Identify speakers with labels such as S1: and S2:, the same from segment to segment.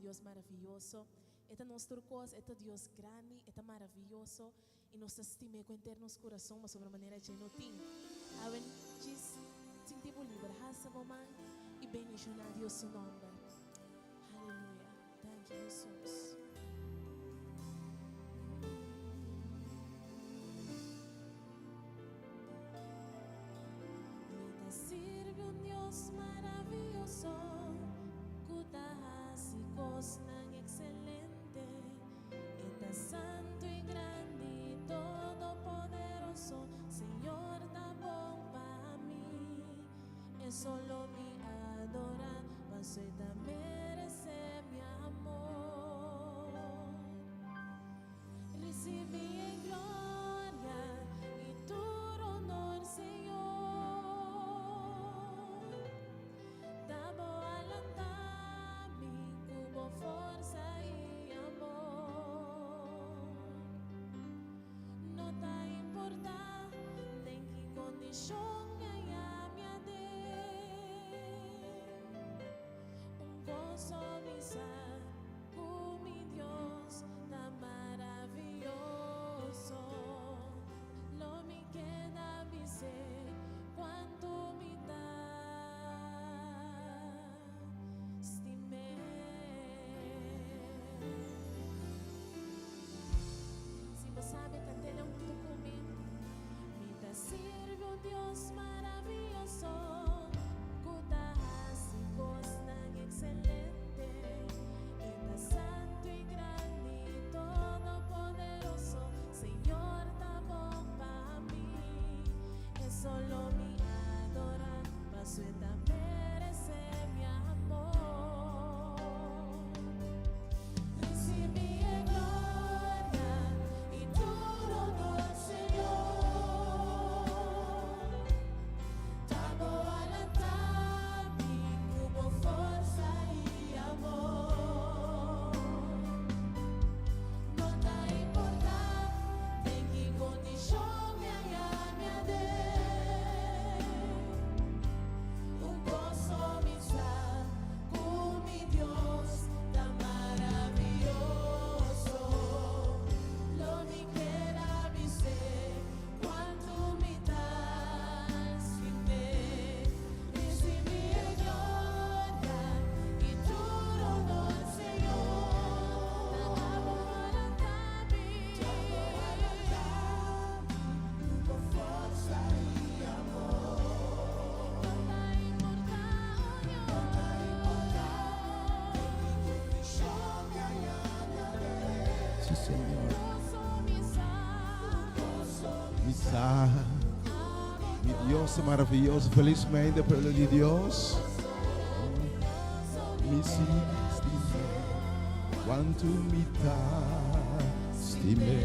S1: Dios maravioso. E ta nos tur kos, e ta Dios grandi, e ta maravioso i nos ta stim'é ku henter nos kurason pasobra manera dje no tin. Awe djis sinti bo liber, hasa bo man i bendishoná Dios su nòmber. Aleluya. Danki Hesus. Mi ta sirbi un Dios maravioso ku ta hasi kosnan ekselente. E ta santu i grandi i todopoderoso. Señor ta bon pa mi. E solo mi adorá, paso e ta meresé mi amor. Risibí e gloria i tur honor, Señor. Ta bo a lanta mi ku bo forsa i amor. No ta importá den ki kondishon mi a yami aden, un goso mi sa ku mi Dios ta maravioso. Lo mi keda bis'é kuantu mi ta stim'é. Si bo sabe cantela hunto cu mi. Mi ta sirbi un Dios maravilloso cu ta haci cosnan excelente. E ta santo y grandi y todopoderoso. Señor ta bon pa mi. E solo mi adora paso e ta merece mi amor. Ricibi e gloria y tur honor, Señor. Ta bo a lanta mi cu bo forsa y amor. No ta importa den ki condicion mi a yami aden, un goso mi sa cu mi Dios ta maravioso. Lo mi keda bis'é cuantu mi ta stim'é. Ricibi e gloria y tur honor, Señor. Ta abo a lanta mi, ta abo a lanta mi cu bo forsa y amor. No ta importa, oh Dios, no ta importa den ki condicion mi a yami aden.
S2: Sí, Señor. Mi sa, mi Dios ta maravioso. Felizmente, pueblo di Dios. Mi sigui stim'é, cuantu mi ta stim'é.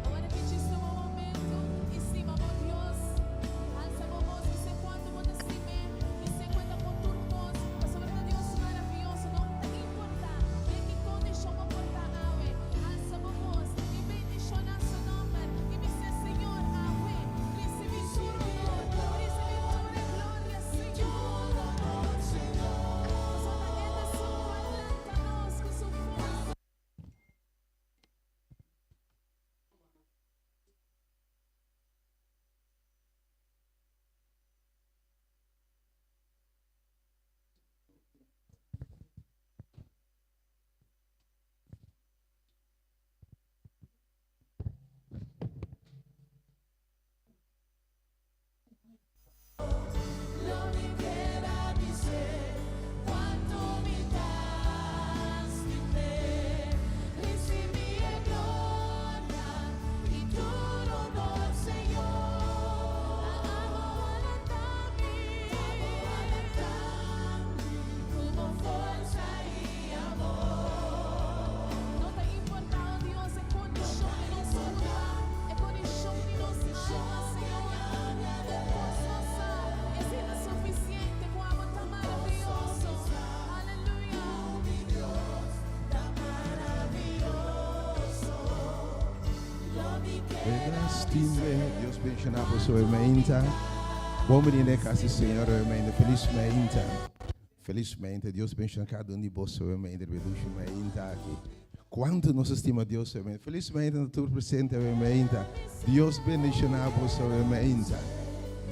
S1: Awor ki djis tuma un momento i stima bo Dios. Alsa bo bos, bis'é kuantu bo ta stim'é, bis'é ku e ta bon tur kos, pasobra ta Dios maravioso. No ta importá den ki kondishon bo por ta awe, alsa bo bos i bendishoná su nòmber i bis'é, Señor, awe risibí tur honor, risibí tur e gloria, Señor. Pasobra ta e ta esun ku a lanta nos ku su forsa. Lo mi keda bis'é kuantu mi ta stim'é. Risibí e gloria i tur honor, Señor. Ta abo a lanta mi, ta abo a lanta mi ku bo forsa i amor. No ta importá, oh Dios, e kondishon di nos kurpa, e kondishon di nos alma, Señor. Un kos nos sa, esei ta sufisiente ku abo ta maravioso. Aleluya.
S2: Dios bendiciona boso hoy mainta. Bon bini den casa di Señor hoy mainta. Feliz mainta. Felismente Dios bendiciona cada un di boso awe dushi mainta aki. Cuanto nos a stima Dios awe. Felismente na tur presente awe mainta. Dios bendiciona boso awe mainta.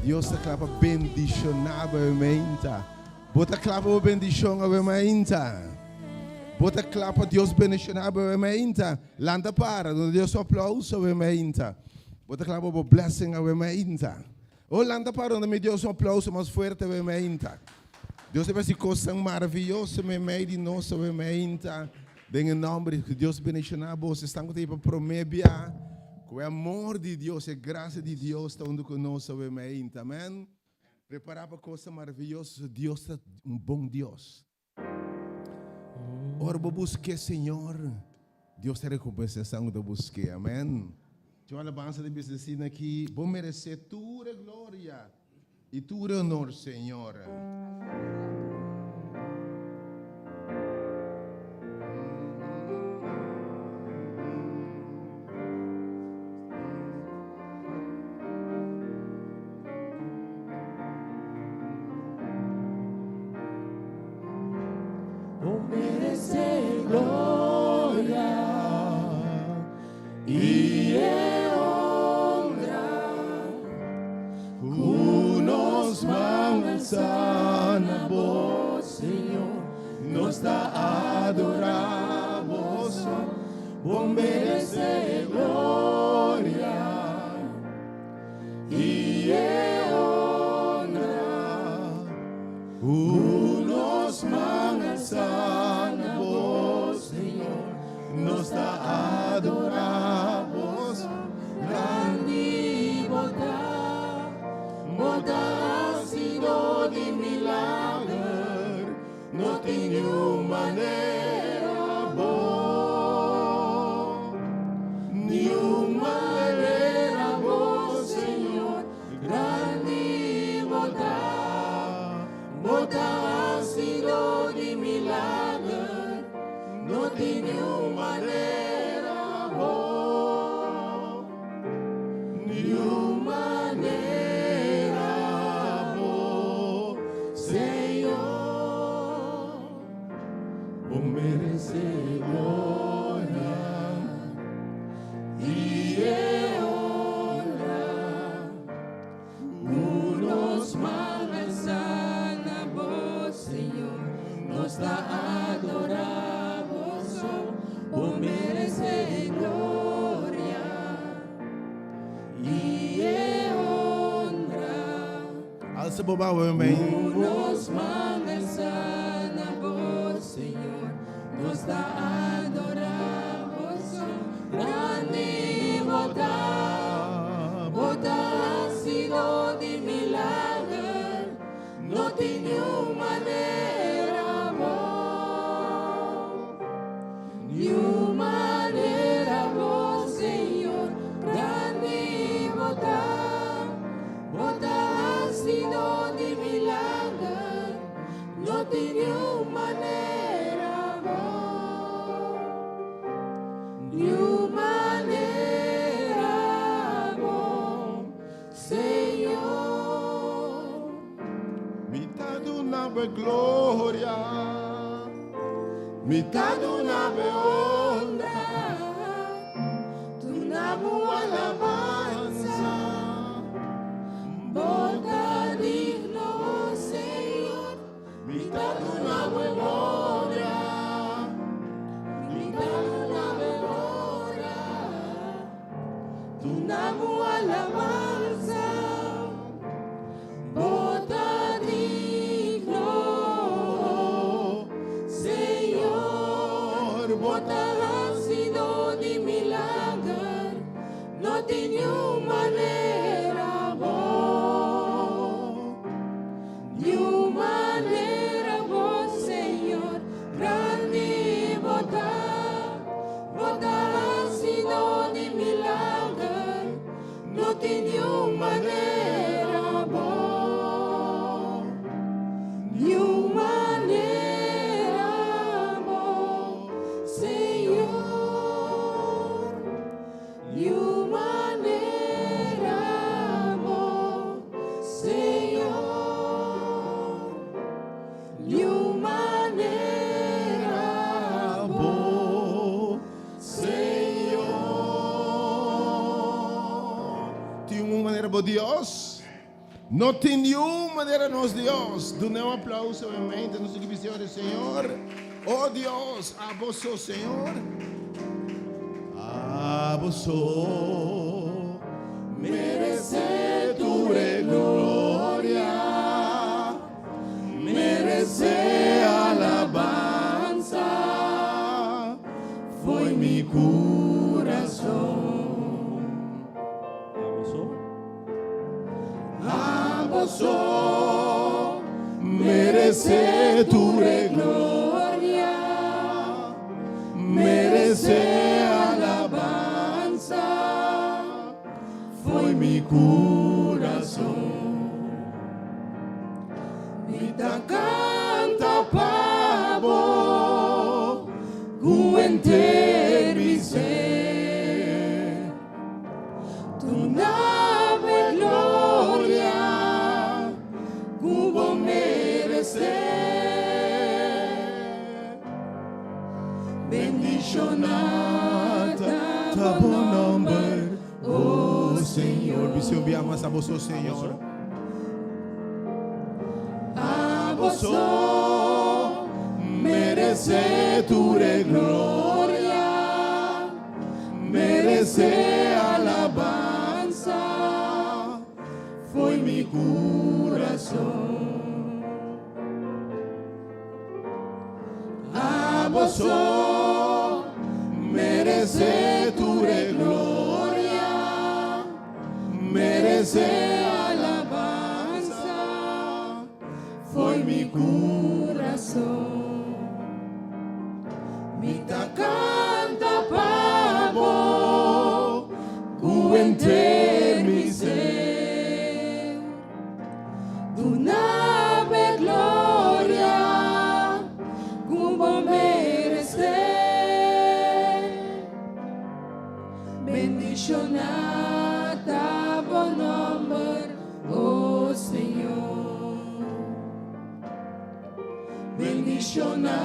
S2: Dios ta cla pa bendiciona bo awe mainta. Bo ta cla pa bo bendicion awe mainta? Bo ta cla pa Dios bendiciona bo awe mainta? Lanta para, duna Dios un aplauso awe mainta. Bo ta cla pa bo blessing awe mainta? Oh, lanta para duna mi Dios un aplauso mas fuerte awe mainta. Dios ta haci cosnan maravilloso meimei di nos awe mainta. Den e nomber di Dios bendiciona boso. Esnan cu ta pa prome bia, cu e amor di Dios, e gracia di Dios ta hunto cu nos awe mainta. Amen. Prepara pa cosnan maravilloso. Dios ta un bon Dios. Ora bo busk'é Señor, Dios ta rekompensá esnan ku ta busk'é. Amèn. Tin un alabansa di bisa asina aki, Bo meresé tur e gloria i tur e honor, Señor.
S1: Bo merece gloria y e honra cu nos man alza na bo, Señor, nos ta adora bo so. Bo merece gloria. I e honra ku nos man alsa na bo, Señor, nos ta adorá bo. Grandi bo ta, bo ta hasido di milager, no tin niun manera bo, niun manera bo, Señor, grandi bo ta, bo ta hasido di milager, no tin niun manera bo, niun manera bo, Señor, bo merece gloria y e honra. Cu nos man alza na bo, Señor, nos ta adora bo so. Bo merece gloria y e honra.
S2: Alsa bo man awe mei.
S1: Cu nos man alza na bo, Señor, nos ta adora bo so. Grandi bo ta, bo ta hacido di milager, no tin niun manera bo, niun manera bo, Señor. Grandi bo ta, Bo ta hacido di milager, no tin niun manera bo, niun manera bo, Señor.
S2: Mi ta duna bo e gloria, mi ta duna bo e honra.
S1: Duna bo alabansa, bo ta digno, Señor.
S2: Mi ta duna bo e gloria,
S1: mi ta duna bo e honra. Duna bo alabansa, bo ta digno, Señor. Bo ta hacido di milager, no tin niun manera bo, niun manera bo, Señor. Grandi bo ta, bo ta hacido di milager, no tin niun manera bo, niun manera bo, Señor, niun manera bo, Señor, niun.
S2: manera bo Dios. No tin niun manera nos Dios. Duna un aplauso en mente nos ki bisa Señor. Oh Dios, abo so Señor. Abo so merece tur gloria, merece alabanza, foi mi corazón.
S3: Abo so.
S2: Abo so merece tur gloria, merece alabanza, foi mi corazón. Mi ta canta pa bo, cu henter mi ser. Duna bo gloria, cu bo merece. Bendiciona ta bo nomber, oh Señor. Bisa un bia mas abo so, Señor. Abo so merece tur gloria, merece alabanza, foi mi corazón. Abo so merece tur gloria, merece alabanza, foi mi corazón. Mi ta canta pa bo, cu henter mi ser.
S1: Duna bo gloria, cu bo merece. Bendiciona ta bo nomber, oh Señor.
S2: Bendiciona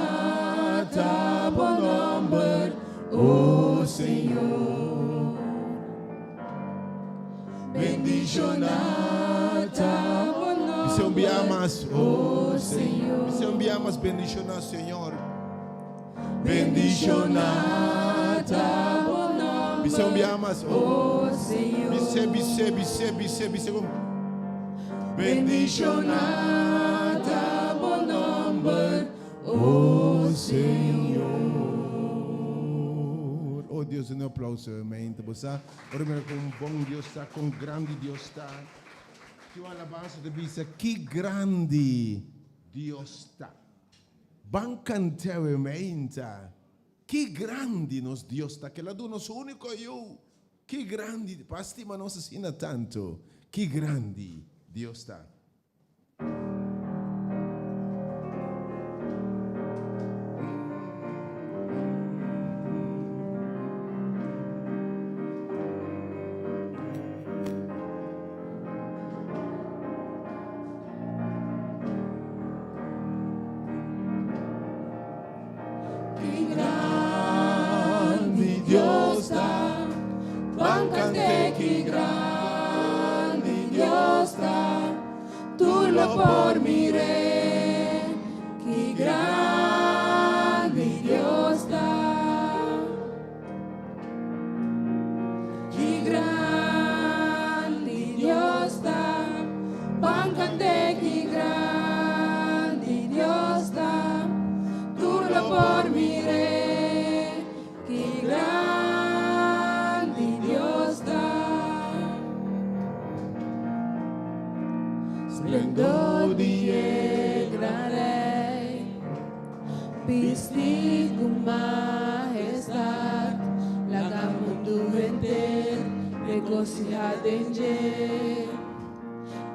S2: ta bo nomber, oh Señor. Bendiciona ta
S1: bo nomber,
S2: Bisa un bia mas,
S1: oh Señor.
S2: Bisa un bia mas bendiciona Señor. Bendiciona ta
S1: bo nomber,
S2: Bisa un bia mas, oh
S1: oh Señor.
S2: Bisa, bisa, bisa, bisa, bisa. Bendiciona ta
S1: bo nomber,
S2: oh Señor. Oh Dios, un aplauso, amén. Bo sa, ora mira con bon Dios ta, con grandi Dios ta. Ki alabanza ta bisa, ki grandi Dios ta. Ban cant'e, amén. Ki grandi nos Dios ta, cu el a duna su unico yiu. Ki grandi, pa stima nos asina tanto. Ki grandi Dios ta.
S1: Ki grandi Dios ta, ban cant'e ki grandi Dios ta, tur lo por mir'e, ki grandi Dios ta. Ki grandi Dios ta, ban cant'e ki grandi Dios ta, tur lo por mir'e, ki grandi Dios ta. Splendor di e gran Rey, bisti cu mahestad, laga mundo henter regociha den dje.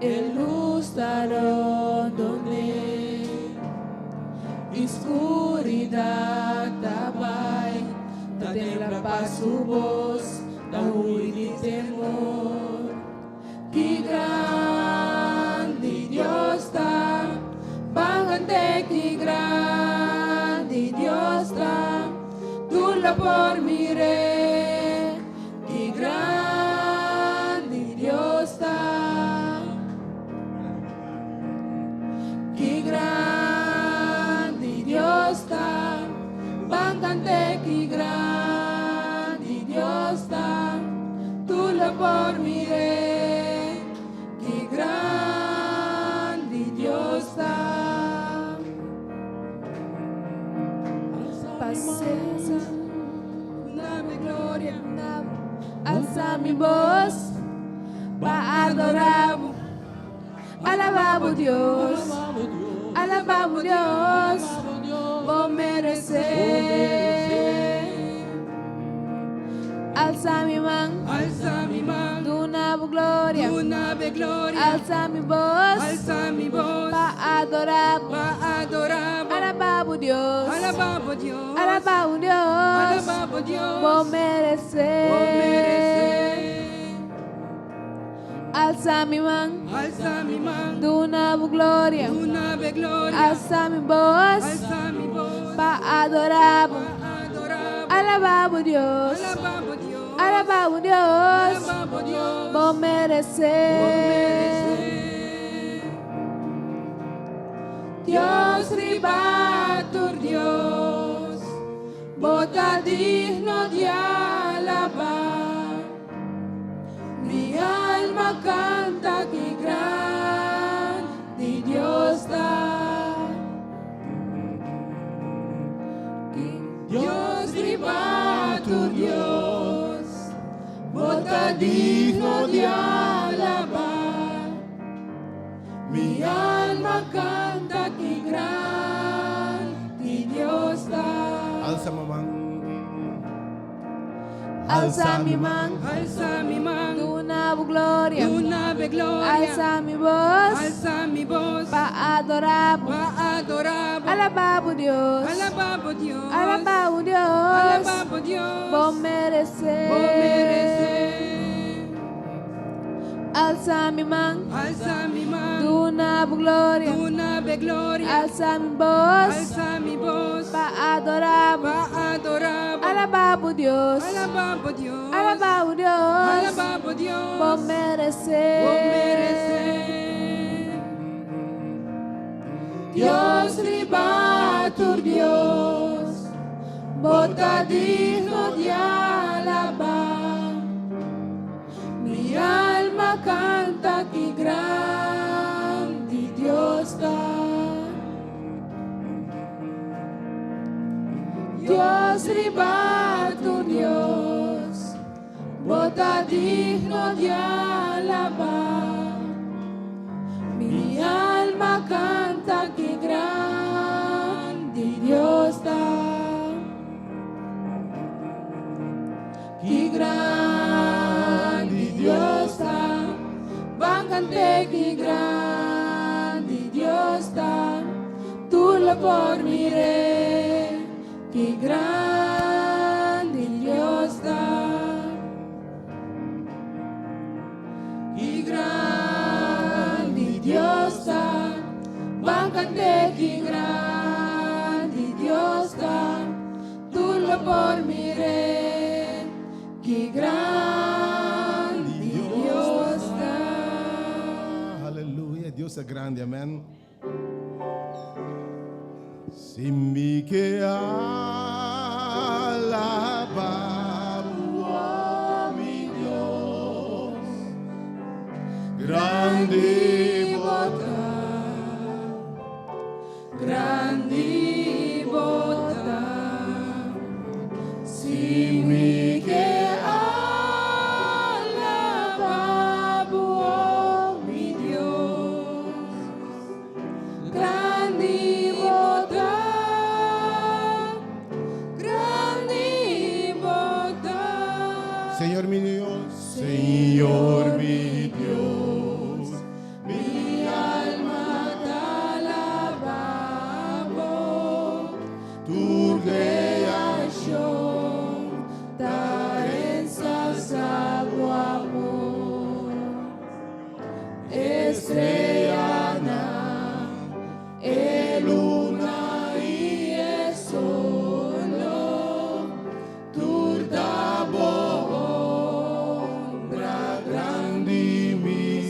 S1: E luz ta rondon'e, scuridad ta bay, ta tembla pa su voz, ta hui di temor. Ki grandi Dios ta, ban cant'e ki grandi Dios ta, tur lo por mir'e, ki grandi Dios ta. por mir'é, ki grandi Dios ta.
S3: Pasenshi.
S1: Dame gloria,
S3: Alsa mi bos pa adorá, alabá Dios, alabá Dios, bo meresé. Alsa mi man,
S1: Alsa mi man,
S3: duna gloria,
S1: duna gloria,
S3: alsa mi bos
S1: alsa mi bos
S3: pa adorá,
S1: pa adorá,
S3: alabá Dios,
S1: alabá Dios,
S3: alabá Dios,
S1: alabá Dios,
S3: bo meresé.
S1: Bo meresé.
S3: Alsa mi man,
S1: Alsa mi man,
S3: duna gloria,
S1: duna gloria,
S3: alsa mi bos
S1: alsa mi bos
S3: pa adorá,
S1: pa adorá,
S3: alabá Dios,
S1: alabá Dios,
S3: alabá Dios,
S1: alabá Dios,
S3: bo meresé.
S1: Bo meresé. Dios riba tur Dios, bo ta digno di alabá. Mi alma kanta ki grandi Dios ta. Dios riba tur Dios, bo ta digno di alabá. Mi alma kanta ki grandi Dios ta.
S2: Alsa mi man.
S3: Alsa mi man,
S1: Alsa mi man,
S3: duna gloria,
S1: duna gloria,
S3: alsa mi bos
S1: alsa mi bos
S3: pa adorá,
S1: pa adorá,
S3: alabá Dios,
S1: alabá Dios,
S3: alabá Dios,
S1: alabá Dios,
S3: bo meresé.
S1: Bo meresé.
S3: Alsa mi man,
S1: Alsa mi man,
S3: duna gloria,
S1: duna gloria,
S3: alsa mi bos
S1: alsa mi bos
S3: pa adorá,
S1: pa adorá,
S3: alabá Dios,
S1: alabá Dios,
S3: alabá Dios,
S1: alabá Dios,
S3: bo meresé.
S1: Bo meresé. Dios riba tur Dios, bo ta digno di alabá. Mi alma kanta ki grandi Dios ta. Dios riba tur Dios, bo ta digno di alabá. Mi alma kanta ki grandi Dios ta. Ki grandi Dios ta. Ban kant'é ki grandi Dios ta. Tur lo por mir'é. Ki grandi Dios ta. Ki grandi Dios ta. Ban kant'é ki grandi Dios ta. Tur lo por mir'é. Ki grandi Dios ta.
S2: Aleluya. Dios ta grandi, amèn. Si mi ke alabá, oh, mi Dios, grandi
S1: Bo ta, grandi bo ta. Si mi ke alabá, oh, mi Dios, grandi bo ta, grandi bo ta.
S2: Señor mi Dios, Señor mi Dios,
S1: Mi alma ta alabá bo,
S2: tur
S1: kreashon ta ensalsá bo amor. Streanan, e luna i e solo, tur ta bo obra
S2: grandi mi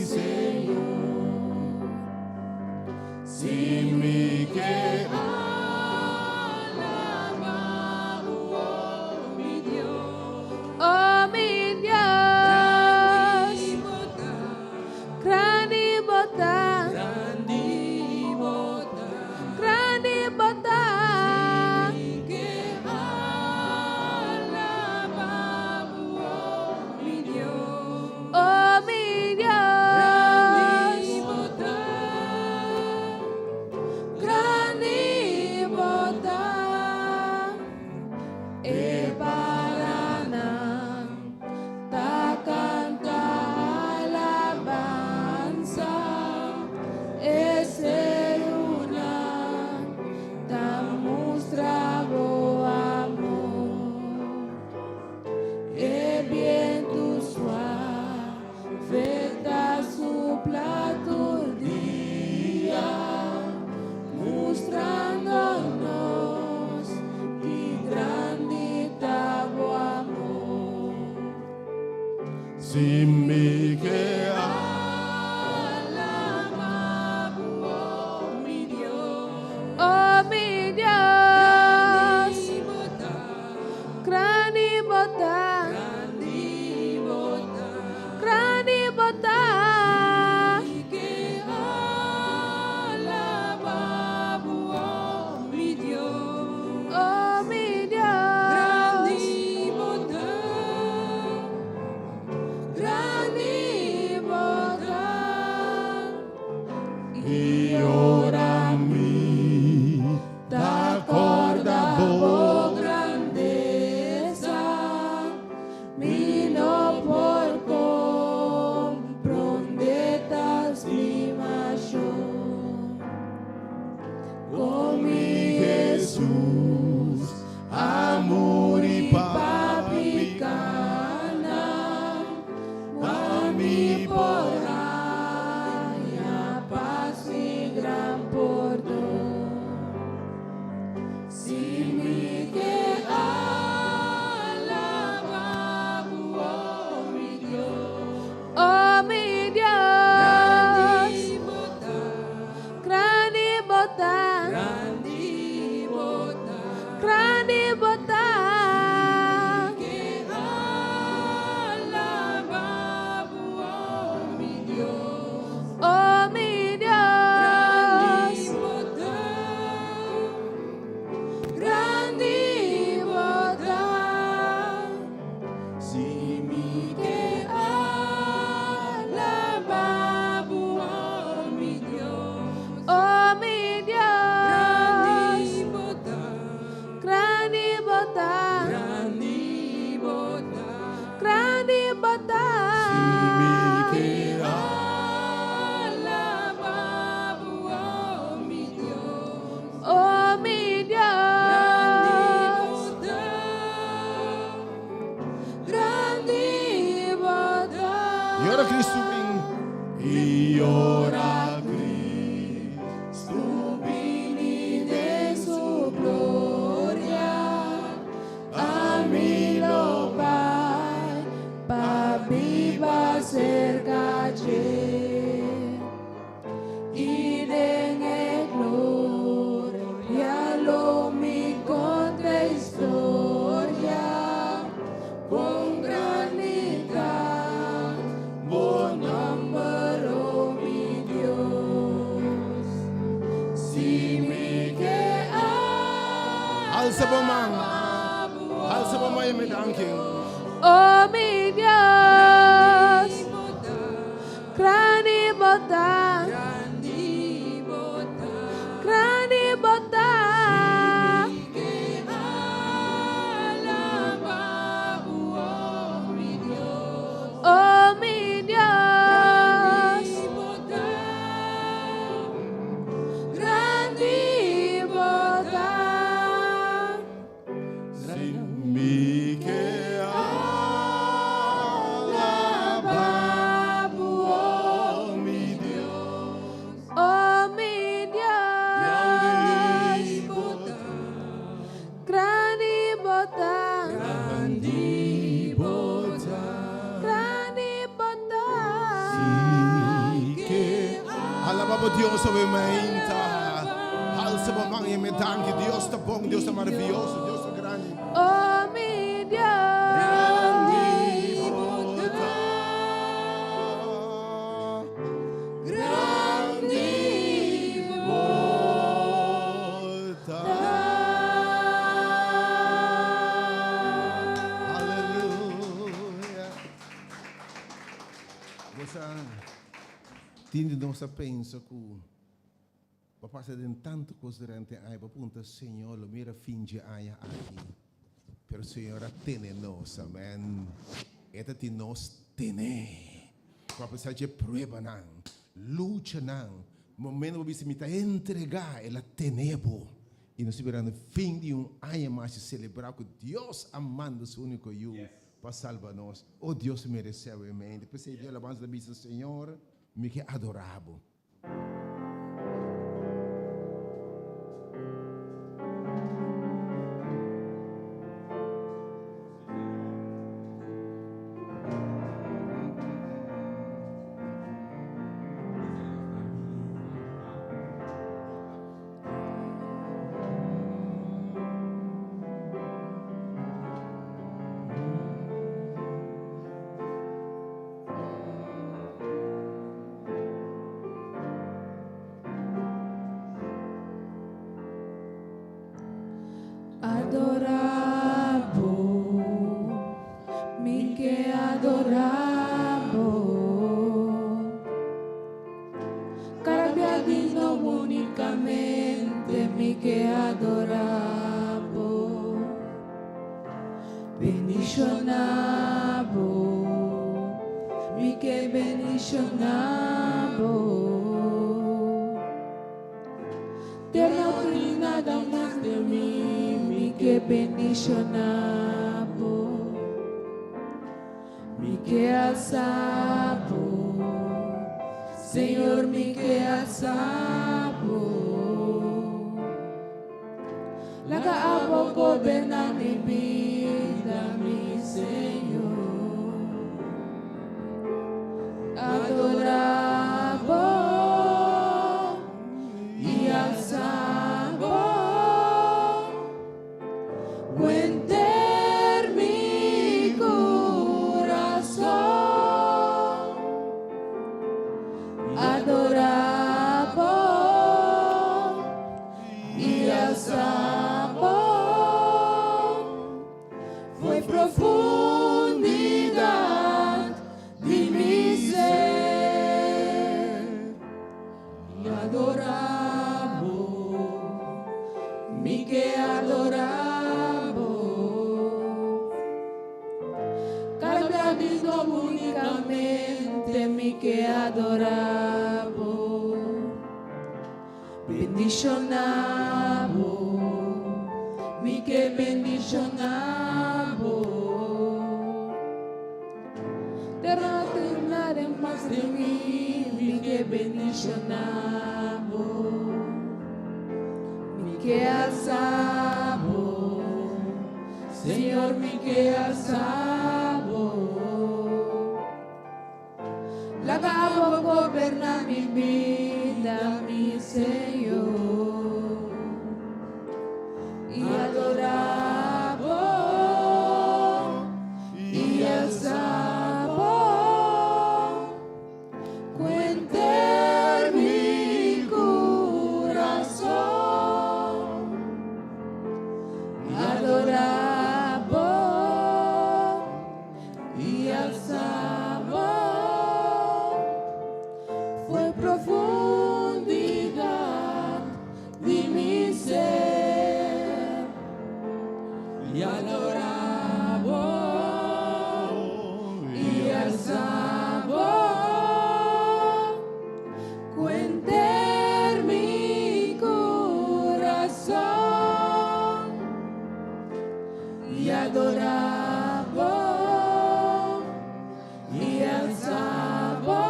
S2: Si mi ke
S3: Oh mi Dios, grandi bo ta, grandi bo ta. Oh mi Dios, grandi bo ta.
S2: I ora mi ta kòrda bo
S3: Grandeza, mi no por comprender tal estimación.
S2: Con mi Jesus a muri pa
S3: Picana,
S2: pa mi por
S3: haña paz y gran pordon. Si mi ke alabá bo, oh mi Dios. Oh mi Dios, grandi bo ta, grandi bo ta. Oh mi Dios, grandi bo ta.
S2: Si mi
S3: Ke alabá bo, oh mi Dios. Oh mi Dios, grandi bo ta, grandi bo ta.
S2: Si mi ke
S3: Oh mi Dios, grandi bo ta.
S2: I ora Cristo bin I ora Cristo bini
S3: Den su gloria,
S2: Ami lo
S3: bai pa biba serka dje. I den e gloria lo mi konta historia, kon grandi ta bo nòmber, oh mi Dios. Si mi ke
S2: Alsa bo man. Alsa bo man i danki.
S3: Oh mi Dios, grandi bo ta, grandi bo ta. Oh mi Dios, grandi bo ta.
S2: Si mi ke alabá
S3: bo,
S2: oh mi Dios.
S3: Oh mi Dios,
S2: Grandi bo ta,
S3: grandi bo ta,
S2: grandi bo ta.
S3: grandi bo ta.
S2: Si ke alabá bo Dios awe mainta. Alsa bo man i danki. Dios ta bon, Dios ta maravioso, Dios ta grandi.
S3: Oh mi Dios,
S2: Grandi bo ta. Grandi bo ta. Aleluya. Boso tin di nos a pensa ku bo a pasa den tantu kos durante aña, bo a puntra, Señor, lo mira fin dje aña aki? Pero Señor a tene nos, amen. E ta tin nos tene. Ku apesar dje pruebanan, luchanan, momento bo bisa mi ta entregá, el a tene bo. I nos ta mirando fin di un aña mas i selebrá ku Dios a manda su úniko Yu pa salba nos. O Dios meresé awe mente. P'esei Dios alabansa ta bisa, Señor, mi ke adorá bo.
S3: adorá Bo. Kada bia di nobo únikamente mi ke adorá Bo. Bendishoná Bo, mi ke bendishoná Bo. Te no tin nada mas di mi, mi ke bendishoná Bo. Mi ke alsa Bo, Señor, mi ke alsa Bo. Laga Abo goberná mi bida, mi Señor. Adorá Bo i alsa Bo. Ku henter mi kurason. Adorá Bo i alsa Bo. For profundidat di mi ser. I adorá Bo, mi ke adorá Bo. Kada bia di nobo únikamente mi ke adorá Bo. Bendishoná Bo, mi ke bendishoná Bo. Terno nada mas di mi, mi ke bendishoná Bo. Mi ke alsa Bo, Señor, mi ke alsa Bo. Laga Abo goberná mi bida, mi Señor. I adorá Bo, i alsa Bo. Ku henter mi kurason. Adorá Bo i alsa Bo. For profundidat di mi ser. I adorá Bo i alsa Bo. Ku henter mi kurason. I adorá Bo i alsa Bo.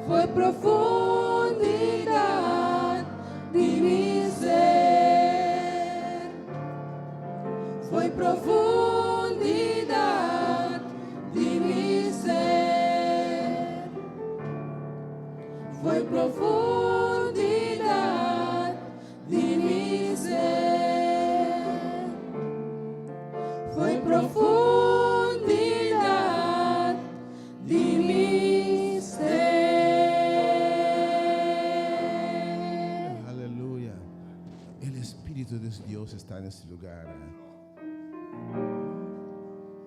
S3: For profundidat di mi ser. For profundidat di mi ser. For profundidat di mi ser. For profundidat di mi ser.
S2: Aleluya. El Espíritu de Dios está en este lugar.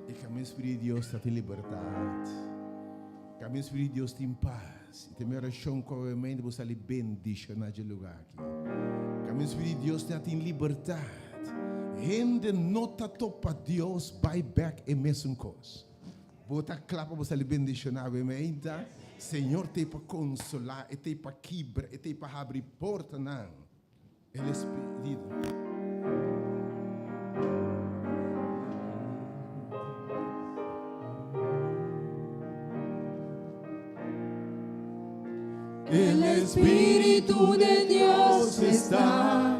S2: I kaminda Spiritu di Dios ta, tin libertat. Kaminda Spiritu di Dios tin pas. I tin orashon ku obviamente bo sali bendishoná e lugá aki. Kaminda Spiritu di Dios tin libertat. Hende no ta topa Dios bai bèk e mesun kos. Bo ta kla pa bo sali bendishoná, obviamente. Señor t'ei pa konsolá, t'ei pa kibra, t'ei pa habri portanan. El Espíritu.
S3: El Espíritu de Dios está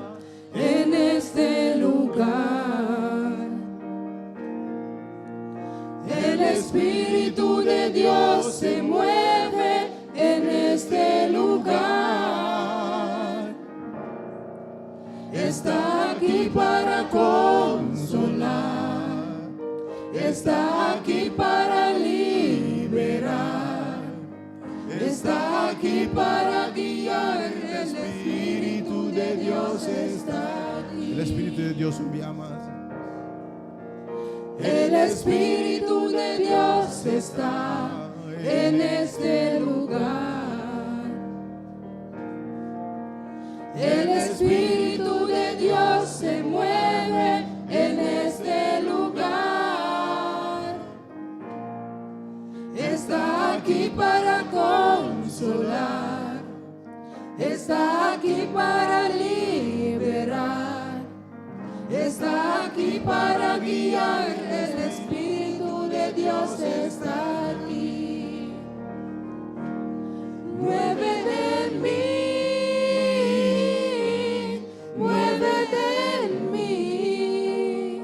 S3: en este lugar. El Espíritu de Dios se mueve en este lugar. Está aquí para consolar. Está aquí para liberar. Está aquí para guiar. El Espíritu de Dios está aquí.
S2: El Espíritu de Dios un día más.
S3: El Espíritu de Dios está en este lugar. El Espíritu de Dios se mueve en este lugar. Está aquí para consolar. Está aquí para liberar. Está aquí para guiar. El Espíritu de Dios está aquí. Muévete en mí, muévete en mí.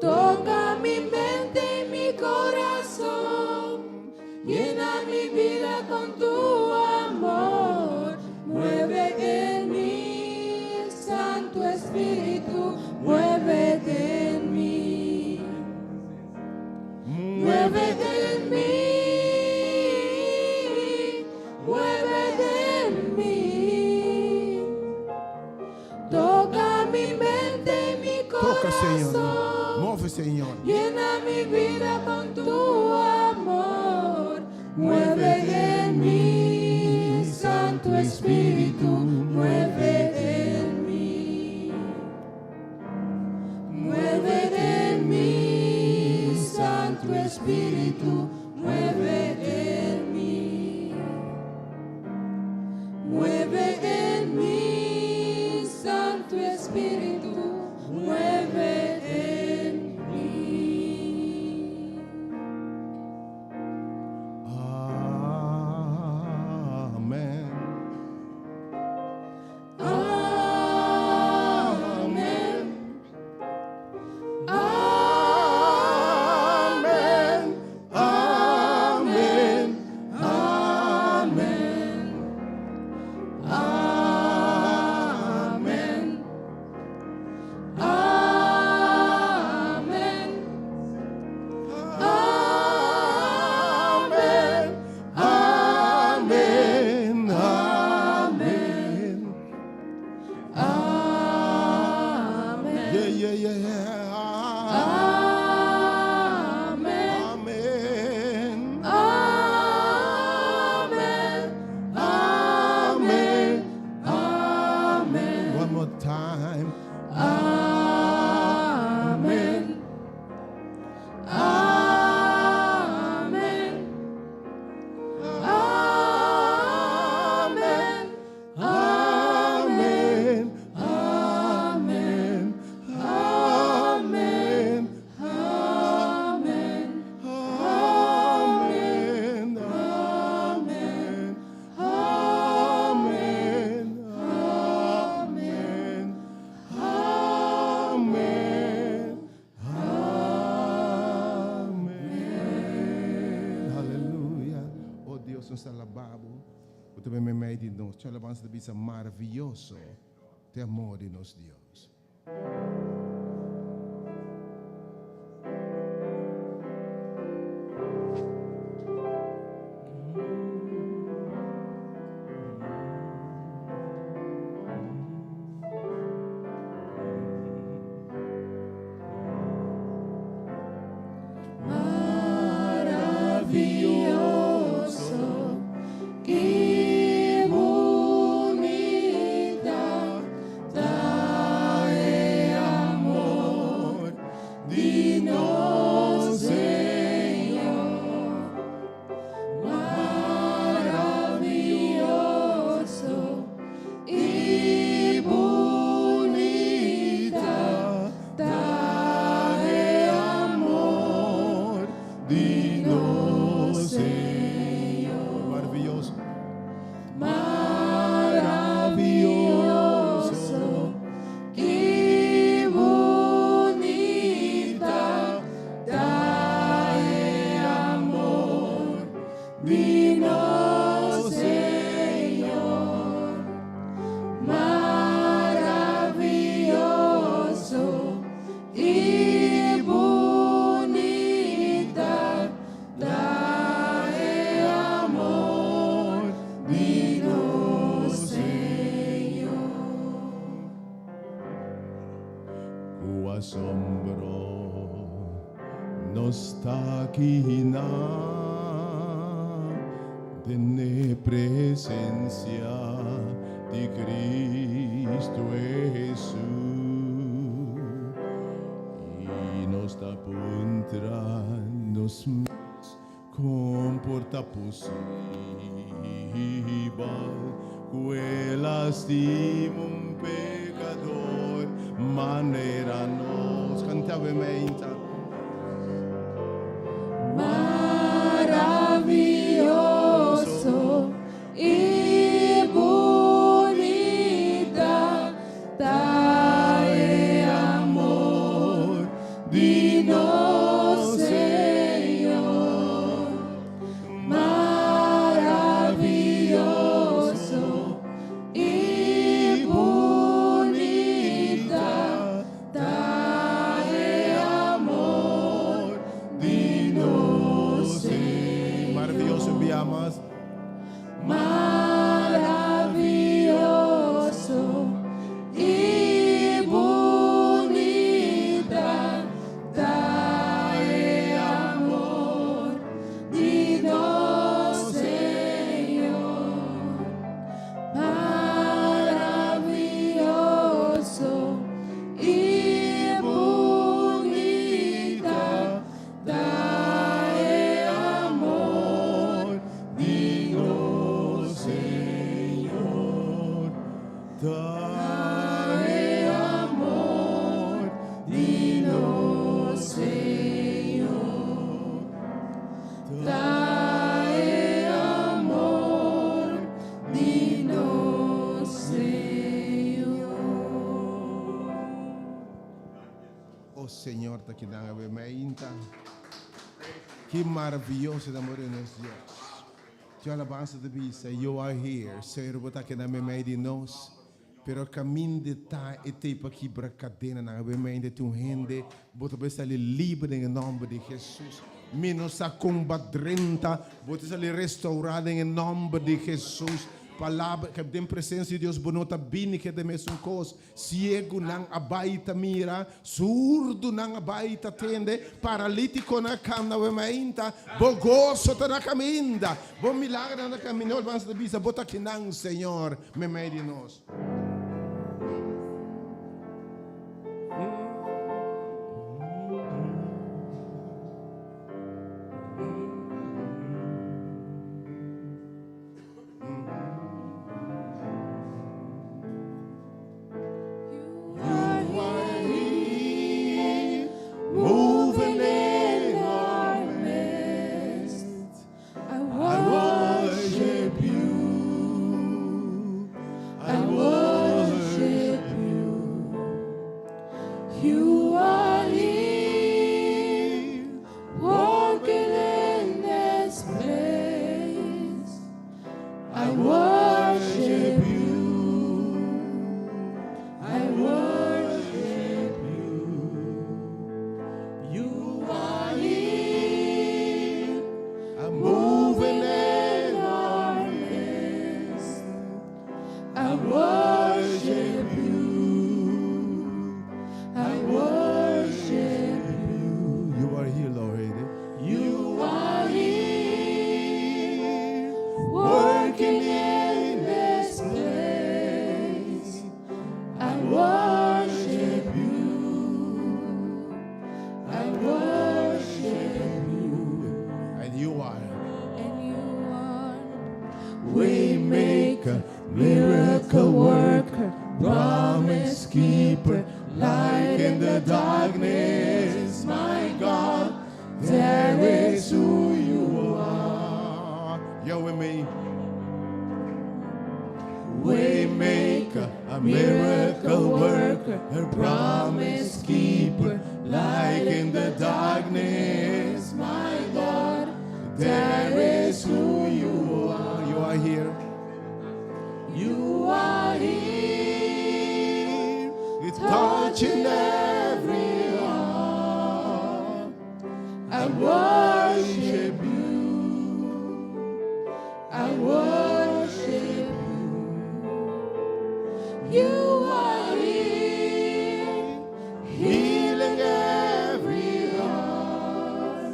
S3: Toca mi mente y mi corazón. Llena mi vida con tu amor. Muévete en mí, Santo Espíritu, muévete en mí. Muévete en mí, muévete en mí. Toca mi mente y mi
S2: Toca, Señor.
S3: corazón.
S2: Move, Señor.
S3: Llena mi vida con tu amor. Muévete en mí, Santo Espíritu, muévete en mí. Muévete en mí, Santo Espíritu, muévete en mí. Muévete en mí, Santo Espíritu, muévete en mí.
S2: Amèn.
S3: Amèn. Amèn.
S2: Amèn.
S3: Amèn. Amèn. Amèn. Amèn.
S2: Amèn. Amèn.
S3: Amèn.
S2: Yeah.
S3: Amèn.
S2: Amèn.
S3: Amèn. Amèn. Amèn.
S2: One more time.
S3: Amèn. Amèn. Amèn.
S2: Amèn.
S3: Amèn.
S2: Amèn.
S3: Amèn.
S2: Amèn. Amèn. Amèn. Amèn. Amèn. Amèn. Aleluya. Oh Dios, nos ta alabá Bo. Bo ta meimei di nos. E alabansa ta bisa maravioso. Ta amor di nos Dios.
S3: Maravioso, ki bunita ta e amor di nos Señor. Maravioso i bunita ta e amor
S2: di nos
S3: Señor.
S2: Maravioso.
S3: Maravioso, ki bunita ta e amor di nos Señor. Maravioso i bunita ta e amor di nos Señor.
S2: Ku asombro. Nos ta akinan den e presencia di Cristo Hesus y nos ta puntra nos mes con por ta posibel cu El a stima un pecador manera nos. Canta awe meinta.
S3: Maravioso y bunita ta e amor di nos Señor. Maravioso y bunita ta e amor di nos Señor.
S2: Maravioso bia mas.
S3: Maravioso y bunita ta e amor di nos Señor. Maravioso y bunita ta e amor
S2: di nos Señor. Ta
S3: e amor di nos Señor. Ta e amor di nos Señor.
S2: O Señor ta kinan awe mainta. Ki maravioso e amor di nos Dios. Ki alabansa ta bisa, You are here, Señor bo ta kinan meimei di nos. Pero caminda ta e tei pa kibra cadenanan awe mainta tin un hende bo ta bay sali liber den e nomber di Jesus. Mi no sa con ba drenta, bo ta sali restaura den e nomber di Jesus. Palabra, den presencia di Dios bo no ta bini keda mesun cos. Siegunan a bai ta mira, surdunan a bai ta tende, paralítikonan a kanda awe mainta. Bo goso ta na kaminda, bo milagernan ta kaminda. Ol bans ta bisa, Bo ta kinan, Señor, meimei di nos.
S3: I worship you. I worship you. You are here,
S2: I'm
S3: moving in our midst. I worship you. I worship
S2: you. You are here, Lord.
S3: You are here, working in this place. I worship you. I worship you.
S2: And you are.
S3: And you are
S2: Waymaker, miracle worker, promise keeper, light in the darkness, my God, there is who you are. You're with me. Waymaker, a miracle worker, a promise keeper, light in the darkness, my God, there is who you are. You are here.
S3: You are here,
S2: You're touching every heart.
S3: I worship you. I worship you. You are here,
S2: Healing every heart.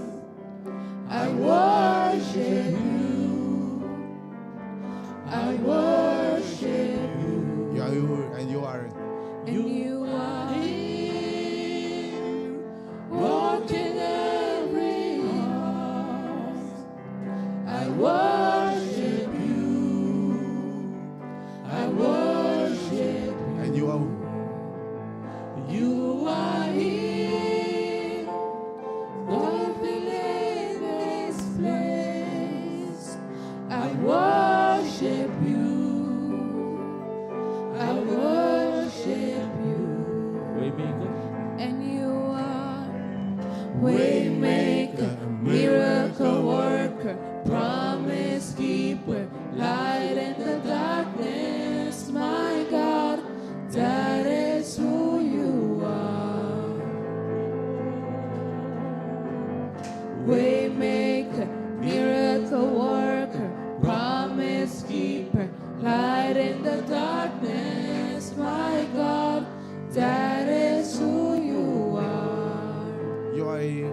S3: Waymaker, miracle worker, promise keeper, light in the darkness, my God, that is who you are.
S2: You are here.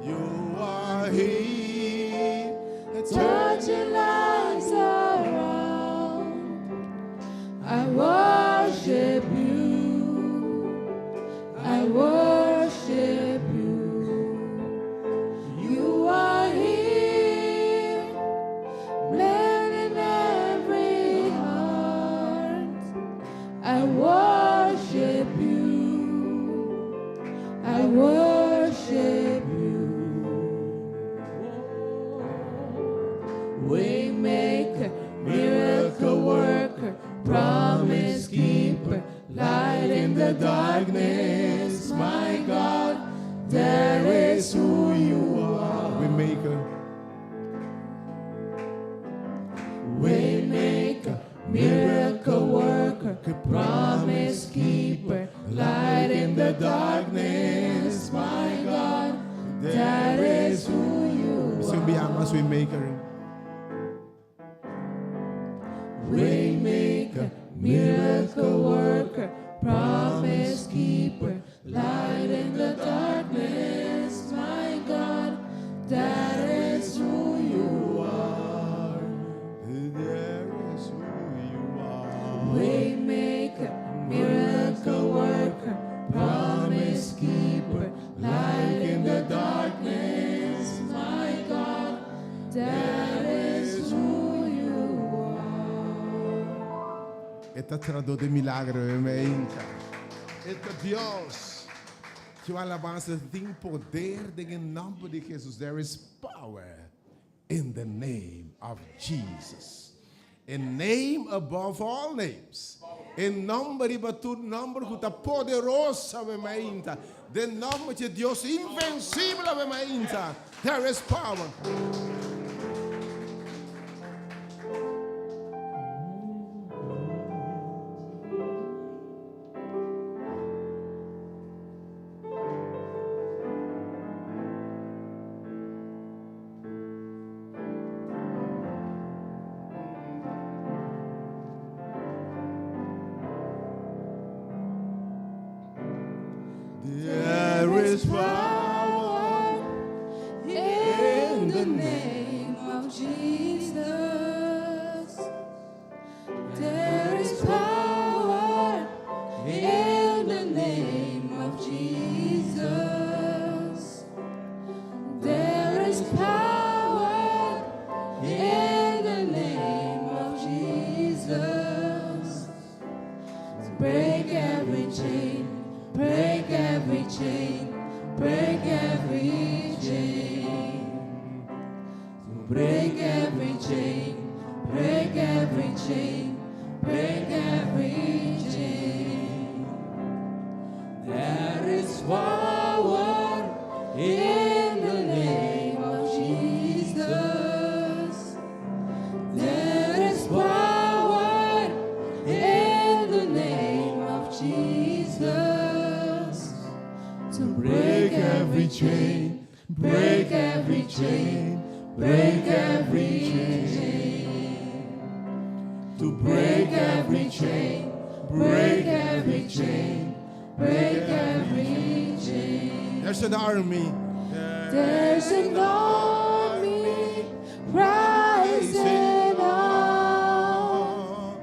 S2: You are here.
S3: Touching lives around. I worship you. I worship you. You are here, mending every heart. I worship you. I worship you. Waymaker, miracle worker, promise keeper, light in the darkness, my God, that is who you are.
S2: Waymaker.
S3: Waymaker, miracle worker, promise keeper, light in the darkness, my God, that is who you
S2: Si
S3: are.
S2: biaha mas Waymaker.
S3: Waymaker, miracle worker, promise keeper, light in the darkness, my God, that is who you are.
S2: There is who you are.
S3: Waymaker, miracle worker, promise keeper, light in the darkness, my God, that is who you are.
S2: E ta trahadó di milager, amèn. E ta Dios. Ku alabansa tin poder den nòmber di Jesus. There is power in the name of Jesus. A name above all names. E nòmber riba tur nòmber ku ta poderoso, amèn. Den nòmber di Dios invensibel, amèn. There is power. There is power
S3: in the name of Jesus. There is power in the name of Jesus. There is power in the name of Jesus. To break every chain, break every chain, break every chain. To break every chain, break every chain, break every chain. There is power in the name of Jesus. There is power in the name of Jesus to break every chain, break every chain, break every chain.
S2: To
S3: Break every chain, break every chain, break every chain.
S2: There's an army.
S3: There's an army rising up.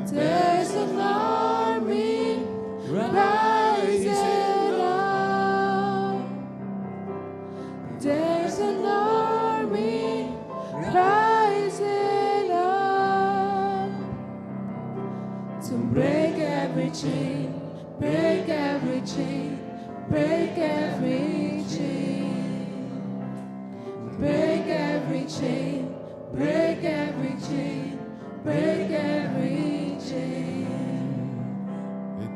S3: There's an army rising up. There's an army rising up to break every chain, break every chain, break every chain. Break every chain, break every chain, break every chain.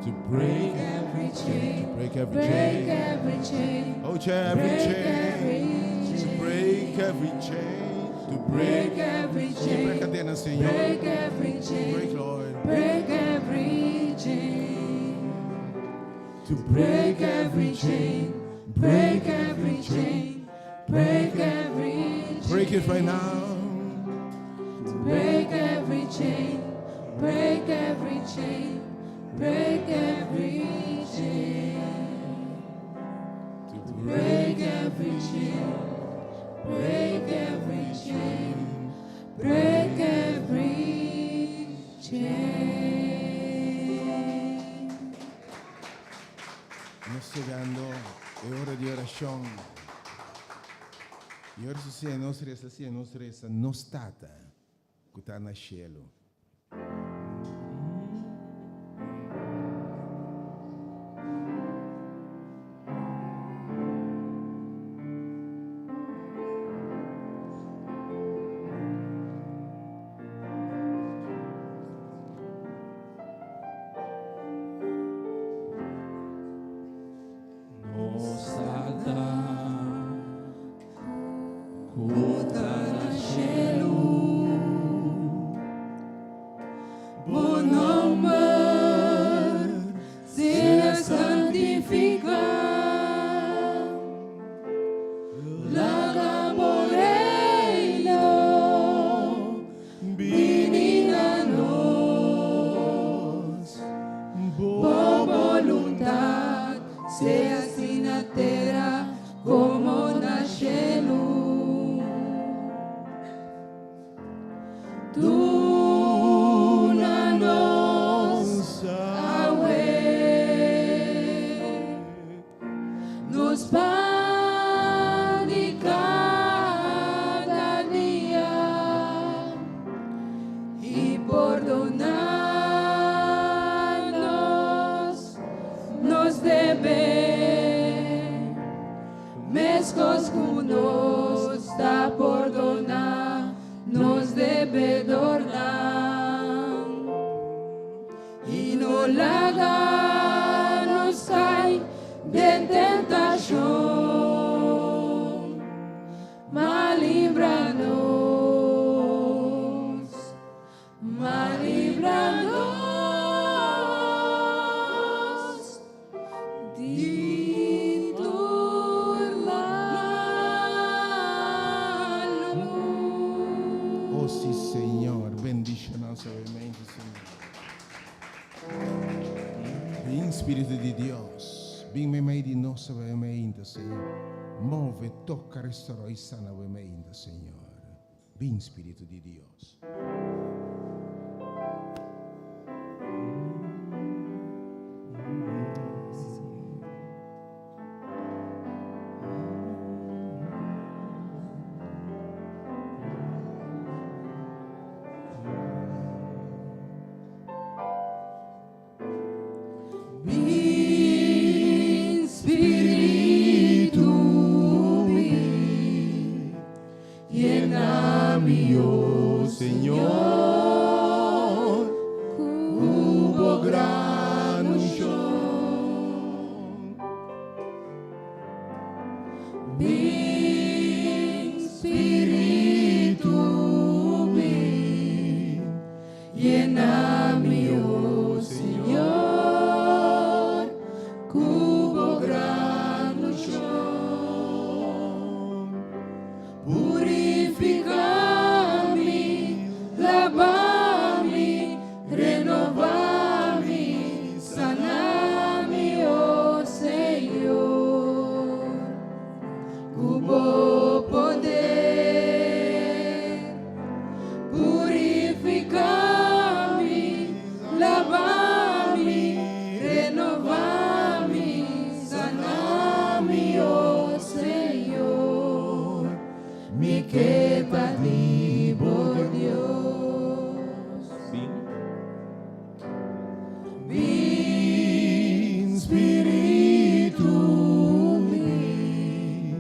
S2: To break
S3: Break every chain,
S2: break every
S3: break
S2: chain.
S3: every chain,
S2: Oh, every
S3: break
S2: chain.
S3: every
S2: To
S3: chain.
S2: break every chain. To break.
S3: Break every
S2: Kibra
S3: chain,
S2: kadena, Señor.
S3: break every chain,
S2: Break, Lord.
S3: break every chain.
S2: To
S3: Break every chain, break every chain, Break every chain.
S2: Break it right now.
S3: Break every chain. Break every chain. Break every chain.
S2: To
S3: Break every chain. Break every chain. Break every chain.
S2: Nos ta yegando e ora di orashon. I ora si nos resa, si nos resa, nos Tata, ku ta na shelu.
S4: Nos Tata, ku ta na shelu,
S3: Bo nòmber sea santifiká. Laga bo reino bini na nos. Bo boluntat sea hasí na tera komo na shelu. Duna nos awe nos pan di kada dia i pordoná nos nos debe meskos ku nos ta pordoná nos debedornan i no laga nos kai den tentashon ma libra nos ma libra nos di tur malu.
S2: Oh, sí, Señor, bendishoná solamente, Señor. Bin Spiritu di Dios, bin meimei di nos solamente, Señor. Move, toka, restourá i sana meimei, Señor. Bin Spiritu di Dios.
S3: Bin Spiritu bin, yena mi, oh Señor, ku bo gran unshon. Bin Spiritu bin, yena mi, oh Señor, ku bo gran unshon. Purifiká mi, laba mi, renová mi, sana mi, oh Señor. Ku bo poder, purifiká mi, laba mi, renová mi, sana mi, oh Señor. Mi ke ta di bo Dios.
S4: Bin.
S3: Bin Spiritu bin,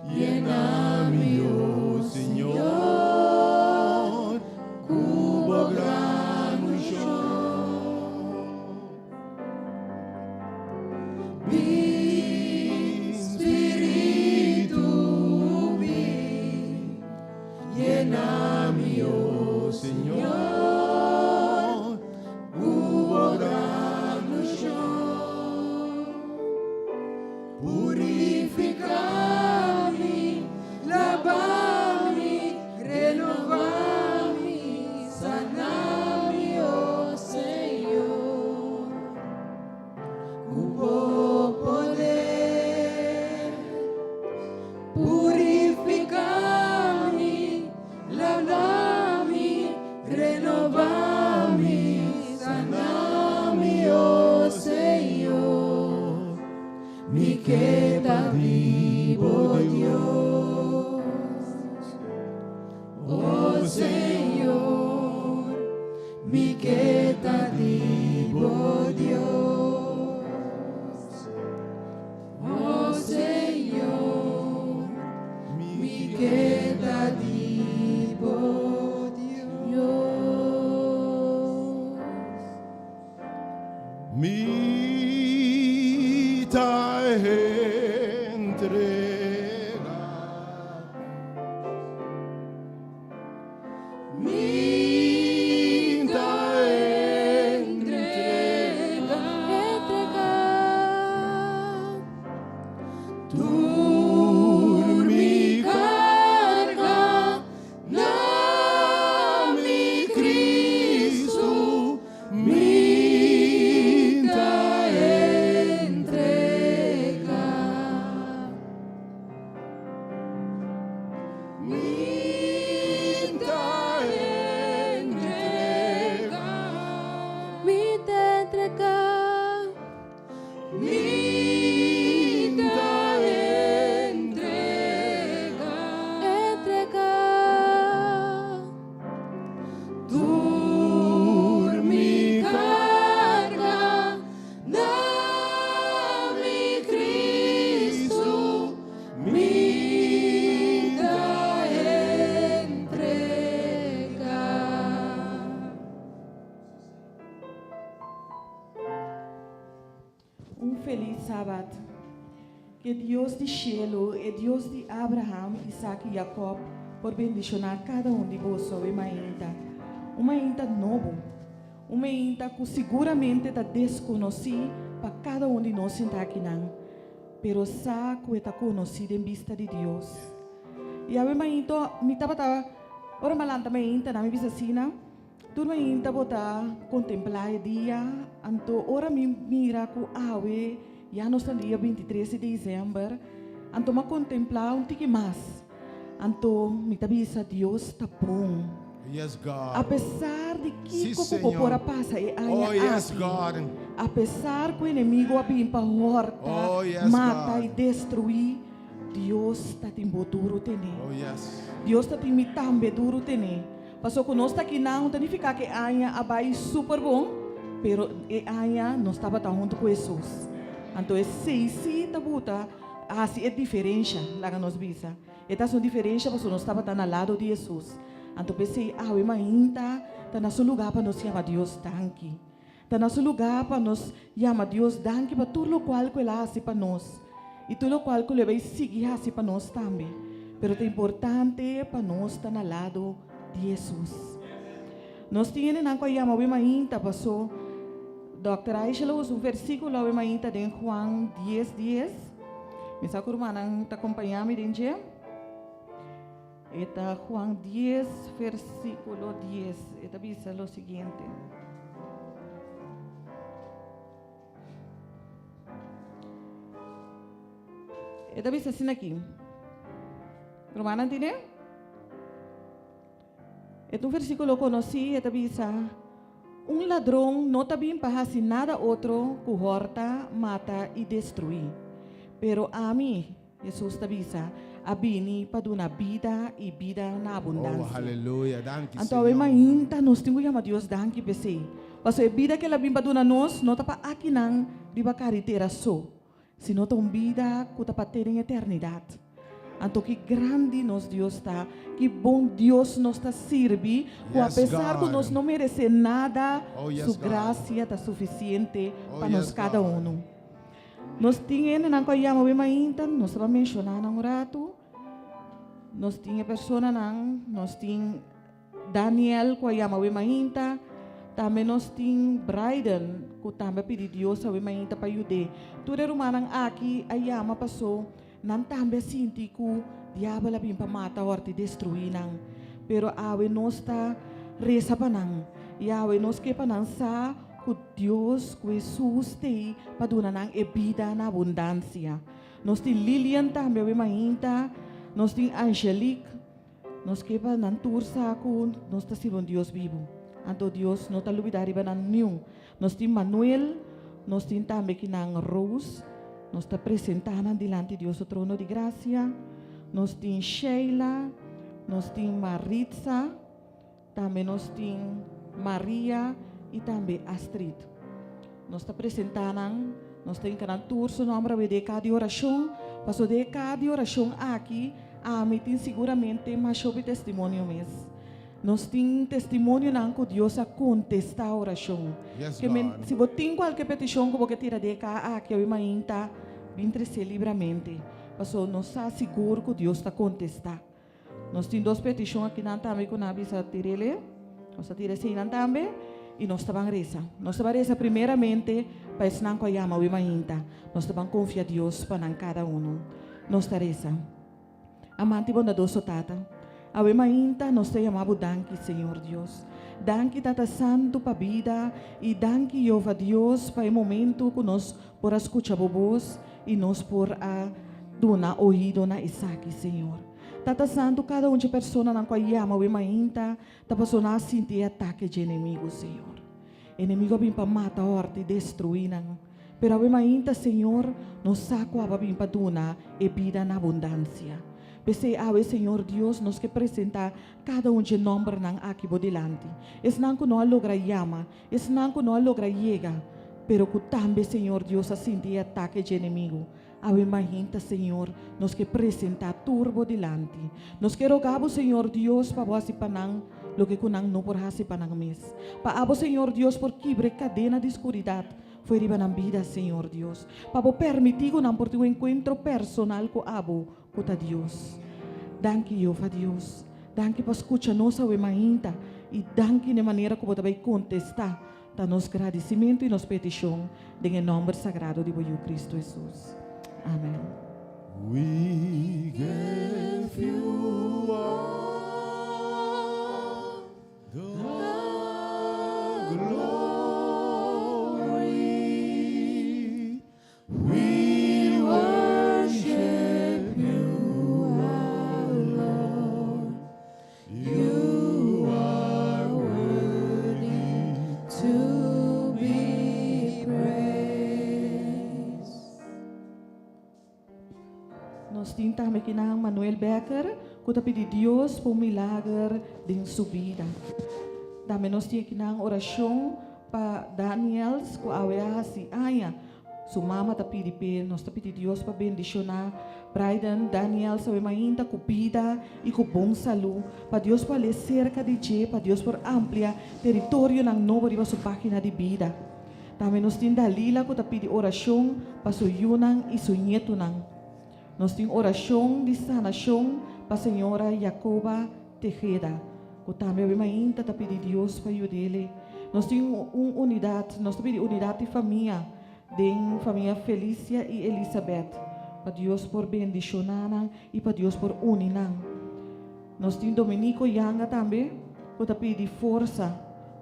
S3: yena mi, oh Señor, ku bo gran unshon. Bin Spiritu bin, yena mi, oh Señor, ku bo gran unshon. Purifiká mi, ke ta di bo Dios. O Señor, mi ke ta di bo Dios. O Señor, mi ke ta di bo Dios.
S2: Mi ta entrega. Mi ta entrega.
S3: Entrega.
S2: Tur mi
S3: carga na mi
S2: Cristo, mi ta
S3: entrega.
S2: Mi ta entrega.
S3: Mi ta entrega.
S2: Mi ta entrega.
S3: Entrega.
S2: Tur mi
S3: carga na mi Cristo, mi ta entrega.
S5: Un felis sabat. Ku Dios di shelu, e Dios di Abraham, Isaac i Jacob, por bendishoná kada un di boso e mainta. Un mainta nobo. Un mainta ku siguramente ta deskonosí pa kada un di nos sintá akinan. Pero sa ku e ta konosí den bista di Dios. I awe mainta mi tabata, ora mi a lanta mainta, nan mi bisa asina, Tur mainta bo ta kontemplá e dia, anto ora mi mira ku awe ya nos ta dia 23 di desèmber, anto mi a kontemplá un tiki mas. Anto mi ta bisa Dios ta bon.
S2: Yes, God.
S5: Apesar di
S2: Sí,
S5: kiko ku bo
S2: Señor.
S5: por a pasa e aña
S2: Oh, yes,
S5: aki,
S2: God.
S5: apesar ku enemigo a bin pa hòrta,
S2: Oh, yes,
S5: mata
S2: God.
S5: i destruí, Dios ta tin bo duru tene.
S2: Oh, yes.
S5: Dios ta tin mi tambe duru tene. Paso ku nos ta kinan no ta nifiká ku e aña a bai super bon, pero e aña nos tabata huntu ku Hesus. Anto esei sí ta buta hasi e diferensha, laga nos bisa. E ta hasi un diferensha pasobra nos tabata na lado di Hesus. Anto p'esei awe mainta ta na su lugá pa nos yama Dios danki. Ta na su lugá pa nos yama Dios danki pa tur lokual ku el a hasi pa nos i tur lokual ku lo e bai sigui hasi pa nos tambe. Pero ta importante pa nos ta na lado di Hesus. Nos tin hendenan ku a yama awe mainta pasó Dòkter Aisha lo usa un versíkulo awe mainta den Juan dies dies. Mi sa ku rumannan ta kompañá mi den dje. E ta Juan dies versíkulo dies. E ta bisa lo siguiente. E ta bisa asina aki. Rumannan tine? E ta un versíkulo konosí, e ta bisa, Un ladron no ta bin pa hasi nada otro ku hòrta, mata i destruí. Pero ami, Hesus ta bisa, a bini pa duna bida i bida na
S2: Oh,
S5: abundansia.
S2: haleluya. Danki,
S5: Anto awe
S2: Señor.
S5: mainta nos tin ku yama Dios danki p'esei. Pasobra e bida ku el a bin pa duna nos no ta pa akinan riba karitera so, sino ta un bida ku ta pa te den eternidat. Anto ki grandi nos Dios ta, ki bon Dios nos ta sirbi, ku
S2: Yes,
S5: apesar ku
S2: God.
S5: nos no meresé nada,
S2: Oh, yes,
S5: su
S2: God.
S5: grasia ta sufisiente
S2: Oh,
S5: pa nos
S2: yes,
S5: kada
S2: God.
S5: unu. Nos tin hendenan ku a yama awe mainta, nos tabata menshoná nan un ratu. Nos tin e personanan, nos tin Daniel ku a yama awe mainta, tambe nos tin Bryden ku tambe a pidi Dios awe mainta pa yud'é. Tur e rumannan aki a yama pasó nan tambe a sinti ku diabel a bin pa mata òrti destruí nan. Pero awe nos ta resa pa nan i awe nos ke pa nan sa Ku Dios, ku Hesus t'ei pa duna nan e bida na abundansia. Nos tin Lilian tambe awe mainta, nos tin Angelique, nos ke pa nan tur sa ku nos ta sirbi un Dios bibu. Anto Dios no ta lubida riba nan niun. Nos tin Manuel, nos tin tambe kinan Rose. Nos ta presentá nan dilanti Dios su trono di grasia. Nos tin Sheila, nos tin Maritza, tambe nos tin Maria i tambe Astrid. Nos ta presentá nan, nos ta hinka nan tur su nòmber awe den e kaha di orashon, pasobra den e kaha di orashon aki ami tin siguramente masha hopi testimonio mes. Nos tin testimonionan ku Dios a kontestá orashon.
S2: Yes,
S5: Ke men,
S2: God.
S5: si bo tin kualke petishon ku bo ke tira den e kaha aki awe mainta, bin tres'é libramente, pasobra nos sa sigur ku Dios ta kontestá. Nos tin dos petishon akinan tambe ku nan a bisa tir'el. Nos a tira eseinan tambe i nos ta ban resa. Nos ta ban resa primeramente pa esnan ku a yama awe mainta. Nos ta ban konfia Dios pa nan kada unu. Nos ta resa. Amante i bondadoso Tata, awe mainta nos ta yama Bo danki, Señor Dios. Danki, Tata Santu, pa bida i danki, Jehová Dios, pa e momento ku nos por a skucha Bo bos i nos por a duna oido na esaki, Señor. Tata Santu, kada un dje personanan ku a yama awe mainta ta pasobra nan a sinti e atake dje enemigu, Señor. Enemigu a bin pa mata, hòrta i destruí nan. Pero awe mainta, Señor, nos sa ku abo a bin pa duna e bida na abundansia. P'esei awe, Señor Dios, nos ke presentá kada un dje nòmbernan aki bo dilanti, esnan ku no a logra yama, esnan ku no a logra yega, pero ku tambe, Señor Dios, a sinti e atake dje enemigu. Awe mainta, Señor, nos ke presentá tur bo dilanti. Nos ke roga bo, Señor Dios, pa bo hasi pa nan loke ku nan no por hasi pa nan mes. Pa abo, Señor Dios, por kibra e kadena di skuridat fo'i riba nan bida, Señor Dios. Pa bo permití ku nan por tin un enkuentro personal ku abo, ku ta Dios. Danki, Jehová Dios. Danki pa skucha nos awe mainta i danki na e manera ku bo ta bai kontestá Ta nos gradisimentu i nos petishon den e nòmber sagrado di bo Yu Kristu Hesus. Amen.
S2: We give you all the glory. We worship you, our Lord. You are worthy
S1: to be praised.
S5: Nos tin tambe kinan Manuel Becker ku ta pidi Dios pa un milager den su bida. Tambe nos tin kinan orashon pa Daniels ku awe a hasi aña. Su mama ta pidi p'e. Nos ta pidi Dios pa bendishoná Brayden Daniel sabe mainta ku bida i ku bon salú. Pa Dios por al'é serka di dje, pa Dios por amplia teritorionan nobo riba su página di bida. Tambe nos tin Dalila ku ta pidi orashon pa su yunan i su ñetunan. Nos tin orashon di sanashon pa señora Jacoba Tejeda, ku tambe awe mainta ta pidi Dios pa yud'ele. Nos tin un unidat, nos ta pidi unidat di famia den famia Felicia i Elizabeth, pa Dios por bendishoná nan i pa Dios por uni nan. Nos tin Dominico Yanga tambe ku ta pidi forsa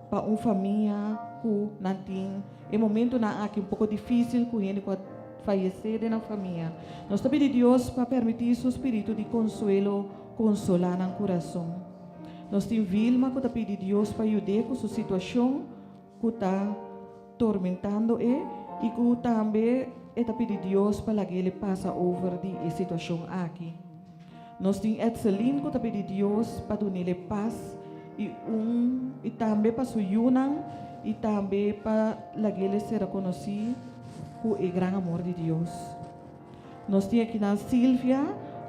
S5: pa un famia ku nan tin e momentunan aki un poko difísil ku hende ku a fayesé den nan famia. Nos ta pidi Dios pa permití su spiritu di konsuelo konsolá nan kurason. Nos tin Vilma ku ta pidi Dios pa yud'é ku su situashon ku ta tormentando e i ku tambe e ta pidi Dios pa lag'el pasa over di e situashon aki. Nos tin Edselin ku ta pidi Dios pa dun'el e pas i un i tambe pa su yunan i tambe pa lag'el sera konosí ku e gran amor di Dios. Nos tin akinan Silvia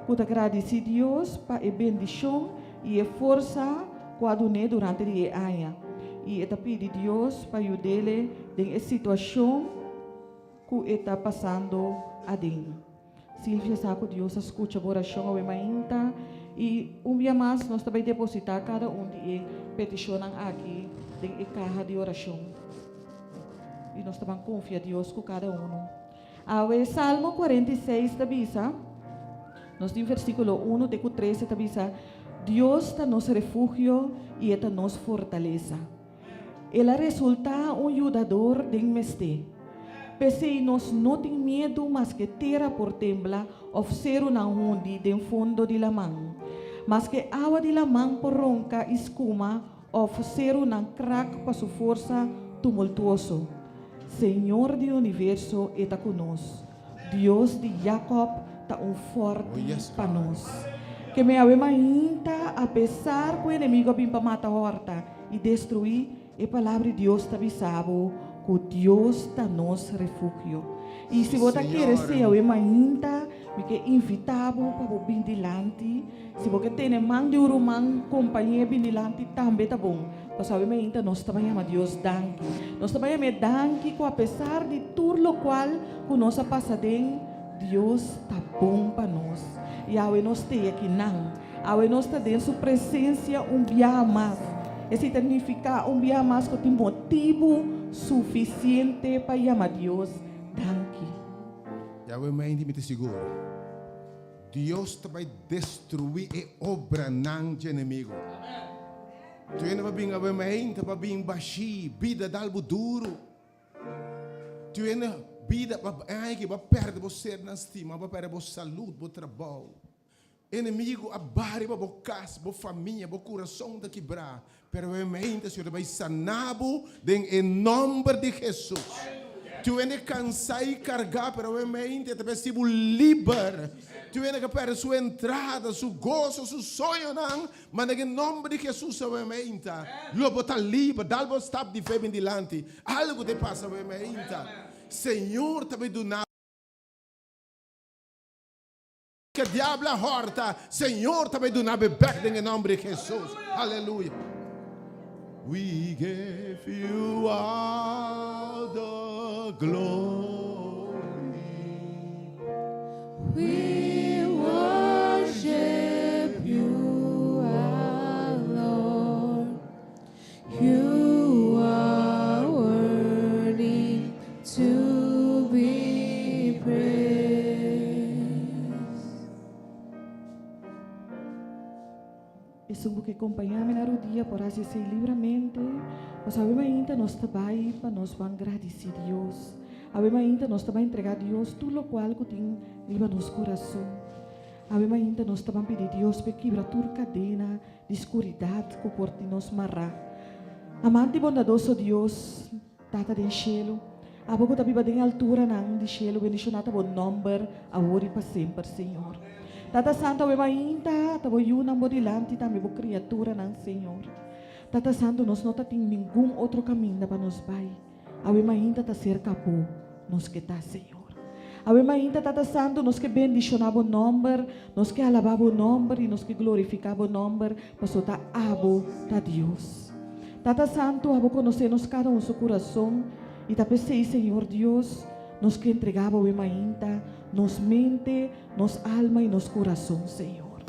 S5: ku ta gradisí Dios pa e bendishon i e forsa ku a dun'é durante di e aña i e ta pidi Dios pa yud'el den e situashon ku e ta pasando aden. Silvia sa ku Dios a skucha bo orashon awe mainta i un bia mas nos ta bai depositá kada un di e petishonnan aki den e kaha di orashon i nos ta ban konfia Dios ku kada unu. Awe Salmo 46 ta bisa, nos tin versíkulo 1 te ku 13 ta bisa, Dios ta nos refugio i e ta nos fortalesa. El a resultá un yudador den mesté. P'esei nos no tin miedu maske tera por tembla òf serunan hundi den fondo di laman. Maske awa di laman por ronka i skuma òf serunan krak pa su forsa tumultuoso. Señor di universo e ta ku nos. Dios di Jakòb ta un
S2: Oh
S5: fòrti
S2: yes,
S5: pa
S2: God.
S5: nos. Ke men awe mainta, apesar ku enemigu a bin pa mata, hòrta i destruí, e Palabra di Dios ta bisa bo ku Dios ta nos refugio. I
S2: Sí,
S5: si bo ta kere
S2: Señor.
S5: esei awe mainta, mi ke invitá bo pa bo bin dilanti. Si bo ke tene man di un ruman kompañ'é bin dilanti tambe ta bon. Pasobra awe mainta nos ta bai yama Dios danki. Nos ta bai yam'é danki ku apesar di tur lokual ku nos a pasa den, Dios ta bon pa nos. I awe nos t'ei akinan. Awe nos ta den su presensia un biaha mas. Esei ta nifiká un biaha mas ku tin motibu sufisiente pa yama Dios danki.
S2: Yahweh mainti mi ta sigur Dios ta bai destruí e obranan dje enemigu. Tu hende pa bin awe mainta pa bin bashí, bida dal bo duru. Tu hende bida pa aña ki bo a pèrdè bo sernan stima, bo a pèrdè bo salud, bo trabou. Enemigu a baha riba bo kas, bo famia, bo kurason ta kibrá, pero e mainta Señor ta bai sana bo den e nòmber di Hesus. Tur hende kansá i kargá, pero e mainta e ta bai hasi bo liber. Tur hende ku a pèrdè su entrada, su goso, su soñonan, ma den e nòmber di Hesus awe mainta lo bo ta liber. Dal bo stap di fe bin dilanti. Algu ta pasa awe mainta. Señor ta bai duna. Ke diablo a horta, Señor ta bay duna bo bek den e nomber di Jesus. Aleluya. We give you all the glory.
S3: We worship you, our Lord. You are worthy to be praised.
S5: Esun ku ke kompañá mi na rudia por hasi esei libramente. Pasobra awe mainta nos ta bai pa nos ban gradisí Dios. Awe mainta nos ta bai entregá Dios tur lokual ku tin riba nos kurason. Awe mainta nos ta ban pidi Dios p'e kibra tur kadena di skuridat ku por tin nos mará. Amante i bondadoso Dios, Tata den shelu, abo ku ta biba den alturanan di shelu, bendishoná ta bo nòmber awor i pa semper, Señor. Tata Santu, awe mainta ta bo yunan bo dilanti, tambe bo kriaturanan, Señor. Tata Santu, nos no ta tin ningun otro kaminda pa nos bai. Awe mainta ta serka bo nos ke ta, Señor. Awe mainta, Tata Santu, nos ke bendishoná bo nòmber, nos ke alabá bo nòmber i nos ke glorifiká bo nòmber, paso ta abo ta Dios. Tata Santu, abo konosé nos kada un su kurason, i ta p'esei, Señor Dios, nos ke entregá bo awe mainta nos mente, nos alma i nos kurason, Señor.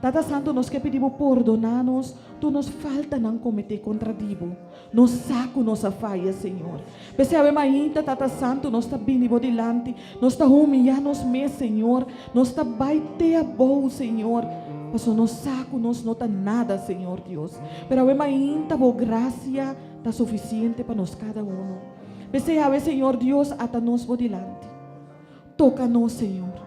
S5: Tata Santu, nos ke pidi Bo pordoná nos tur nos faltanan kometé kontra di Bo. Nos sa ku nos a faya, Señor. P'esei awe mainta, Tata Santu, nos ta bini Bo dilanti, nos ta humiyá nos mes, Señor. Nos ta bai te abou, Señor, pasobra nos sa ku nos no ta nada, Señor Dios. Pero awe mainta Bo grasia ta sufisiente pa nos kada uno. P'esei awe, Señor Dios, ata nos Bo dilanti. Toka nos, Señor.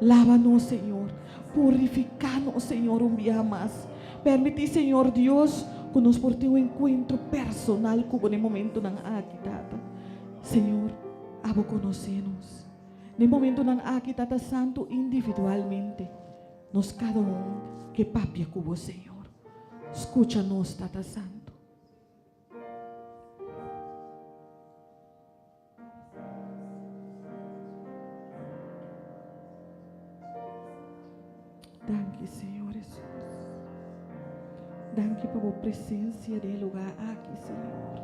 S5: Laba nos, Señor. Purifiká nos, Señor, un biaha mas. Permití, Señor Dios, ku nos por tin un enkuentro personal ku Bo den momentunan aki, Tata. Señor, abo konosé nos. Den momentunan aki, Tata Santu, individualmente, nos kada un ke papia ku Bo, Señor. Skucha nos, Tata Santu. Danki Señor Hesus. Danki pa bo presencia den e lugar aki, Señor.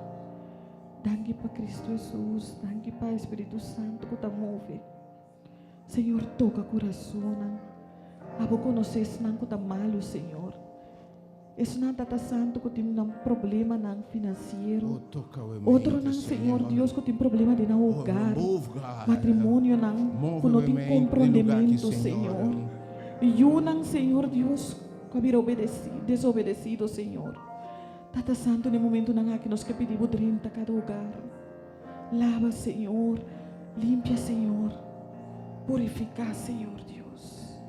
S5: Danki pa Cristo Hesus. Danki pa Espíritu Santo ku ta move. Señor, toka kurasonnan. Abo konosé esnan ku ta malu, Señor. Esnan Tata Santu ku tin nan problemanan finansiero.
S2: Oh, toka we
S5: Otronan,
S2: mente,
S5: Señor
S2: Señor.
S5: Dios, ku tin problema den nan
S2: Oh,
S5: hogar,
S2: move, God.
S5: matrimonionan
S2: Move
S5: ku no
S2: we
S5: tin
S2: mente den lugar aki,
S5: komprondementu,
S2: Señor.
S5: Señor. Yunan, Señor Dios, ku a bira obedesi, desobedesido, Señor. Tata Santu, den momentunan aki nos ke pidi Bo drenta kada hogar. Laba, Señor. Limpia, Señor. Purifiká, Señor Dios.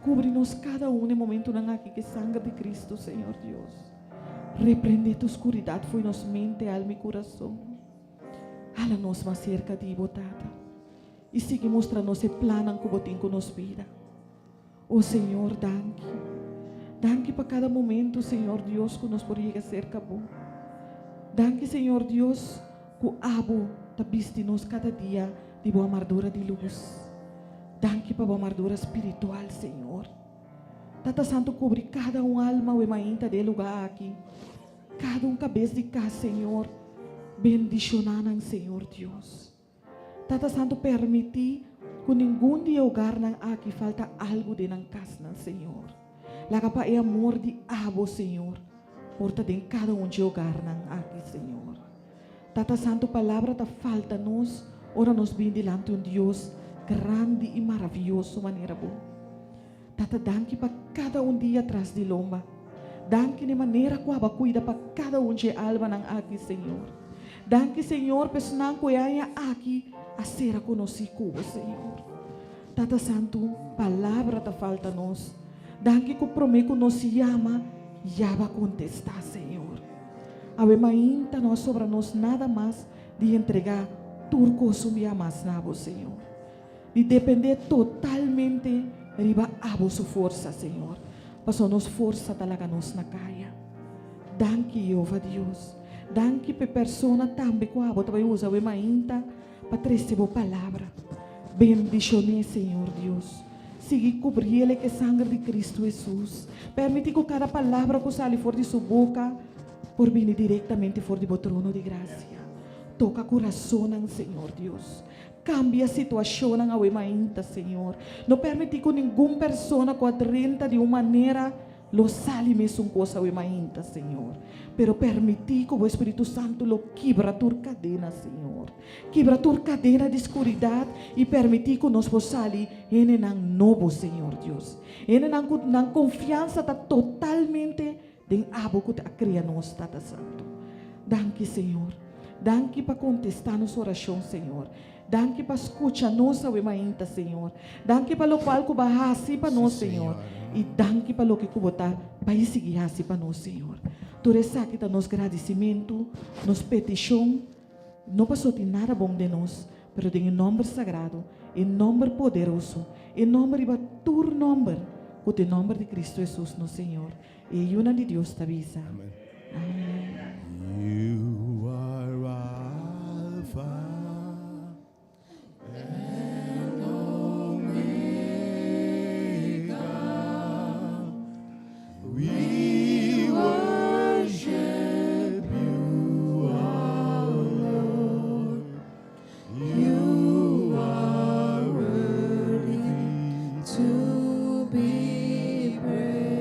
S5: Kubri nos kada un e momentunan aki ku e sanger di Kristu, Señor Dios. Reprende tur skuridat fo'i nos mente, alma i kurason. Hala nos mas serka di Bo, Tata. I sigui mustra nos e plannan ku Bo tin ku nos bida. O Señor, danki. Danki pa kada momento, Señor Dios, ku nos por yega serka Bo. Danki, Señor Dios, ku Abo ta bisti nos kada dia di Bo amardura di lus. Danki pa Bo amardura spiritual, Señor. Tata Santu, kubri kada un alma awe mainta den e lugá aki. Kada un kabes di kas, Señor. Bendishoná nan, Señor Dios. Tata Santu permití ku ningun di e hogarnan aki falta algu den nan kasnan, Señor. Laga pa e amor di Abo, Señor, por ta den kada un dje hogarnan aki, Señor. Tata Santu palabra ta falta nos ora nos bin dilanti un Dios grandi i maravioso manera Bo. Tata danki pa kada un dia tras di lomba. Danki n'e manera ku abo a kuida pa kada un dje almanan aki, Señor. Danki, Señor, pa esnan ku e aña aki a sera konosí ku bo, Señor. Tata Santu, palabra ta falta nos. Danki ku promé ku nos yama, ya bo a kontestá, Señor. Awe mainta no a sobra nos nada mas di entregá tur kos un bia mas na bo, Señor. Di dependé totalmente riba abo su forsa, Señor, pasobra nos forsa ta laga nos na kaya. Danki, Jehova Dios. Danki p'e persona tambe ku abo ta bai usa awe mainta pa trese bo palabra. Bendishoné, Señor Dios. Sigui kubriel ku e sanger di Kristu Hesus. Permití ku kada palabra ku sali for di su boka por bini direktamente for di bo trono di grasia. Toka kurasonnan, Señor Dios. Cambia situacionnan awe mainta, Señor. No permiti cu ningun persona cu a drenta di un manera lo sali mesun cos awe mainta, Señor. Pero permiti cu Bo Espiritu Santo lo kibra tur cadena, Señor. Kibra tur cadena di scuridad y permiti cu nos por sali hendenan nobo, Señor Dios. Hendenan cu nan confiansa ta totalmente Den abo ku ta a kria nos, Tata Santu. Danki, Señor. Danki pa kontestá nos orashon, Señor. Danki pa skucha nos awe mainta, Señor. Danki pa lokual ku bo a hasi pa nos, Señor. I danki pa loke ku bo ta bai sigui hasi pa nos, Señor. Tur esaki ta nos gradisimentu, nos petishon, no pasobra tin nada bon den nos, pero den e nòmber sagrado, e nòmber poderoso, e nòmber riba tur nòmber, ku ta e nòmber di Kristu Hesus nos Señor. E yunan di Dios ta bisa, Amen.
S2: You are Alpha and Omega. We worship you, our Lord. You are worthy
S3: to be praised.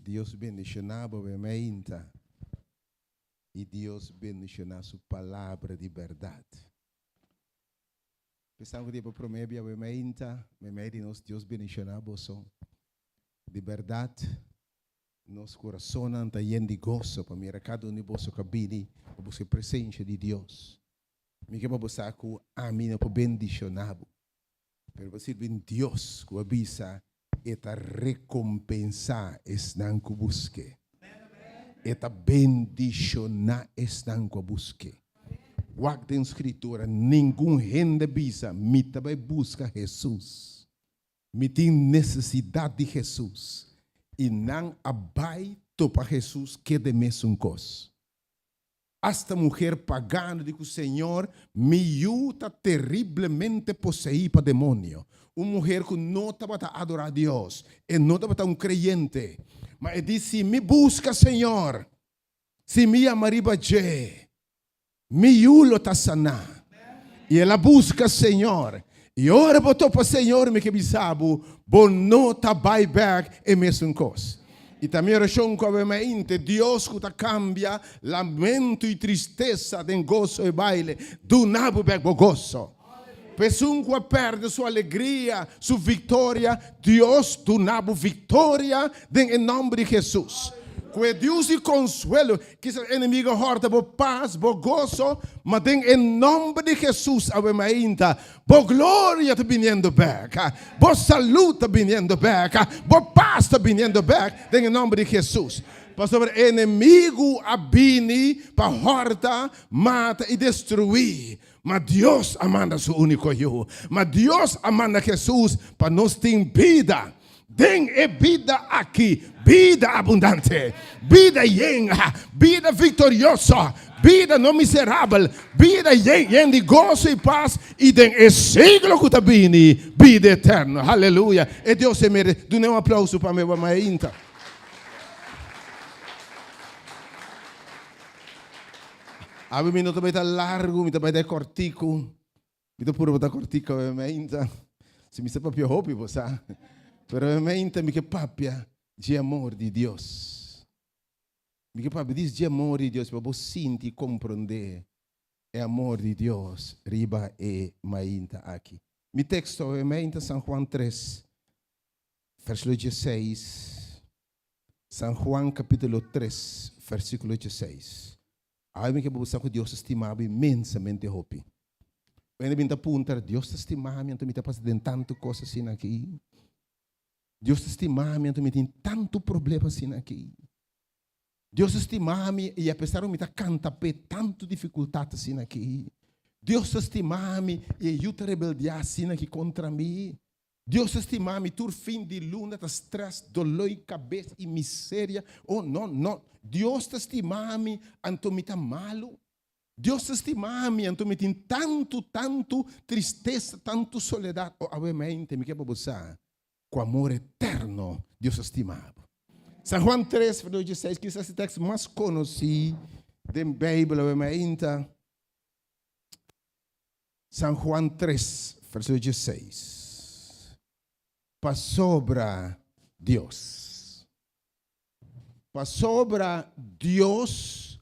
S2: Dios bendishoná bo be meinta i Dios bendishoná su palabra di bèrdat. Pensando ku dia pa promé bia be meinta, meimei di nos Dios bendishoná boso. Di bèrdat nos kurasonnan ta yen di goso pa mira kada un di boso ku a bini pa buska e presensia di Dios. Mi ke pa bo sa ku ami no por bendishoná bo. Pero bo sirbi un Dios ku a bisa e ta rekompensá esnan ku busk'é. E ta bendishoná esnan ku a busk'é. Wak den Skritura, ningun hende bisa, Mi ta bai buska Hesus. Mi tin nesesidat di Hesus. I nan a bai topa Hesus keda e mesun kos. Asta muher pagano di ku Señor, mi yu ta teriblemente poseí pa demonio. Un muher ku no tabata adorá Dios, e no tabata un kreyente. Ma e di, Si mi buska Señor, si mi yama riba dje, mi yu lo ta saná. I el a buska Señor. I ora bo topa Señor, mi ke bisa bo, bo no ta bai bèk e mesun kos. I ta mi orashon ku awe mainte, Dios ku ta kambia lamento i tristesa den goso i baile, duna bo bek bo goso. Pa esun ku a pèrdè su alegria, su viktoria, Dios duna bo viktoria den e nòmber di Hesus. Ku e Dios di konsuelo, kisas enemigo a hòrta bo pas, bo goso, ma den e nòmber di Hesus awe mainta, Bo gloria ta biniendo bek, bo salud ta biniendo bek, bo pas ta biniendo bek den e nomber di Jesus. Pasobra e enemigu a bini pa horta, mata i destrui, ma Dios a manda su unico Yu, ma Dios a manda Jesus pa nos tin bida. Den e bida aki, bida abundante, bida yen, bida viktorioso, bida no miserabel, bida yen yen di goso i pas, i den e siglo ku ta bini, bida eterno. Haleluya! E Dios e mere. Dun'é un aplauso pa mi mainta. Awe mi no ta bai ta largu, mi ta bai ta kòrtiku. Mi ta purba ta kòrtiku awe mainta. Si mi sa papia hopi bo sa. Pero awe mainta mi ke papia dje amor di Dios. Mi ke papia dis dje amor di Dios pa bo sinti i komprondé e amor di Dios riba e mainta aki. Mi teksto awe mainta San Juan tres, versíkulo dieseis. San Juan kapítulo tres, versíkulo dieseis. Awe mi ke bo sa ku Dios ta stima bo inmensamente hopi. Wende bin ta puntra, Dios ta stima mi anto mi ta pasa den tantu kos asina aki? Dios ta stima mi anto mi tin tantu problema asina aki? Dios ta stima mi i apesar ku mi ta kanta p'e tantu difikultat asina aki? Dios ta stima mi i e yu ta rebeldiá asina aki kontra mi? Dios ta stima mi tur fin di luna ta stress, doloi kabes i miseria. Oh no, no. Dios ta stima mi anto mi ta malu. Dios ta stima mi anto mi tin tantu, tantu tristesa, tantu soledat. Oh awe mente mi ke pa bo sa ku amor eterno Dios ta stima bo. San Juan 3, versíkulo 16, kisas e tekst mas konosí den Beibel awe mainta. San Juan 3, versíkulo 16. Pasobra Dios. Pasobra Dios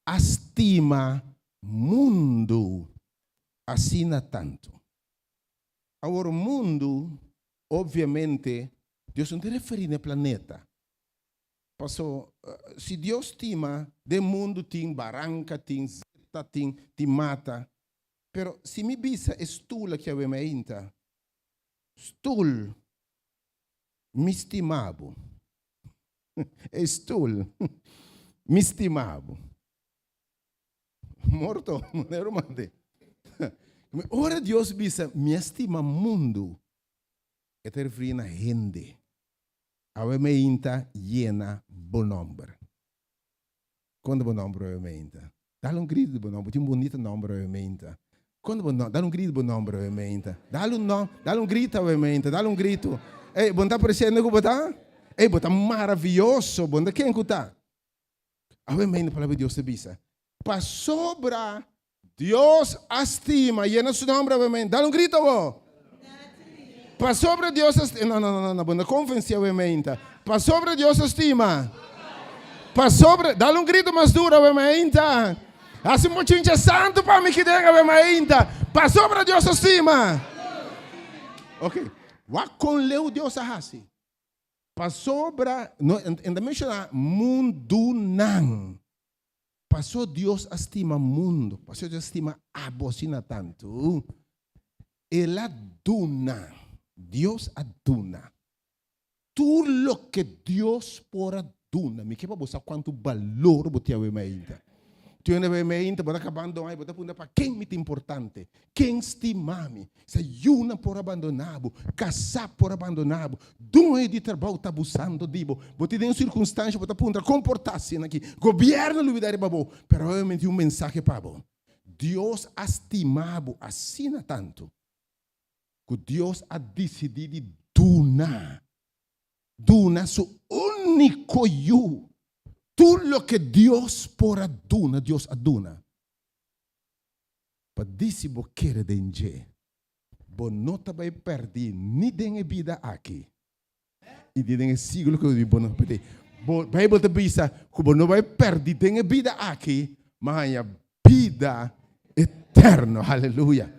S2: a stima mundu asina tantu. Awor mundu, obviamente, Dios no ta referí na e planeta. Paso, si Dios stima, den mundu tin baranka, tin zeta, tin tin mata. Pero si mi bisa e stul aki awe mainta, Stul, mi stima bo. E stul, mi stima bo. Morto, manera mande. Ora Dios bisa, mi a stima mundu, e ta referí na hende. Awe meinta yena bo nomber. Kon ta bo nomber awe meinta? Dal un grito di bo nomber. Bo tin un bonito nomber awe meinta. Kon ta bo nomber? Dal un grito di bo nomber awe meinta. Dal un nom, dal un grito awe meinta. Dal un grito. Ey, bo no ta apreciando ku bo ta? Ey, bo ta maraviyoso. Bo no ta ken ku ta? Awe meinta palabra di Dios ta bisa, Pasobra Dios a stima, yena su nomber awe meinta. Dal un grito bo. Pasobra Dios a no no no no bo no konvensé awe meinta. Pasobra Dios a stima. Pasobra dal un grito mas duro awe meinta. Hasi un bochincha santu pa mi kiden awe meinta. Pasobra Dios a stima. Ok, wak kon leu Dios a hasi. Pasobra no e ta menshoná mundunan. Paso Dios a stima mundo, paso Dios a stima abo asina tantu, El a duna, Dios a duna, tur loke Dios por a duna. Mi ke pa bo sa kuantu balor bo tin awe mainta. Tin un awe mainta bo ta kabando ai, bo ta puntra pa ken mi ta importante, ken stima mi. Sa yunan por a bandoná bo, kasá por a bandoná bo, doño di trabou ta abusando di bo, bo tin den un sirkunstansha bo ta puntra kon por ta asina aki, gobièrnu lubidá riba bo, pero awe mi tin un mensahe pa bo, Dios a stima bo asina tantu ku Dios a disidí di duna, duna su úniko Yu. Tur loke Dios por a duna, Dios a duna. Pa di si bo kere den dje, bo no ta bai pèrdí ni den e bida aki i ni den e siglo ku bo no pèrdí. Bo Beibel ta bisa ku bo no bai pèrdí den e bida aki, ma haña bida eterno. Aleluya!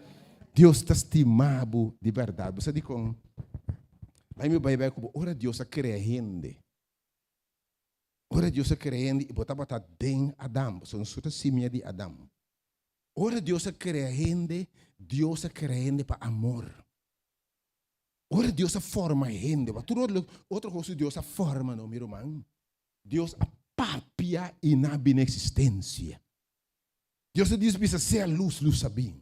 S2: Dios ta stima bo di bèrdat. Bo sa dikon? Bai mi bai bai ku bo ora Dios a krea hende. Ora Dios a krea hende i bo tabata den Adam, pasobra nos tur ta simia di Adam. Ora Dios a krea hende, Dios a krea hende pa amor. Ora Dios a forma hende, wak tur otro kos ku Dios a forma no, mi ruman, Dios a papia i nan a bini eksistensia. Dios a dis bisa sea lus, lus a bin.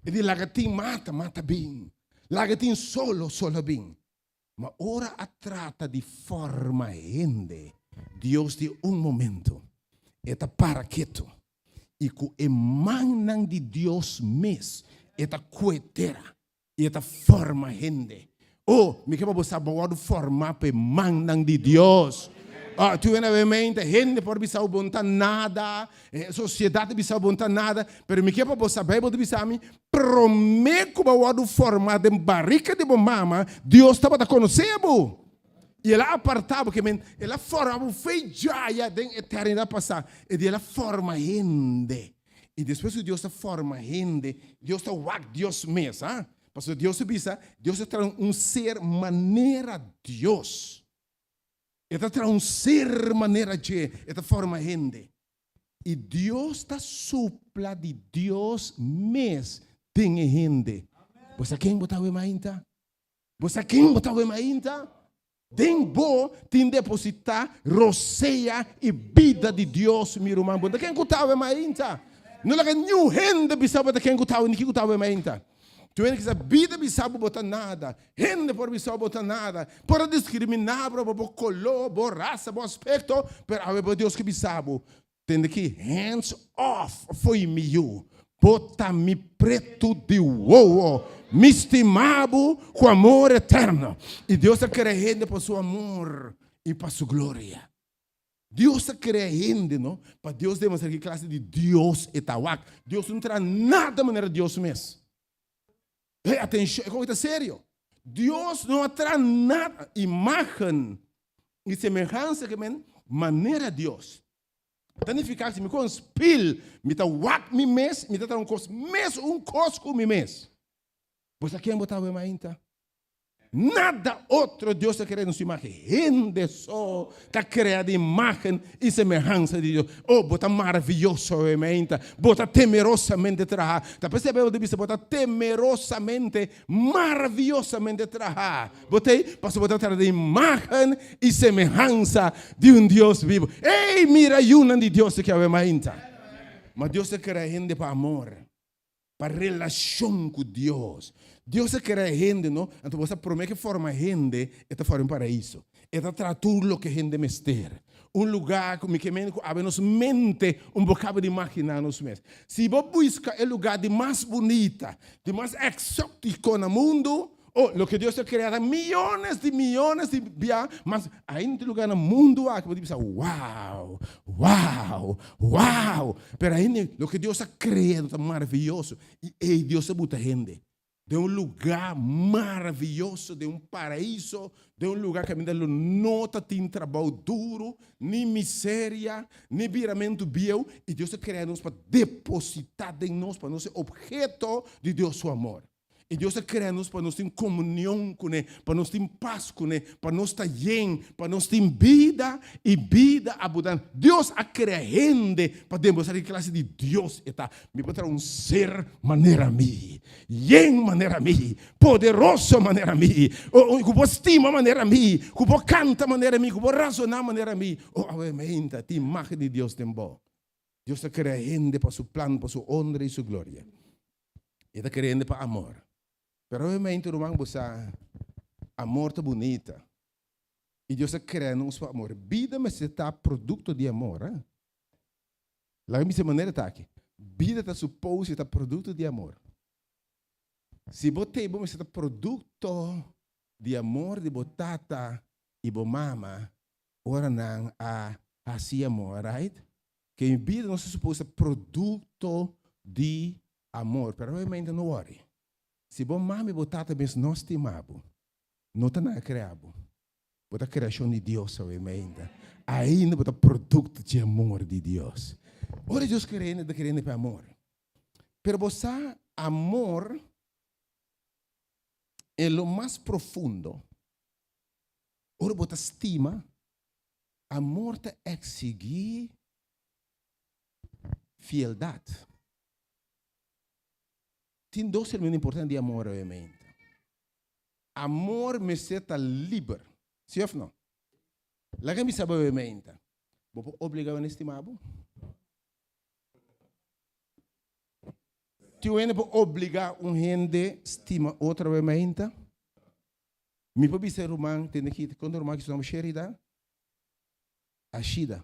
S2: E di laga tin mata, mata a bin. Laga tin solo, solo a bin. Ma ora a trata di forma hende, Dios di un momento e ta para ketu i ku e mannan di Dios mes e ta kue tera i e ta forma hende. Oh, mi ke pa bo sa bo wòrdu formá pa e mannan di Dios. Oh, tur hende a mente, hende por bisa bo bo no ta nada, sosiedat ta bisa bo bo no ta nada, pero mi ke pa bo sa, Beibel ta bisa mi, Promé ku bo a wòrdu formá den barika di bo mama, Dios tabata konosé bo. I el a apartá bo, ke men, el a forma bo fe djaya den eternidat pasá. E di el a forma hende. I despues ku Dios a forma hende, Dios ta wak Dios mes, ha? Pasobra Dios a bisa, Dios a traha un ser manera Dios. E ta traha un ser manera dje, e ta forma hende. I Dios ta supla di Dios mes den e hende. Bo sa ken bo ta awe mainta? Bo sa ken bo ta awe mainta? Den bo tin depositá rosea i bida di Dios, mi ruman. Bo ta ken ku ta awe mainta? No laga niun hende bisa bo ta ken ku ta awe ni kiko ta awe mainta. Tur hende kisa bida bisa bo bo ta nada. Hende por bisa bo ta nada, por a diskriminá bo pa bo koló, bo rasa, bo aspekto, pero awe bo Dios ke bisa bo, Tende ki, hands off fo'i mi yu, bo ta mi pretu di wowo, mi stima bo ku amor eterno. I Dios a krea hende pa su amor i pa su gloria. Dios a krea hende, no, pa Dios demostrá ki klase di Dios e ta. Wak, Dios no traha nada manera Dios mes. Hey, atencion, e cosa ta serio. Dios no a traha nada, imagen y semehansa ke men manera Dios. Ta nifica si mi con spil, mi ta wak mi mes, mi ta traha un cos mes un cos cu mi mes. Bo sa ken bo ta awe mainta? Nada otro Dios a crea den su imagen. Hende so ta crea den imagen y semehansa di Dios. Oh, bo ta maraviyoso obviamente. Bo ta temerosamente traha. Ta p'esei Bijbel ta bisa bo ta temerosamente, maraviyosamente traha. Bo ta ei pasobra bo ta traha den imagen y semehansa di un Dios bibo. Ey, mira yunan di Dios aki awe mainta. Ma Dios a crea hende pa amor. Pa relashon ku Dios. Dios a krea hende, no? Anto bo sa promé ke forma hende, e ta forma un paraiso. E ta traha tur loke hende mester. Un lugá ku mi ke mende ku awe nos mente un bo kaba di imaginá nos mes. Si bo buska e lugá di mas bunita, di mas eksótiko na mundu, Oh, loke Dios a krea ta miyones di miyones di bia mas ainda tin lugar na mundu aki bo ta bisa wow, wow, wow. Pero ainda loke Dios a krea ta maraviyoso i ei Dios a buta hende. Den un lugá maravioso, den un paraiso, den un lugá kaminda lo no ta tin trabou duru, ni miseria, ni biramentu bieu, i Dios a krea nos pa depositá den nos, pa nos ser obheto di Dios su amor. I Dios a krea nos pa nos tin komunion kuné, pa nos tin pas kuné, pa nos ta yen, pa nos tin bida i bida abundante. Dios a krea hende pa demostrá ki klase di Dios e ta. Mi por traha un ser manera mi, yen manera mi, poderoso manera mi, ku por stima manera mi, ku por kanta manera mi, ku por rasoná manera mi. Oh, awe meinta tin imágen di Dios den bo. Dios ta krea hende pa su plan, pa su honra i su gloria. E ta krea hende pa amor. Pero obviamente, ruman, bo sa, amor ta bunita. I Dios a krea nos pa amor. Bida mester ta produkto di amor. Eh? Laga mi bisa manera ta aki. Bida ta supose ta produkto di amor. Si bo tei bo mester ta produkto di amor di bo tata i bo mama ora nan a hasi amor, right? Ke mi bida no ta supose ta produkto di amor. Pero obviamente no worry. Si bo mama i bo tata mes no stima bo, no ta nan a krea bo. Bo ta kreashon di Dios obviamente. Ainda bo ta produkto dje amor di Dios. Ora Dios kere hende, e ta kere hende pa amor. Pero bo sa amor en lo mas profundo, ora bo ta stima, Amor ta eksigí fieldat. Tin dos elemento importante di amor obviamente. Amor mester ta liber, si of no? Laga mi sa obviamente. Bo por obliga un estima bo? Tin un hende por obliga un hende stima otro obviamente? Mi por bisa e ruman, tende aki, kon ruman ki su nomber Sherida? Ashida,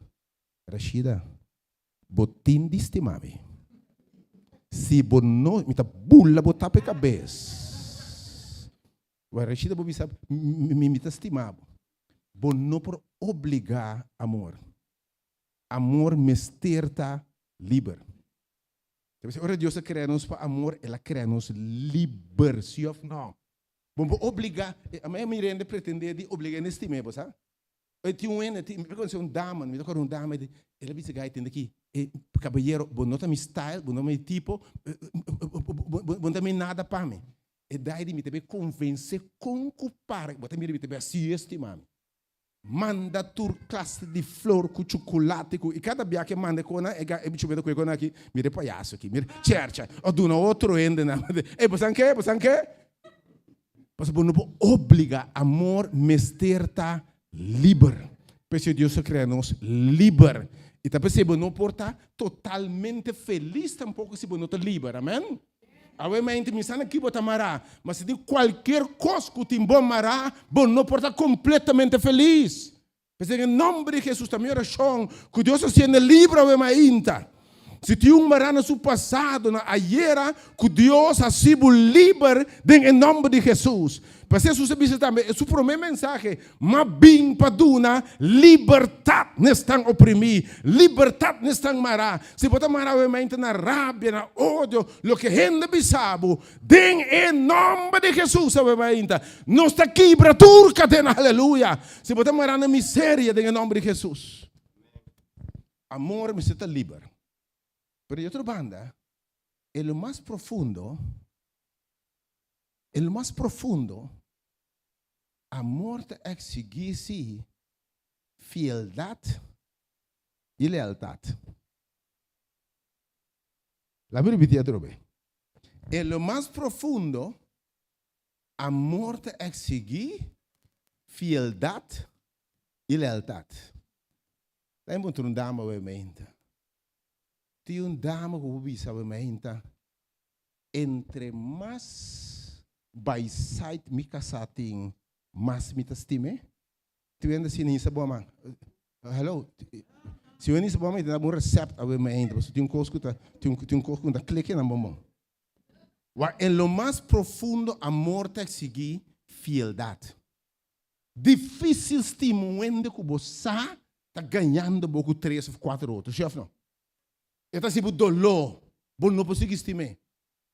S2: Rashida, bo tin di stima mi. Si bo no, mi ta bula bo tapa e kabes. Wèl, Rashida bo bisa, mi, mi ta stima bo. Bo no por obligá amor. Amor mester ta liber. Ora Dios a krea nos pa amor, El a krea nos liber, si òf no? Bo por obliga, a mi mi rende pretende di obliga hende stima bo, sa? E tin un hende, mi conoce un dama, mi ta acorda un dama, el a bisa gai tende aki, e caballero, bo no ta mi style, bo no mi tipo, bo no ta mi nada pa mi. E dai di mi ta bay convence con cu para, bo ta mira mi ta bay haci estima mi. Manda tur clase di flor cu chuculate cu, y cada bia cu e manda e cona, e e bicho mira cu e cona aki, mira e payaso aki, mira, chercha, o duna otro hende nan. Ey, bo san ke? Bo san ke? Pasobra bo no por obliga, amor mester ta liber. P'esei Dios a crea nos liber. Y ta p'esei bo no por ta totalmente feliz tampoco si bo no ta liber. Amen? Awe mente mi sa na ki bo ta mará, ma si tin kualkier kos ku tin bo mará, bo no por ta kompletamente felis. P'esei den e nòmber di Hesus ta mi orashon ku Dios a siende liber awe mainta. Si tin un mará na su pasado, na ayera, ku Dios hasi bo liber den e nòmber di Hesus. P'esei Hesus a bisa tambe e su promé mensahe, M'a bin pa duna libertat n'esnan oprimí, libertat n'esnan mará. Si bo ta mará obviamente na rabia, na odio, loke hende bisa bo, den e nòmber di Hesus obviamente nos ta kibra tur kadena, aleluya. Si bo ta mará na miseria, den e nòmber di Hesus. Amor mester ta liber. Pero di otro banda, e lo mas profundo, e lo mas profundo, Amor ta eksigí sí fieldat i lealtat. Laga mi ripití atrobe. En lo mas profundo, amor ta eksigí fieldat i lealtat. Laga mi puntra un dama awe meinta. Tin un dama ku bo bisa awe meinta, Entre mas by side mi kasá tin, mas mi ta stim'é. Tin wende si nisa bo ama. Hello. Si wende nisa bo ama, mi ta daba un recept awe mainta, pasobra tin un kos ku ta, tin un kos ku no ta kleke nan bonbon. Wak, en lo mas profundo amor ta eksigí fieldat. Difísil stima un wende ku bo sa ta gañando bo ku tres òf kuater otro, si òf no? E ta hasi bo doló, bo no por sigui stim'é.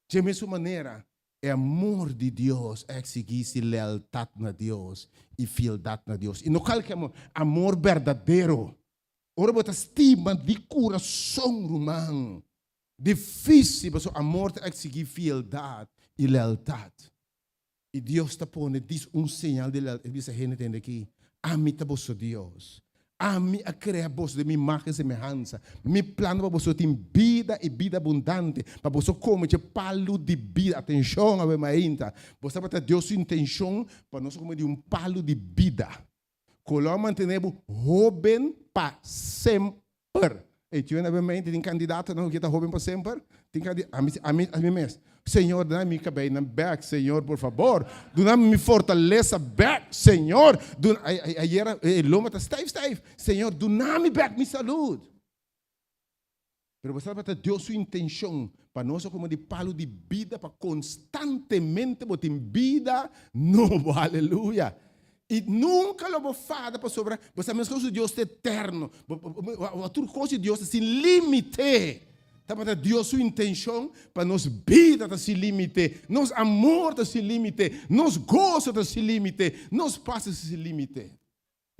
S2: Dje mesun manera, E amor di Dios a eksigí si lealtat na Dios i fieldat na Dios. I no kalke amor, amor berdadero. Ora bo ta stima di kurason, ruman, difísil pasobra amor ta eksigí fieldat i lealtat. I Dios ta pone dis un señal di lealtat. E bisa hende tende aki, Ami ta boso Dios. Ami a krea boso den mi imágen i semehansa. Mi plan ta pa boso tin bida i bida abundante, pa boso kome dje palu di bida. Atenshon, awe mainta. Bo sa tabata Dios su intenshon pa nos kome di un palu di bida ku lo a mantené bo hóben pa semper. Ey, tin awe mainta tin kandidatonan ku ke ta hóben pa semper? Tin kandi, ami, ami, ami mes. Señor, duna mi kabeinan bek, Señor, por fabor. Duna mi fortalesa bek, Señor. Duna, ayera e loma ta stijf, stijf. Señor, duna mi bek mi salud. Pero bo sa tabata Dios su intencion pa nos a come di palu di bida pa constantemente bo tin bida nobo. Aleluya. I nunka lo bo fada pasobra bo sa meskos ku Dios ta eterno. Bo tur kos di Dios ta sin límite. Tabata Dios su intenshon pa nos bida ta sin límite, nos amor ta sin límite, nos goso ta sin límite, nos pas ta sin límite.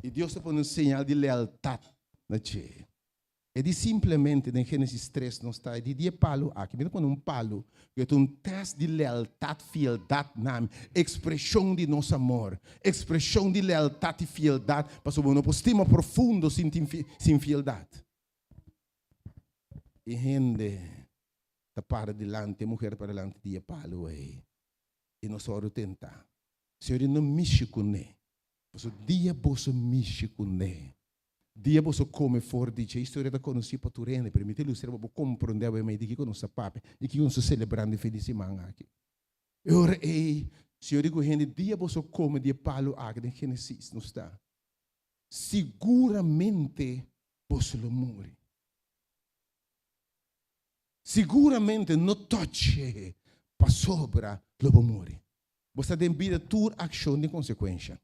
S2: I Dios ta pone un señal di lealtat na dje. E di simplemente den Génesis tres nos ta e di di e palu aki. Mi ta pone un palu ku e ta un tèst di lealtat, fieldat na mi, ekspreshon di nos amor, ekspreshon di lealtat i fieldat, pasobra bo no por stima profundo sin tin sin fieldat. E hende ta para dilanti, e muher ta para dilanti di e palu ei, i nos a wòrdu tentá. Señor di no mishi kuné, pasobra dia boso mishi kuné, Dia boso come for di dje. Historia ta conoci pa tur hende, pero mi ta ilustra pa bo comprende awe mei di kico nos ta papia y kico nos ta celebrando e fin di siman aki. E ora ey, Señor di cu hende, dia boso come di e palo aki den Genesis nos ta, siguramente boso lo muri. Siguramente no toch'e pasobra lo bo muri. Bo sa den bida tur accion tin consecuencia.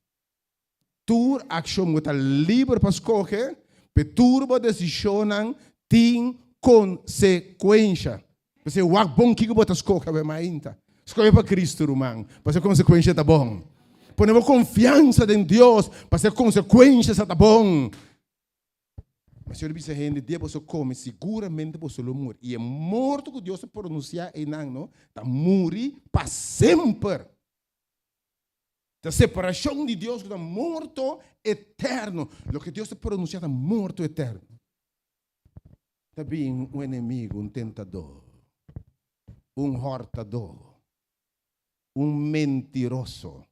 S2: Tur akshon bo ta liber pa skohe, pe tur bo desishonnan tin konsekuensha. P'esei wak bon kiko bo ta skohe awe mainta. Skohe pa Kristu, ruman, pasobra e konsekuensha ta bon. Pone bo konfiansa den Dios, pasobra e konsekuensha sa ta bon. Ma Señor a bisa hende, Dia boso kome, siguramente boso lo muri. I e morto ku Dios a pronunsiá einan, no, ta muri pa semper. Ta separashon di Dios ku ta morto eterno. Loke Dios ta pronunsiá ta morto eterno. Ta bin un enemigo, un tentador, un hòrtadó, un mentiroso.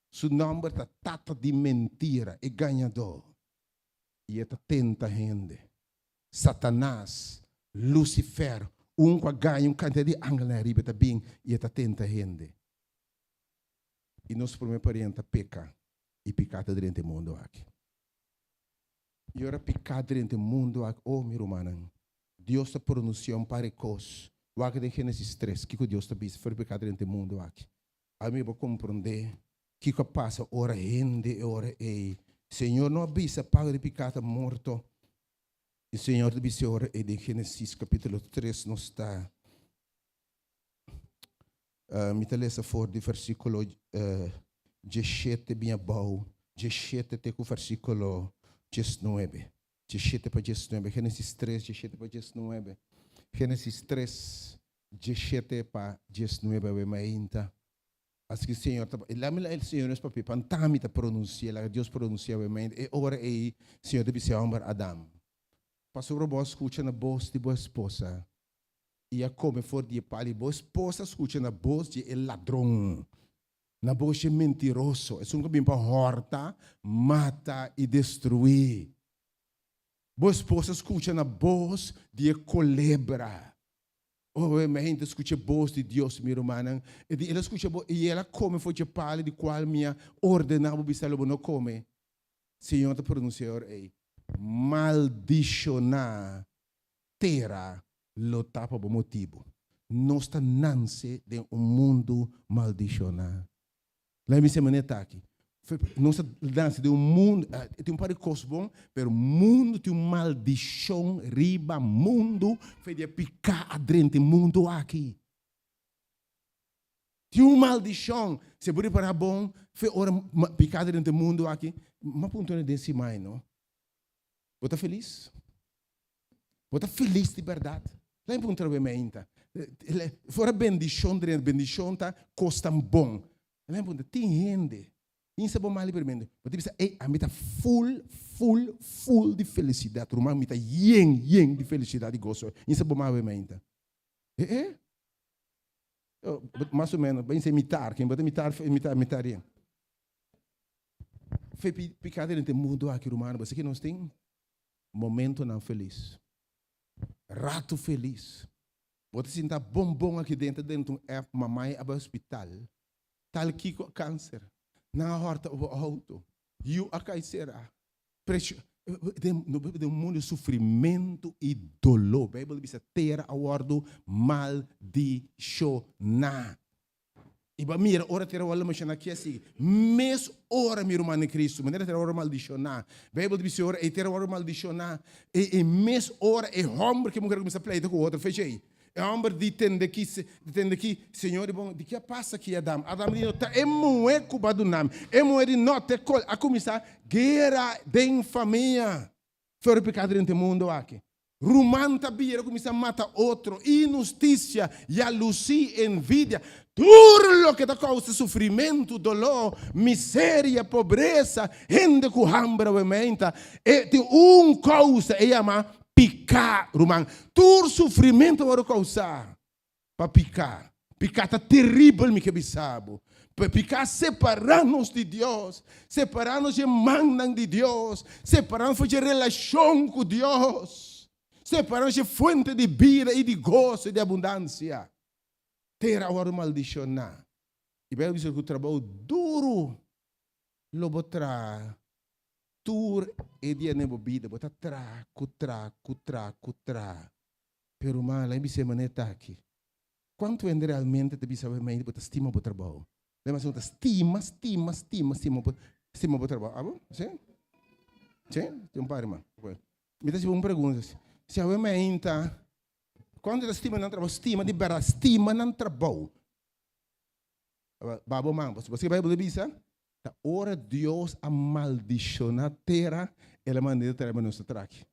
S2: Su nòmber ta tata di mentira, e gañadó. I e ta tenta hende. Satanas, Lucifer, un ku a gaña un kantidat di angelnan ariba, e ta bin i e ta tenta hende. I nos promé pariente a peka, i piká ta drenta e mundu aki. I ora piká drenta e mundu aki, oh, mi rumannan, Dios ta pronunsiá un par e kos. Wak den Génesis tres, kiko Dios ta bisa for piká drenta e mundu aki. Ami bo komprondé kiko a pasa ora hende e ora ei. Señor no a bisa pago di piká ta morto. I Señor ta bisa e ora ei den Génesis kapítulo tres nos ta. Mi ta lesa for di versíkulo diesshete bin abou, diesshete te ku versíkulo diesnuebe. Diesshete pa diesnuebe. Génesis tres, diesshete pa diesnuebe. Génesis tres, diesshete pa diesnuebe awe mainta. Así ku Señor ta, lami laga el Señor nos papia, pa ntami ta pronunsiá, laga Dios pronunsiá awe mainta. E ora ei Señor ta bisa e hòmber Adam, Pasobra bo a skucha na bos di bo esposa, i a kome for di e palu, i bo esposa skucha na bos di e ladron, na bos di e mentiroso, esun ku bin pa hòrta, mata i destruí. Bo esposa skucha na bos di e kolebra. Oh, mi hende skucha e bos di Dios, mi rumannan. E di, el a skucha bo, i el a kome for dje palu di kual mi a ordená bo bisa lo bo no kome. Señor ta pronunsiá ora ei, Maldishoná tera lo ta pa bo motibu. Nos ta nanse den un mundu maldishoná. Laga mi bisa manera ta aki. Nos ta nanse den un mundu, tin un par di kos bon, pero mundu tin un maldishon riba mundu fe di e piká a drenta e mundu aki. Tin un maldishon. Si bo ripará bon, fe ora piká ta drenta e mundu aki, m'a puntra den si mai no. Bo ta felis? Bo ta felis di bèrdat? Laga mi puntra bo mainta. Ora bendishon drenta, bendishon ta kosnan bon. Laga mi puntra, tin hende, insa bo mal libermente, bo ta bisa, ey, ami ta ful, ful, ful di felisidat, ruman, mi ta yen, yen di felisidat i goso. Insa bo mal mainta. E e? Mas o menos, bo insa mitar, ken bo ta mitar, mitar, mitar yen. Fe piká drenta e mundu aki, ruman, bo sa ki nos tin? Momentonan felis. Ratu felis. Bo ta sinta bon bon aki dentro den un app mamai a bai hospital. Tal kiko kanser. Nan a hòrta bo outo. Yu a kai será. Presho den no biba den un mundu di sufrimentu i doló. Beibel ta bisa tera a wòrdu maldishoná. I bo a mira ora tera wòrdu maldishoná ke a sigui? Mes ora, mi ruman den Kristu, manera tera wòrdu maldishoná. Beibel ta bisa ora e tera wòrdu maldishoná, e e mes ora e hòmber ku e muher a kuminsá pleita ku otro. Fecha ei. E hòmber di tende ki, di tende ki, Señor di bon, di ke a pasa ki Adam? Adam di no ta e muhé ku bo a duna mi. E muhé di no ta e kol. A kuminsá guera den famia. Flor di pekado den e mundo aki. Ruman ta bira kuminsá mata otro, inhustisia, yalusí, envidia, tur loke ta kousa sufrimentu, doló, miseria, pobresa, hende ku hamber awe-meinta, e tin un kousa, e yama piká, ruman. Tur sufrimentu a wòrdu kousá pa piká. Piká ta teribel, mi ke bisa bo. Piká separá nos di Dios, separá nos dje mannan di Dios, separá nos for dje relashon ku Dios, separá nos dje fuente di bida i di goso i di abundansia. Tera a wòrdu maldishoná. I Beibel bisa ku trabou duru lo bo traha tur e dia den bo bida. Bo ta traha ku traha ku traha ku traha. Pero ma lain bis'é manera ta aki. Kuantu hende realmente ta bisa bo bo ta stima bo trabou? Lei mas bo ta stima, stima, stima, stima bo, stima bo trabou. Abo? Si? Si? Tin un par di man. Mi ta hasi bo un pregunta. Si awe mainta, kuantu ta stima nan trabou? Stima di bèrdat, stima nan trabou. Ba bo man. Pasobra Beibel ta bisa, ta ora Dios a maldishoná tera, el a manda e tera pa nos ta traki.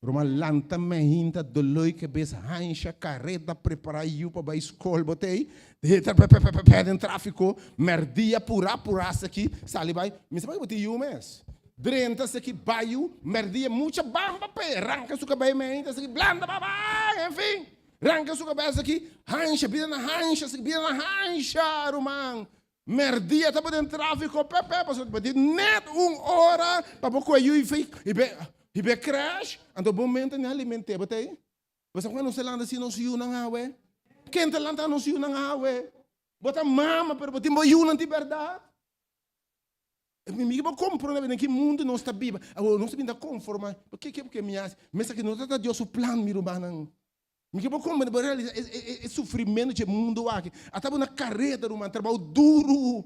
S2: Ruman lanta mehinta doloi kebes hansha kareda prepara yu pa bai skol bo tei pepepepepe den trafiko merdia pura pura saki sali bai mi sa paki bo tin yu mes drenta saki bayu merdia mucha bamba pe ranka su kabei mehinta saki blanda baba enfin ranka su kabes saki hansha bida na hansha saki bida na hansha ruman Merdia ta bo den trafiko pepe pasobra bo tin net un ora pa bo kohe yu i be crash anto bo mente ni alimente bo ta ei. Bo sa ku nos ta lanta si nos yunan awe? Ken ta lanta nos yunan awe? Bo ta mama pero bo tin bo yunan di bèrdat? Mi ke bo komprondé den ki mundu nos ta biba. Awor nos ta bin ta konformá. Ke ke ke mi hasi? Mester ke no ta ta Dios su plan mi rumannan. Mi ke bo komprende, bo realisa e, e, e sufrimentu dje mundu aki. Ata bo na kareda, ruman, trabou duru.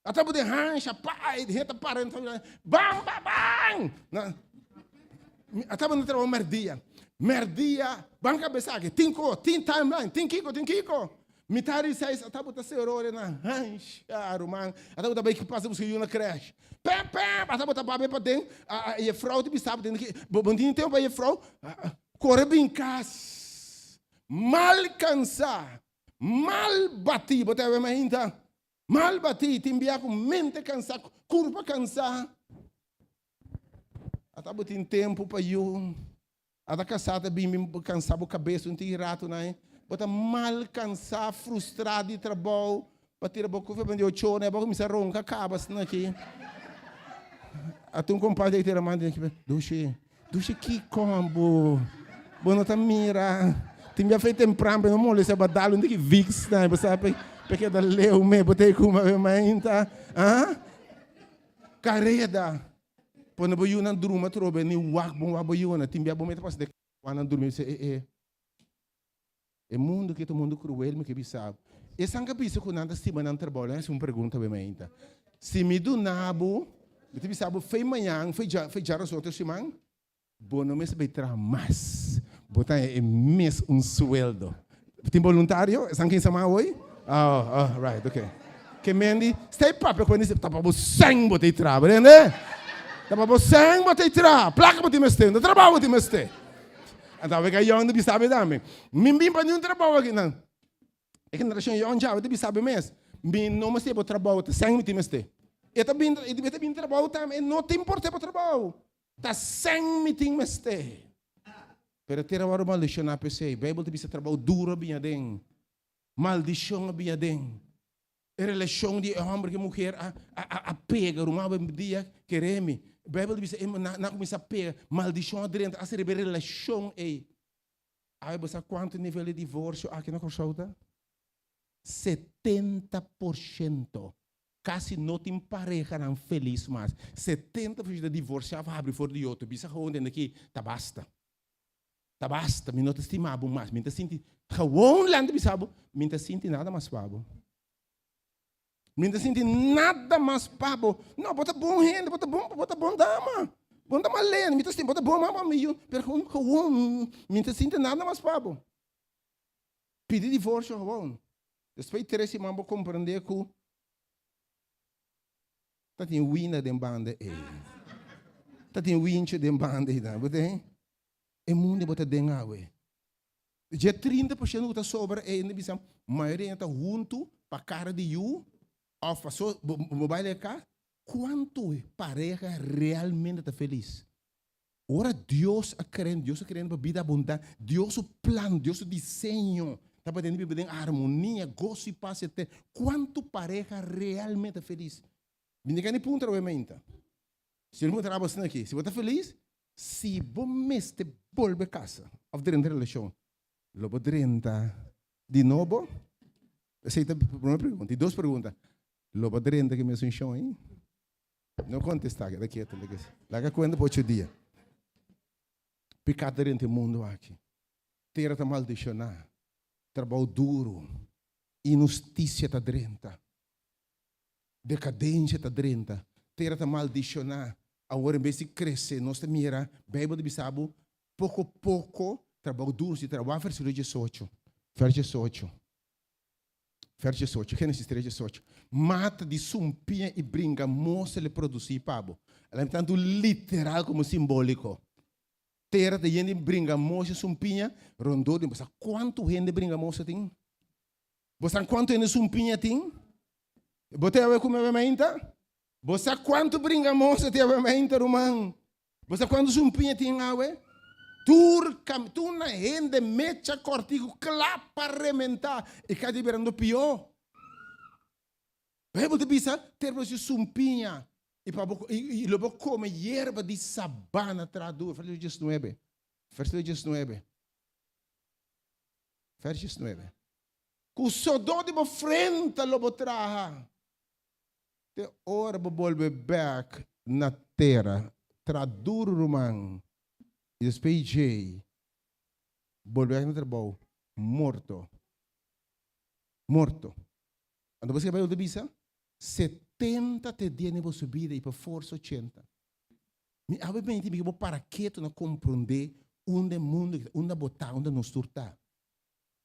S2: Ata bo den hansha, pa, e hende ta para, bam, bam, bam! Na, ata bo na trabou merdia. Merdia, ban kabesa aki, tin ko, tin timeline, tin kiko, tin kiko. Mitar di seis, ata bo ta sero ora na hansha, ruman. Ata bo ta bai pasa buska yu na crash. Pem, pem! Ata bo ta babia paden, a, a, jefrouw ta bisa bo, bo, bo no tin tempo pa jefrouw. Kore bin kas, mal kansá, mal batí, bo ta wè mainta? Mal batí, tin bia ku mente kansá, kurpa kansá. Ata bo tin tempu pa yu, ata kasá ta bin bin kansá bo kabes un tiki ratu nan. Bo ta mal kansá, frustrá di trabou, pa tira bo kofe pa di ocho ora, bo a kuminsá ronka kaba asina aki. Ata un kompadre tira man di aki, Dushi. Dushi kiko bo bo no ta mira tin bia fei tempran pe no molestia bo a dal un tiki vicks na bo sa pe pe keda leu me bo ta kuma be mainta ah kareda pone bo yunan druma atrobe ni wak bon wak bo yunan tin bia bo mete pasa de nan durmi bo e e e mundo aki ta un mundo cruel mi ke bisa bo esan ka bisa ku nan ta stima nan trabou nan hasi un pregunta be mainta si mi duna bo Mi ta bisa bo, fei mañan, fei dja, fei djaros otro siman, bo no mester bai traha mas. Bo ta haña e mes un sueldo. Tin boluntario? Esan ken sama awoi? Oh, oh, right, okay. Ke men di, stay papia ku hende, ta pa bo sèn bo ta traha, bo tende? Ta pa bo sèn bo ta traha, plaka bo tin mester, no trabou bo tin mester. Anto awe ka yòn ta bisa mi tambe, mi bin pa niun trabou aki nan. E generashon yòn djawe ta bisa mi mes, mi no mester bo trabou, ta sèn mi tin mester. E ta bin, e ta bin trabou tambe, e no ta importa bo trabou, ta sèn mi tin mester. Pero tera wòrdu maldishoná p'esei. Beibel ta bisa trabou duru a bin aden. Maldishon a bin aden. E relashon di e hòmber ku e muher a a pega ruman awendia kere mi. Beibel ta bisa nan a kuminsá pega, maldishon a drenta hasta riba e relashon ei. Awe bo sa kuantu nivel di divorsio aki na Kòrsou ta? 70%. Kasi no tin parehanan felis mas. 70% ta divorsiá òf habri for di otro. Bisa gewoon den aki ta basta. Ta basta, mi no ta stima bo mas. Mi ta sinti, gewoon lanta bisa bo, mi ta sinti nada mas pa bo. Mi ta sinti nada mas pa bo. No, bo ta bon hende, bo ta bon, bo ta bon dama. Bo no ta mal hende, mi ta sinti, bo ta bon mama pa mi yu, pero gewoon, gewoon, mi ta sinti nada mas pa bo. Pidi divorsio gewoon. Despues di tres siman bo komprende ku ta tin wina den banda ei. Ta tin winchi den banda ei tambe, bo tin? E mundu bo ta den awe. Dje 30% ku ta sobra ei hende bisa mayoria ta huntu pa kara di yu òf paso bo bai leka kas. Kuantu pareha realmente ta felis? Ora Dios a krea, Dios a krea pa bida abundante. Dios su plan, Dios su diseño ta pa den biba den armonia, goso i pas eterno. Kuantu pareha realmente ta felis? Mi no kende puntra awe meinta. Si mi puntra abo asina aki, si bo ta felis? Si bo mester bolbe kasa òf drenta relashon, lo bo drenta di nobo? Esei ta promé pregunta. Di dos pregunta, lo bo drenta ku e mesun shon ei? No kontestá, keda ketu. Laga kuenta pa ocho dia. Piká ta drenta e mundu aki. Tera ta maldishoná. Trabou duru. Inhustisia ta drenta. Dekadensia ta drenta, tera ta maldishoná. Awor en bes di krese, nos ta mira, Beibel ta bisa bo, poko poko trabou duru si trabou. Wak versíkulo diesocho, vers diesocho, vers diesocho, Génesis tres diesocho. Mata di sumpia i bringa mosa lo e produsí pa bo. El a tantu literal komo simbóliko. Tera ta yen di bringa mosa i sumpiña rondó di bo. Sa kuantu hende bringa mosa tin? Bo sa kuantu hende sumpiña tin? Bo ta yawe ku mi awe mainta? Bo sa kuantu bringamosa tin awe mainta, ruman? Bo sa kuantu sumpiña tin awe? Tur kam, tur na hende mecha kòrtiku kla pa rementá i kada dia birando pió. Beibel ta bisa, Ter bo su sumpiña i pa bo i lo bo kome yerba di sabana tra duru. Versíkulo diesnuebe. Versíkulo diesnuebe. Vers diesnuebe. Ku sodó di bo frenta lo bo traha te ora bo bolbe bèk na tera. Traha duru, ruman, i despues djei bolbe bèk na trabou morto. Morto. Anto bo sa ke Beibel ta bisa? Setenta te dia den boso bida i pa forsa ochenta. Mi awe menti mi ke bo para ketu na komprondé unda e mundu ta, unda bo ta, unda nos tur ta.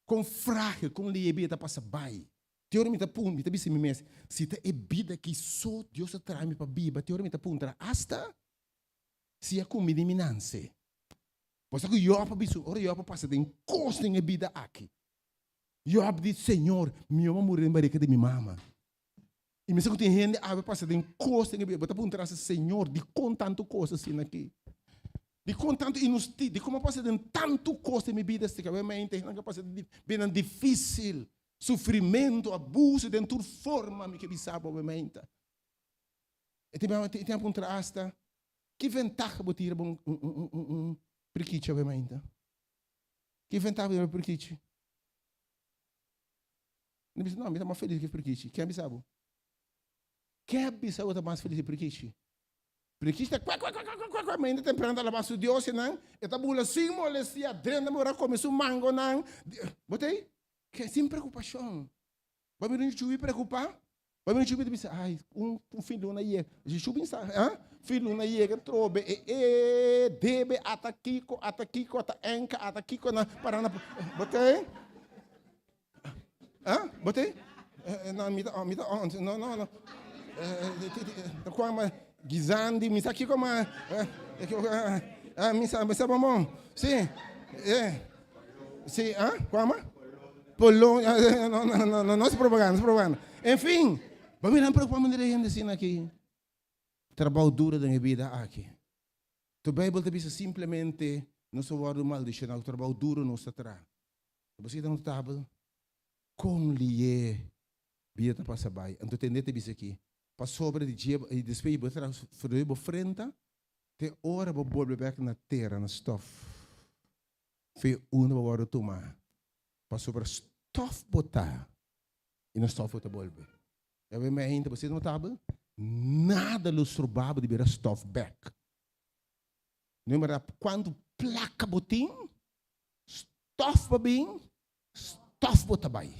S2: Kon frágil, kon lei e bida ta pasa bai. Te ora mi ta puntra, mi ta bisa mi mes, si ta e bida aki so Dios a traha mi pa biba, te ora mi ta puntra asta si a kumbini mi nanse. Bo sa ku Yòb a bisa, ora Yòb a pasa den kos den e bida aki, Yòb di, Señor, mi a muri den barika di mi mama. I mi sa ku tin hende awe pasa den kos den e bida. Bo ta puntra asa, Señor, dikon tantu kos asina aki? Dikon tantu inhustisia? Dikon mi a pasa den tantu kos den mi bida esaki? Awe mente hende a pasa den bidanan difisil, sufrimentu, abusu den tur forma, mi ke bisa bo awe mente. E tin a puntra asta, ki ventaha bo tira bo un prikichi awe mente? Ki ventaha bo tira bo prikichi? Mi bisa, no, mi ta mas felis ke prikichi. Ken a bisa bo? Ken a bisa bo ta mas felis ke prikichi? Prikichi ta kwek, kwek, kwek, kwek, kwek, kwek, mainta temprano ta alabá su diosnan, e ta bula sin molestia, drenta mora kome su mangonan. Bo ta ei? Ke sin preokupashon. Bo a mira un chubi preokupá? Bo a mira un chubi ta bisa, ai, un fin luna yega. Si chubi sa, ha? Fin luna yega trobe e e debe ata kiko, ata kiko, ata enka, ata kiko na para na. Bo ta ei? Ha? Bo ta ei? No, mi ta, mi ta, no, no, no. Kua guisandi, mi sa kiko ma, mi sa, mi sa bon bon. Si, si, ah, kua ma? Polonia, no, no, no, no, no es propaganda, no es propaganda. En fin, bo mira preocupa manera hende asina aki. Trabou duro den e bida aki. Tu Bijbel ta bisa simplemente nos a wordo maldiciona cu trabou duro nos ta traha. Bo sita na tabel con lié bida ta pasa bai. Anto tende ta bisa aki, pasobra di dje y despues bo traha for bo frenta te ora bo bolbe bek na tera, na stof. Fe unda bo wordo tuma. Pasobra stof bo ta y na stof bo ta bolbe. Awe mi ainda bo sita na tabel, nada lo stroba bo di bira stof bek. No importa cuanto placa bo tin, stof bo bin, stof bo ta bay.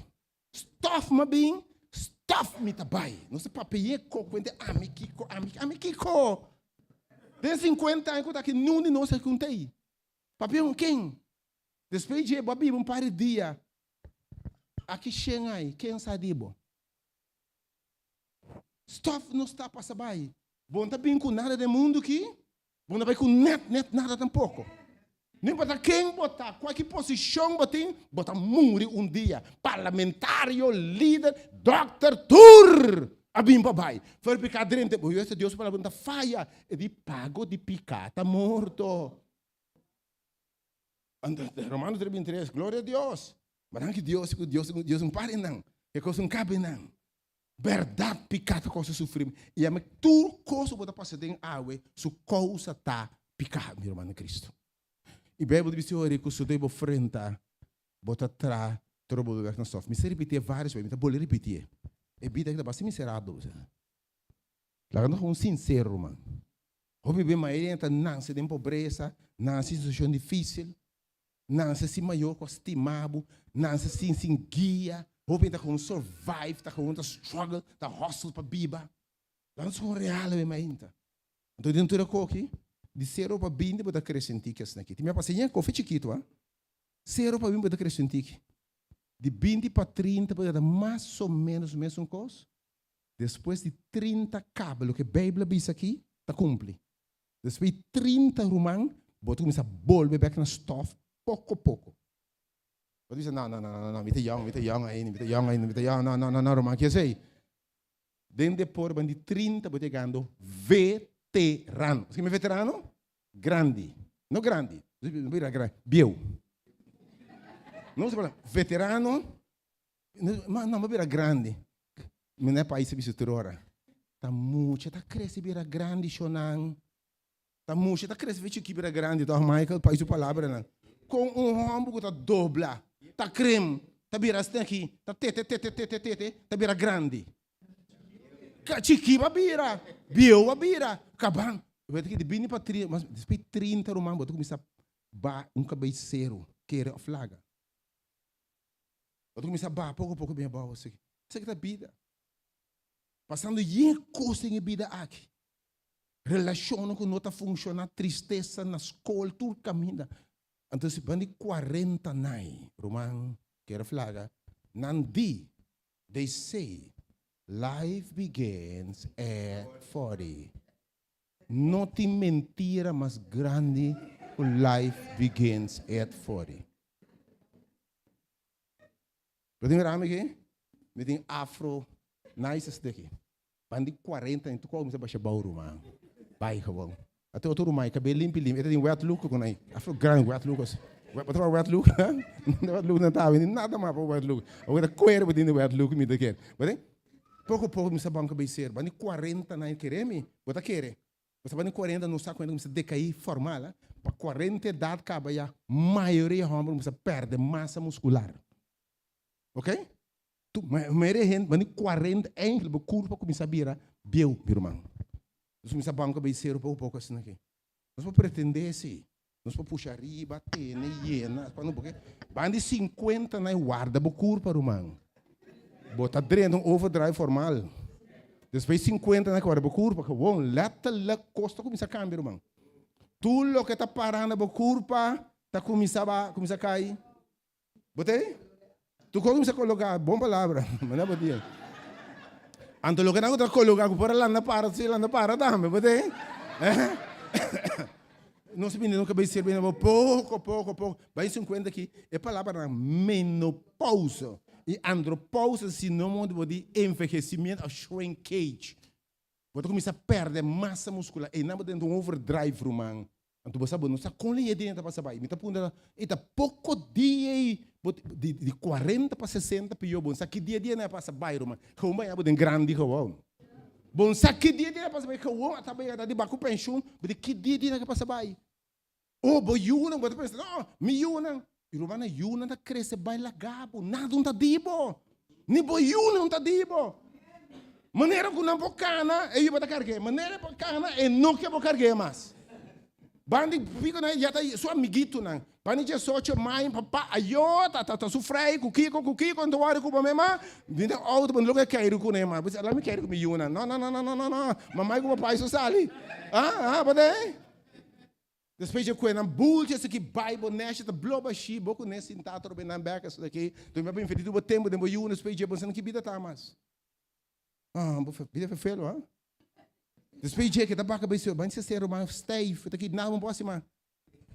S2: Stof mi a bin, stof mi ta bay. Nos ta papia ye ko cuente ami kiko, ami, ami kiko. Den 50 aña cu ta aki, niun di nos a junta ey. Papia con ken? Despues dje bo a biba un par di dia, aki shen ay, ken sa di bo? Stof nos ta pasa bai. Bo no ta bin ku nada den mundu aki, bo no ta bai ku net net nada tampoko. No importa ken bo ta, kualke posishon bo tin, bo ta muri un dia. Parlamentario, lider, dòkter, tur a bin pa bai. For piká drenta, bo yester Dios su palabra no ta faya, e di pago di piká ta morto. Romano 3:23, gloria a Dios. Ma danki Dios ku Dios Dios un par nan, e kos un kabe nan. Bèrdat piká ta kousa sufrimentu. I ami tur kos ku bo ta pasa den awe su kousa ta piká, mi ruman den Kristu. I Beibel ta bisa ora ku sodó bo frenta bo ta tra tur bo bèk na stof. Mi sa ripitié vários bes, mi ta bolbe ripitié. E bida aki ta basta miserabel. Laga nos un sinsero, ruman. Hopi be mayoria ta nase den pobresa, nase den situashon difísil. Nanse sin mayor ku a stima bo, nanse sin sin guia, hopi ta kon survive, ta kon ta struggle, ta hustle pa biba. Nan ta kon real awe mainta. Anto den tur e koki, di sero pa binti bo ta krese un tiki asina aki. Tin mi a pasa yen kofi chikitu a. Sero pa binti bo ta krese un tiki. Di binti pa trinta bo ta keda mas o menos mesun kos. Despues di 30 kaba loke Beibel a bisa aki ta kumpli. Despues di 30 ruman, bo ta kuminsá bolbe bèk na stòf poko poko. Bo ta bisa, No, no, no, no, no, mi ta yòn, mi ta yòn ainda, mi ta yòn ainda, mi ta yòn, no, no, no, no, ruman, ke esei? Den depor ban di 30 bo ta yegando veterano. Bo sa kiko veterano? Grandi. No grandi, no bira grandi, bieu. No se fala veterano, no, no, bo bira grandi. Mi na e pais a bisa tur ora, ta mucha ta crece bira grandi shonan. Ta mucha ta crece bira chiki bira grandi toch Michael pais su palabranan. Con un homber cu ta dobla, ta crem, ta bira asina aki, ta tete tete tete tete, ta bira grandi. Chiki ba bira, bieu ba bira, caban. Wet aki di bini pa trinta, mas despues di trinta ruman bo ta cuminsa ba un cabey cero, kere of laga. Bo ta kuminsá baha poko poko bin abou así. Esaki ta bida. Pasando yen kos den e bida aki. Relashonnan ku no ta funshoná, tristesa na skol, tur kaminda. Anto si ban di kuarenta nai, ruman kere flaga, nan di, they say, life begins at 40. No tin mentira mas grandi ku life begins at 40. Bo tin mira ami aki? Mi tin afro nice asina aki. Ban di 40 aña, tur kos mi sa basha bou ruman. Bai gewoon. Ate otro ruman e kabel limpi limpi, e ta tin wet look ku nan. Afro grandi wet look asi. Bo ta wak wet look? Wet look nan ta awe, nada mas pa wet look. Awor ta kuer bo tin di wet look mi ta kere. Bo tin? Poko poko mi sa ban kabei ser. Ban di 40 aña kere mi, bo ta kere. Bo sa ban di 40 no sa kuenta kuminsa dekaí formal. Pa 40 edat kaba ya mayoria hòmber kuminsa pèrdè masa muskular. Ok? Tu, mayoria hende ban di 40 eindelijk bo kurpa kuminsa bira bieu, mi ruman. Nos kuminsa ban kabei seru poko poko asina aki. Nos por pretendé si. Nos por pusha riba, tene, yena, cuando porque ban di 50 na warda bo curpa, ruman. Bo ta drenta un overdrive formal. Despues 50 na warda bo curpa, gewoon letterlijk cos ta cuminsa cambia, ruman. Tur loke ta para na bo curpa ta cuminsa ba, cuminsa cay. Bo ta? Tur kos kuminsá kologá, bon palabra, manda bo dia. Anto loke nan ku ta kologá ku por a landa para, si landa para tambe, bo te? Nos bini no kabes sirbi na bo poko, poko, poko. Bai sin kuenta ki e palabranan menopausa i andropausa sinónimo di bo di envehesimiento òf shrinkage. Bo ta kuminsá pèrdè masa muskular. Einan bo ta den un overdrive, ruman. Anto bo sa bo no sa kon lei e dia ta pasa bai. Mi ta puntra, e ta poko dia ei bo di di kuarenta pa sesenta pió bo no sa ki dia dia nan a pasa bai ruman. Gewoon baña bo den grandi gewoon. Bo no sa ki dia dia nan a pasa bai gewoon a ta bai a ta di baku penshun bo di ki dia dia nan a pasa bai. Oh bo yunan bo ta pensa no mi yunan. I ruman nan yunan ta krese bai laga bo nada no ta di bo. Ni bo yunan no ta di bo. Manera ku nan por kana e yu bo ta karg'é. Manera e por kana e no ke bo karg'é mas. Bandi piko nan ya ta su amiguitonan. Bandi diesocho mai papa ayo ta ta su frei ku kiko ku kiko no ta wòri ku bo mema. Bin den outo bo no loke keiru kuné mas. Bo bisa laat mi keiru ku mi yunan. No no no no no no mamai ku papai so sali. Ah ah bo ta e. Despues dje kue nan bultje esaki bai bo nesha ta blo bashi bo ku ne sinta atrobe nan bek esaki tu mi a inverti tur bo tempo den bo yu despues dje bo sa ki bida ta mas ah bo bida fefelo ah despues dje ke ta baka bai se ban se ser ruman stijf ta ki nada bo por hasi mas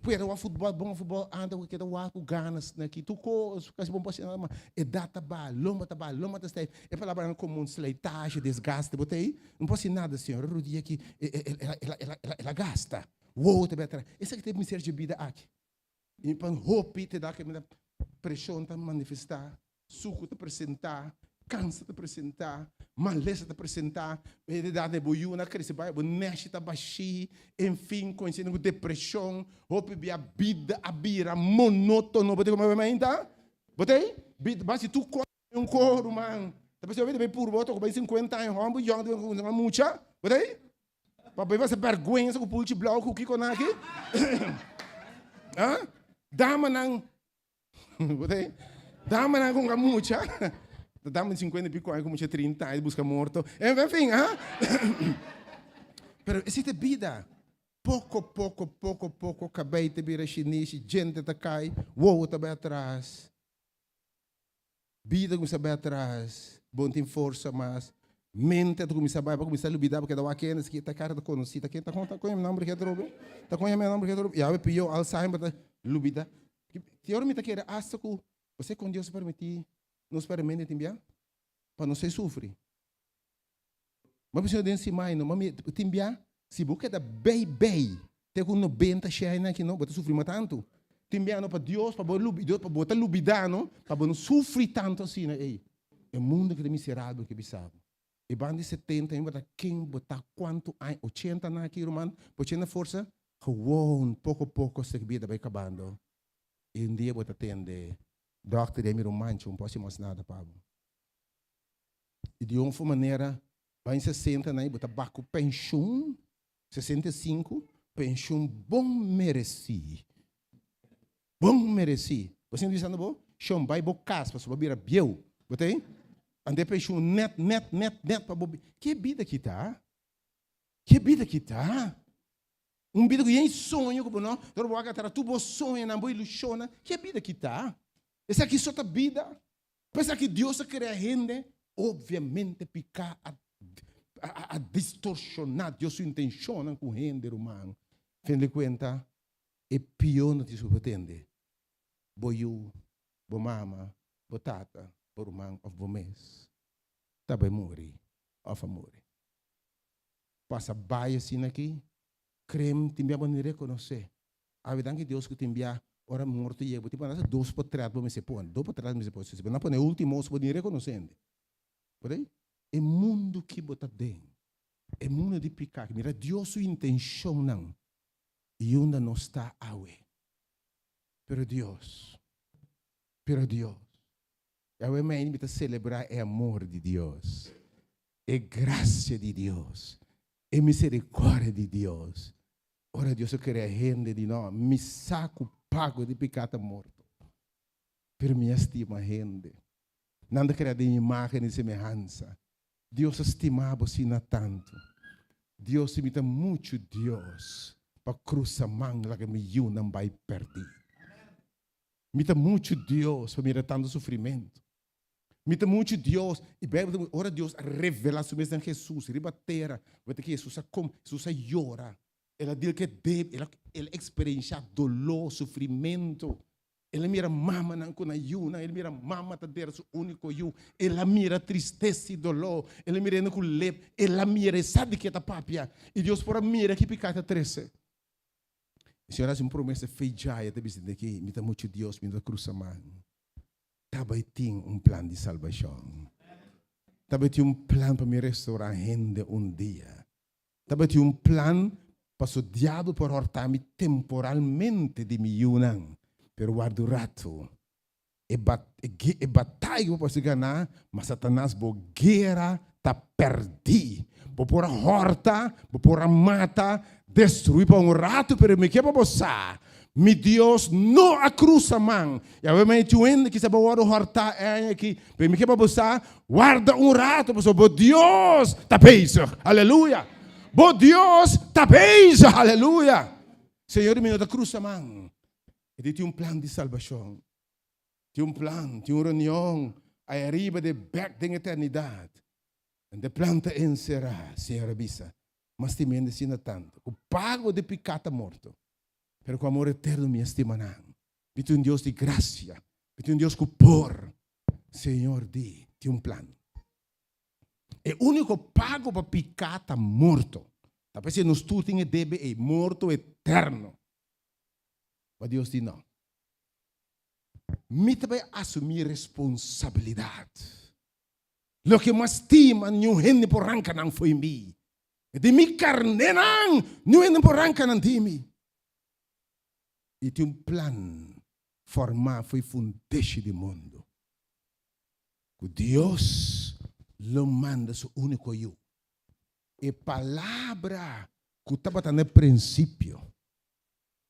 S2: pueda wak futbol bon futbol anda ku keda wak ku ganas na ki tur kos kasi bo no por hasi nada mas edat ta baha lomba ta baha lomba ta stijf e palabranan komun slijtage desgaste bo ta ei no por hasi nada señor rudia ki el a gasta. Wow ta beta. Esaki ta e miseria dje bida aki. I pa hopi te da ke mira preshon ta manifestá, suku ta presentá, kansa ta presentá, malesa ta presentá, e edat di bo yunan a krese bai, bo nèshi ta bashí, enfin koinsidiendo ku depreshon, hopi bia bida a bira monótono. Bo ta komo ainda? Bo ta ei? Bida basi tur kos Un koho ruman. Ta p'esei hopi ta bay purba otro ku bay sinkuenta aña hòmber yòn ta bin ku mucha. Bo ta ei? Pa bay pasa bèrgwensa ku pulchi blou ku kiko nan aki. Ah? Damanan. Bo ta ei? Damanan ku un mucha. Ta dama di sinkuenta i piko aña ku mucha trinta aña ta buska morto. Enfin, ah? Pero esei ta e bida. Poko, poko, poko, poko kabei ta bira shinishi, djente ta kai, wowo ta bay atras. Bida kuminsá bai atras, bo no tin forsa mas, mente ta kuminsá bai, bo kuminsá lubidá bo keda wak kende esaki ta kara ta konosí, ta ken ta kon ta koña mi nòmber ke atrobe, ta koña mi nòmber ke atrobe, yawe pió Alzheimer ta lubidá. Te ora mi ta kere asta ku bo sa kon Dios a permití nos pèrdè mente tin bia? Pa nos ei sufri. Bo a bisa den si mai no, ma mi tin bia si bo keda bei bei te ku nobenta shei aki no, bo ta sufri mas tantu. Tin bia no pa Dios pa bo lubi pa bo ta lubida no, pa bo no sufri tantu asina ei. E mundu ke ta miserabel ke bisa bo. E banda di setenta aña bo ta ken bo ta kuantu aña ochenta nan aki ruman bo chena forsa gewoon poko poko esaki bida bai kabando i un dia bo ta tende dòkter di mi ruman un por hasi mas nada pa bo. I di un manera bai sesenta nan bo ta bak ku penshun 65 penshun bon meresí. Bon meresí. Bo sinti bisando bo, shon bai bo kas pasobra bo bira bieu. Bo ta ei? Anda e penshun nèt nèt nèt nèt pa bo. Ke bida ki ta? Ke bida ki ta? Un bida ku yen soño ku bo no, ora bo wak atras tur bo soñonan, bo ilushonnan, ke bida ki ta? Esaki so ta bida? P'esaki ki Dios a krea hende, obviamente piká a a distorshoná Dios su intenshonnan ku hende, ruman. Fin di kuenta, e pió notisia ku bo tende, bo yu, bo mama, bo tata, bo ruman òf bo mes ta bai muri òf a muri. Pasa bai asina aki, krem tin bia bo ni rekonosé. Awe danki Dios ku tin bia ora morto yega bo tin pone hasta dos potret bo mester pone, dos potret bo mester pone, si bo no pone e ultimo bo tin rekonosende. Por ei e mundu ki bo ta den, e mundu di pika, mira Dios su intenshonnan i unda nos ta awe. Pero Dios, pero Dios. Awe mei mi ta selebrá e amor di Dios, e grasia di Dios, e miserikòrdia di Dios. Ora Dios a krea hende di no, mi sa ku pago di piká ta morto, pero mi a stima hende. Nan ta krea den imágen i semehansa. Dios a stima bo asina tantu. Dios si mi ta muchu Dios pa krusa man laga mi yunan bai pèrdí. Mi ta muchu Dios pa mira tantu sufrimentu. Mi ta muchu Dios. I Bijbel ta ora Dios a revela su mes den Jesus riba tera, wete ki Jesus a kom, Jesus a yora. El a dil ke deb, el a el a eksperenshá doló, sufrimentu. El a mira mamanan ku nan yunan, el a mira mama ta dera su úniko yu. El a mira tristesa i doló, el a mira hende ku lep, el a mira, e sa di ke ta papia. I Dios por a mira ki piká ta trese. E Señor a hasi un promesa fe djai, e ta bisa di ki, Mi ta muchu Dios, mi no ta krusa man. Tabatin un plan di salbashon. Tabatin un plan pa mi restourá hende un dia. Tabatin un plan paso diabel por hòrta mi temporalmente di mi yunan, pero warda un ratu. E e bataya ku bo por hasi ganá, ma Satanas bo guera ta pèrdí. Bo por a hòrta, bo por a mata, destruí pa un ratu, pero mi ke pa bo sa, mi Dios no a krusa man. I awe mi tin un hende kisa bo wòrdu hòrtá e aña aki, pero mi ke pa bo sa, warda un ratu, pasobra bo Dios ta bezig. Aleluya! Bo Dios ta bezig. Aleluya! Señor, mi no ta krusa man. E tin un plan di salbashon. Tin un plan, tin un reunion ai ariba de bek den eternidat. En de plan ta enserá, Señor a bisa, M'a stima hende asina tantu, ku pago di piká ta morto, pero ku amor eterno mi a stima nan. Mi tin un Dios di grasia, mi tin un Dios ku por. Señor di, tin un plan. E úniko pago pa piká ta morto. Ta p'esei nos tur tin e debe ei, morto eterno. Ma Dios di no. Mi ta bai asumí responsabilidat. Loke m'a stima, niun hende por ranka nan fo'i mi. Di mi karnénan, niun hende por ranka nan di mi. I tin un plan formá fo'i fundeshi di mundu, ku Dios lo manda su úniko Yu, e Palabra ku tabata na e prinsipio,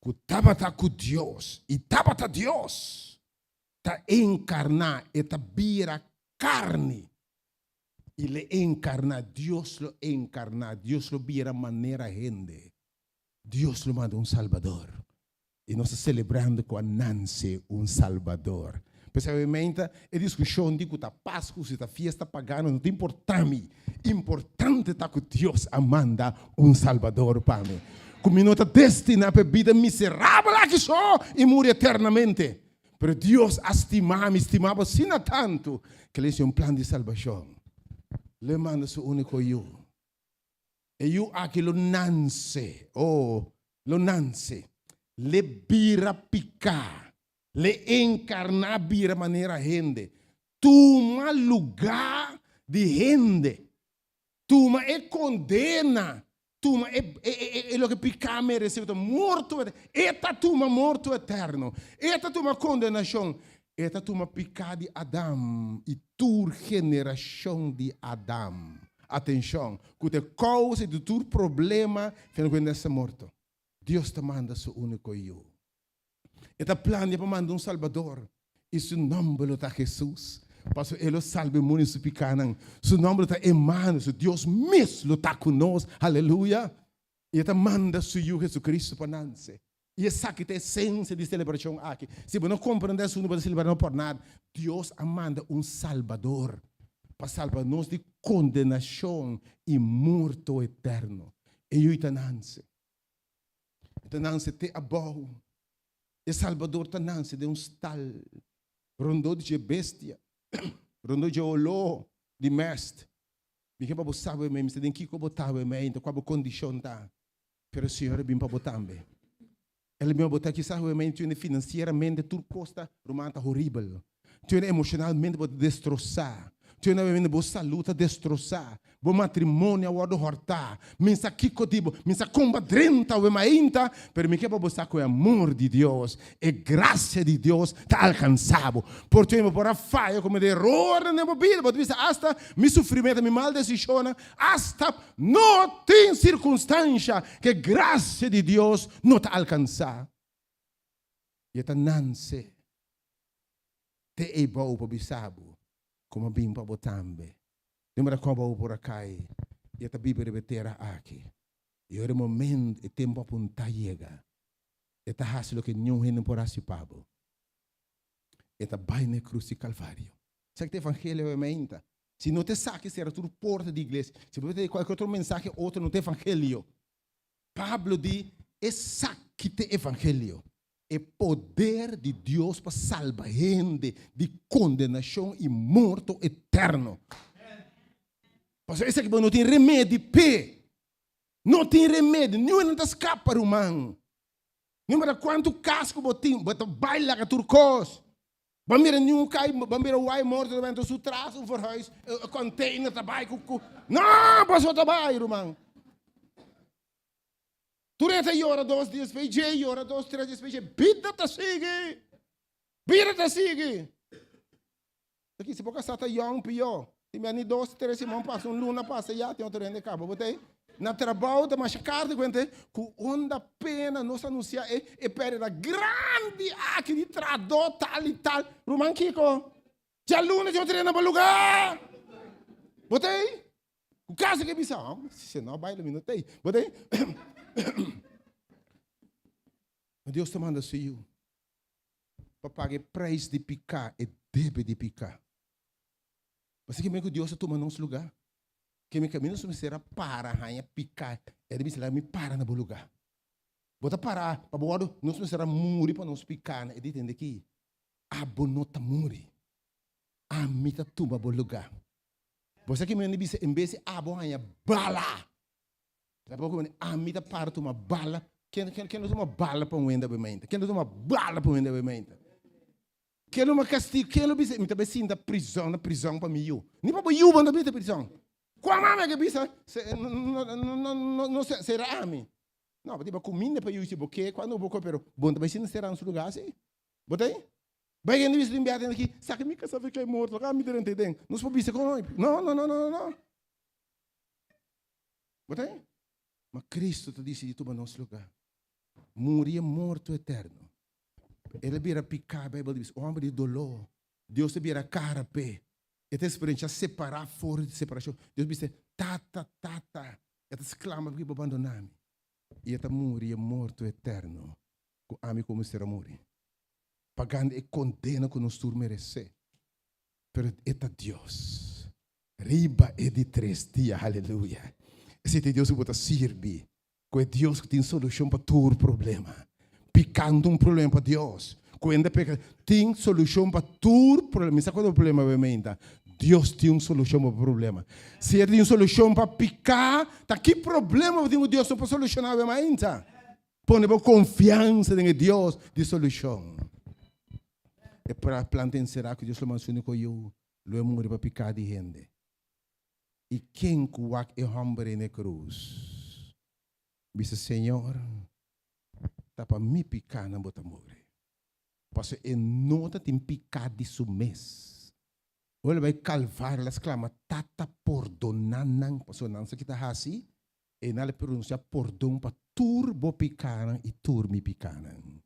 S2: ku tabata ku Dios i tabata Dios, ta enkarná, e ta bira karni. I lo enkarná, Dios lo enkarná, Dios lo bira manera hende. Dios lo manda un Salbador. I nos ta selebrando ku a nanse un Salbador. P'esei obviamente e diskushon di ku ta Pasku, si ta fiesta pagano no ta importá mi. Importante ta ku Dios a manda un Salbador pa mi. Ku mi no ta destiná pa e bida miserabel aki so i muri eternamente. Pero Dios a stima mi, stima bo asina tantu, ku el a hasi un plan di salbashon. Lo e manda su úniko Yu. E Yu aki lo nanse, oh, lo nanse. L'e bira piká. L'e enkarná bira manera hende. Tuma lugá di hende. Tuma e kondena. Tuma e, e, e, e loke piká meresé, ku ta morto eterno. E ta tuma morto eterno. E ta tuma kondenashon. E ta tuma piká di Adam i tur generashon di Adam. Atenshon, ku ta e kousa di tur problema ku hende a morto. Dios ta manda su úniko Yu. E ta plania pa manda un Salbador, i su nòmber lo ta Hesus, pasobra e lo salba e mundu di su pikánan. Su nòmber lo ta Emmanuel, su Dios mes lo ta ku nos. Aleluya! I e ta manda su Yu Hesukristu pa nanse. I esaki ta esensia di selebrashon aki. Si bo no komprendé asuntu, bo ta selebrá no por nada. Dios a manda un Salbador pa salba nos di kondenashon i morto eterno. E Yu ta nanse. E ta nanse te abou. E Salbador ta nanse den un stal, rondó di dje bestia, rondó dje oló di mèst. Mi ke pa bo sa bo mi sa den kiko bo ta bo mei, kua bo kondishon ta, pero Señor a bin pa bo tambe. El a bin pa bo ta kisas bo mei tene finansieramente tur kos ta ruman ta horibel. Tene emoshonalmente bo ta destrosá. Tene bo salú ta destrosá. Bo matrimonio a wòrdu hòrtá. Mi sa kiko di bo, mi sa kon bo a drenta awe mainta, pero mi ke pa bo sa ku e amor di Dios, e grasia di Dios ta alkansá bo. Por tene bo por a faya, komete erornan den bo bida, bo ta bisa asta mi sufrimentu, mi mal desishonnan, asta no tin sirkunstansha ku e grasia di Dios no ta alkansá. I e ta nanse te ei bou pa bisa bo ku mi a bin pa bo tambe. Den bo ta koba bo por a kai i e ta biba riba e tera aki. I ora e momento, e tempu apuntá yega, e ta hasi loke niun hende por hasi pa bo. E ta bai na e krus di Kalvario. Esaki ta evangelio awe mainta. Si no ta esaki sera tur porta di iglesia. Si bo ta tende kualke otro mensahe otro no ta evangelio. Pablo di, Esaki ta evangelio, e poder di Dios pa salba hende di kondenashon i morto eterno. Pasobra esaki bo no tin remedi p'e. No tin remedi, niun hende no ta skapa, ruman. No importa kuantu kas ku bo tin, bo ta bai laga tur kos. Bo mira niun kai, bo mira wai morto ta benta su tras un verhuis, e container ta bai ku ku. No, boso ta bai, ruman. Tur e ta yora dos dia despues, dje yora dos, tres dia despues, dje bida ta sigui. Bida ta sigui. Aki si bo kasá ta yòn pió. Tin bia ni dos, tres siman pasa, un luna pasa ya tin otro hende kaba. Bo ta ei na trabou ta masha kar di kuenta ku onda pena nos anunsiá e e pèrdida grandi aki di trahadó tal i tal. Ruman kiko? Djaluna tin otro hende na bo lugá. Bo ta ei? Ku kasa ke bisa, si no bai lo mi no ta ei. Bo ta ei? Ma Dios ta manda su Yu pa paga e prijs di piká, e debe di piká. Pasobra kimen ku Dios a tuma nos lugá? Kimen kaminda nos mester a para haña piká, e ta bisa laga mi para na bo lugá. Bo ta para pa bo wòrdu, nos mester a muri pa nos pikánan. E di tende aki, abo no ta muri, ami ta tuma bo lugá. Bo sa kimen di bisa en bes di abo haña bala, Tampoco mane ami ta para tuma bala. Ken ken ken lo tuma bala pa un hende awe Ken lo tuma bala pa un hende awe Ken lo ma castigo? Ken lo bisa mi ta bai sinta prison na prison pa mi yu? Ni pa bo yu bo no ta bisa prison. Kua mama ke bisa se no no no no no sera ami? No, bo tin ba cuminda pa yu si bo ke cuando bo ke pero bo no ta bai sinta sera na su lugar si. Bo ta ei? Bai hende bisa tin biaha aki saki mi casa fi kai morto laga mi drenta den. Nos por bisa con no no no no no. Bo ta e? Ma Cristo ta dicidi tuma nos lugar. Muri e morto eterno. El a bira pica, Bijbel ta bisa, un homber di dolor. Dios ta bira cara p'e. E ta experiencia separa for di separacion. Dios bisa, Tata, Tata, e ta sclama pakico bo abandona mi. Y e ta muri e morto eterno cu ami cu bo mester a muri. Pagando e condena cu nos tur merece. Pero e ta Dios. Riba e di tres dia, haleluya. Esei ta e Dios ku bo ta sirbi, ku e Dios ku tin solushon pa tur problema. Pikando un problema pa Dios, ku hende peka, tin solushon pa tur problema. Mi sa kuantu problema bo meinta. Dios tin un solushon pa bo problema. Si e tin un solushon pa piká, ta ki problema bo tin ku Dios no por solushoná bo meinta? Pone bo konfiansa den e Dios di solushon. E planta enserá ku Dios lo manda su úniko Yu, lo e muri pa piká di hende. I ken ku wak e hòmber ei na e krus, bisa, Señor, ta pa mi pikánan bo ta muri. Pasobra e no ta tin piká di su mes. Ora el bai Kalvario, el a sklama, Tata, pordoná nan, pasobra nan sa ki ta hasi. E nan a pronunsiá pordon pa tur bo pikánan i tur mi pikánan.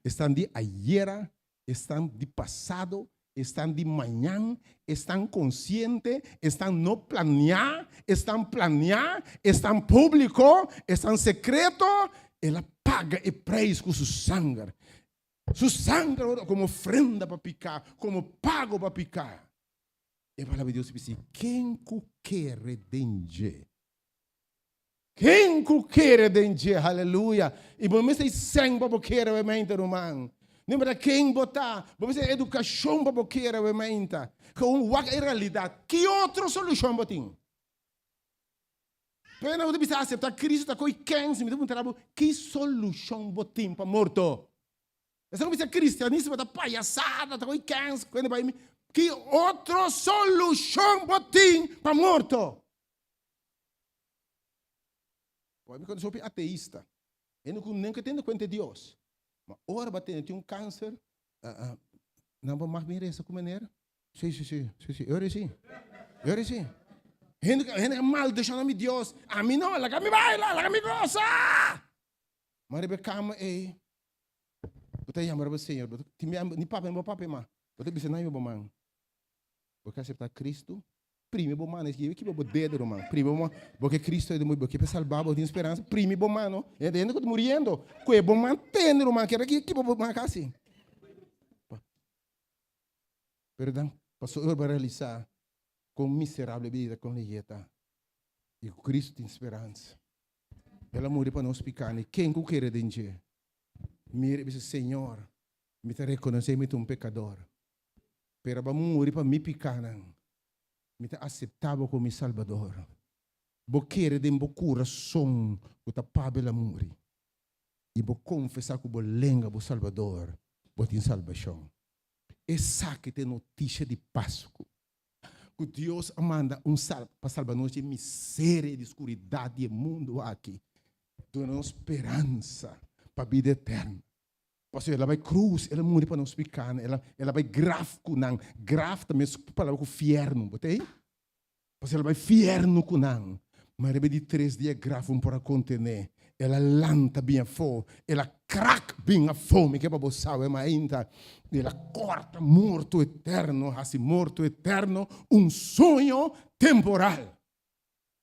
S2: Esnan di ayera, esnan di pasado, esnan di mañan, esnan konsiente, esnan no planiá, esnan planiá, esnan públiko, esnan sekreto, el a paga e preis ku su sanger. Su sanger ora komo ofrenda pa piká, komo pago pa piká. E Palabra di Dios ta bisa, Ken ku kere den dje, Ken ku kere den dje, haleluya. I bo mester sèn pa bo kere awe meinta, ruman. No importa ken bo ta, bo mester edukashon pa bo kere awe meinta. Gewoon wak e realidat. Ki otro solushon bo tin? Pena bo ta bisa asepta Kristu ta koe kens, mi ta puntra bo, ki solushon bo tin pa morto? Esnan ku bisa kristianismo ta payasada, ta koe kens, ki otro solushon bo tin pa morto? Bo mi konoce hopi ateista. Hende ku nunka tende kuenta di Dios. Ma ora bo a tende tin un kanser, nan por mag bin resa ku meneer? Si, si, si, si, si, ora si. Ora si. Hende, hende a maldiciona mi Dios. Ami no, laga mi baila, laga mi gosa. Ma riba e kama ei, bo ta yama riba Señor. Bo ta, tin bia, ni papia, ni bo papia mas. Bo ta bisa, nan bo man. Bo ke aseptá Cristo? Primi bo mano, esaki kiba bo dedo ruman, primi bo mano, bo ke Cristo e bo ke pa salba bo tin speransa, primi bo mano, e hende ku ta muriendo, kue bo man tene ruman, kere ki kiba bo man kasi. Pero dan. Pasobra bo a realisá kon miserabel e bida kon lei ta i ku Kristu tin speransa. El a muri pa nos pikánan i ken ku kere den dje mira i bisa, Señor, mi ta rekonosé mi ta un pekador, pero abo a muri pa mi pikánan, mi ta aseptá bo komo mi Salbador. Bo kere den bo kurason ku ta pabia el a muri i bo konfesá ku bo lenga bo Salbador, bo tin salbashon. Esaki ta e notisia di Pasku, ku Dios a manda un sal pa salba nos di e miseria i di skuridat di e mundu aki, duna nos speransa pa bida eterno. Pasobra el a bai krus, el a muri pa nos pikánan, el a el a bai graf ku nan. Graf ta mes palabra ku fièrnu, bo ta ei? Pasobra el a bai fièrnu ku nan. Ma riba di tres dia graf un por a kontené. El a lanta bin afó, el a krak bin afó, mi ke pa bo sabe mainta. El a kòrta morto eterno, hasi morto eterno un soño temporal.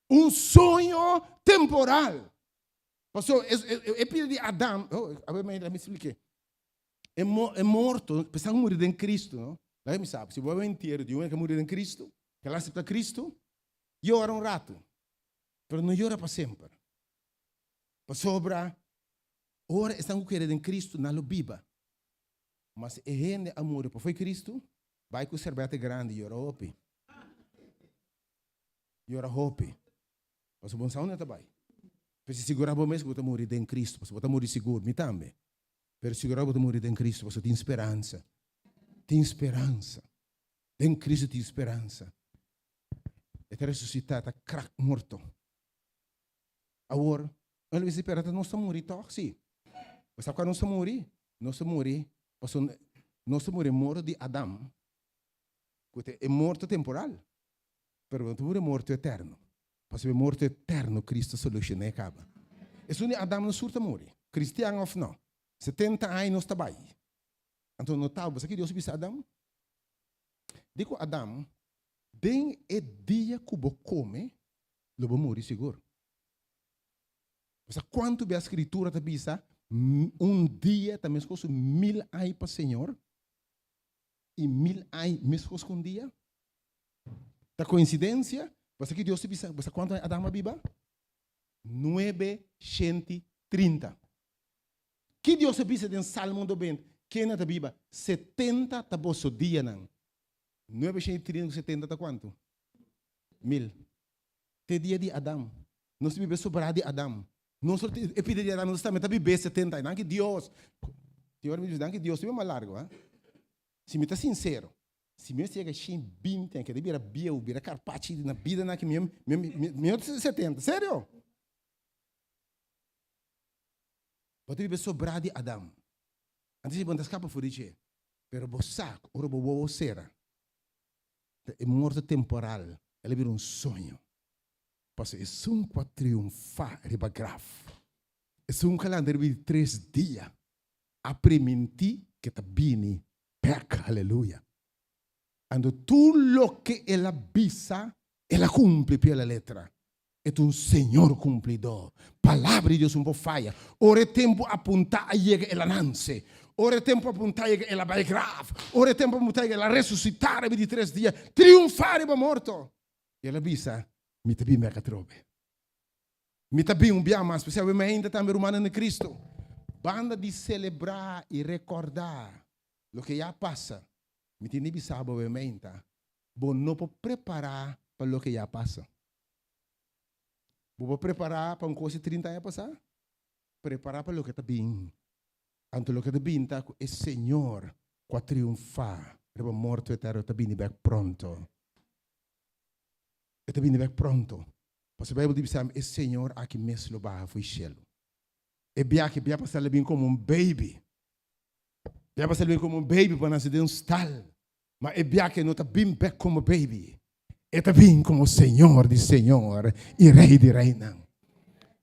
S2: Un soño temporal. Pasobra e pida di Adam, oh, a ber, mi spliké. E morto, esnan ku muri den Kristu, no? Laga mi sa, si bo bai entiero di un hende ku a muri den Kristu, ku el a aseptá Kristu, yora un ratu, pero no yora pa semper. Pasobra ora esnan ku kere den Kristu, nan lo biba. Ma si e hende a muri pa fo'i Kristu, bai ku serbete grandi, yora hopi. Yora hopi. Pasobra bo no sa unda ta bai. Pero si sigurá bo mes ku bo ta muri den Kristu, pasobra bo ta muri sigur, mi tambe. Pero sigurá bo ta muri den Kristu, pasobra tin speransa. Tin speransa. Den Kristu tin speransa. E ta resusitá, e ta krak morto. Awor, un lo bisa, pero ta nos ta muri tòg? Sí. Bo sa kua nos ta muri? Nos ta muri pasobra nos ta muri e morto di Adam, ku ta e morto temporal. Pero no ta muri e morto eterno. Pasobra e morto eterno Cristo solucion'é caba. Esun di Adam no sur ta muri, cristian of no. 70 aña nos ta bai. Anto no ta, bo sa ki Dios bisa Adam? Di cu Adam, den e dia cu bo come, lo bo muri sigur. Bo sa cuanto bia Scritura ta bisa, un dia ta mescos cu mil aña pa Señor, y mil aña mescos cu un dia? Ta coincidencia? Bo sa ki Dios ta bisa? Bo sa cuanto aña Adam a biba? 930. Ki Dios a bisa den Salmo 90? Kende ta biba? 70 ta boso dianan. 930 ku 70 ta cuanto? Mil. Te dia di Adam. Nos ta biba sobrá di Adam. Nos e pida di Adam nos tambe ta biba 70 aña. Danki Dios. Tin ora mi bisa danki Dios ta biba mas largo. Si mi ta sincero. Si mi mester yega 120 aña, keda bira bieu, bira karpachi na bida nan aki, mi mi mi no ta 70, serio. Bo ta biba sobrá di Adam. Antes bo no ta skapa for di dje, pero bo sa ku ora bo wowo sera, ta e morto temporal, el a bira un soño. Pasobra esun ku a triunfá riba graf, esun ku a lanta riba di tres dia, a primintí ku e ta bini Bek, aleluya. Anto tur loke el a bisa, el a cumpli pie la letra. E ta un Señor cumplidor. Palabra di Dios no por faya. Ora e tempo apuntá a yega, el a nance. Ora e tempo apuntá a yega, el a bai graf. Ora e tempo apuntá a yega, el a resucitá riba di tres dia, triunfá riba morto. I el a bisa, Mi ta bin bek atrobe. Mi ta bin un bia mas, p'esei awe mi ainda tambe rumannan den Cristo. Banda di selebrá i rekordá loke ya pasa, mi tin di bisa bo awe meinta, bo no por prepará pa loke ya pasa. Bo por prepará pa un kos di 30 aña pasá? Prepará pa loke ta bin. Anto loke ta bin ta ku e Señor ku a triunfá riba morto eterno ta bini bèk pronto. E ta bini bèk pronto. Pasobra Bijbel ta bisa e Señor aki mes lo baha fo'i shelu. E biaha bia pasá el a bin komo un baby. Bia pasá el a bin komo un baby pa nase den un stal. Ma e biaha no ta bin bèk komo baby. E ta bin komo Señor di señor i Rei di reinan.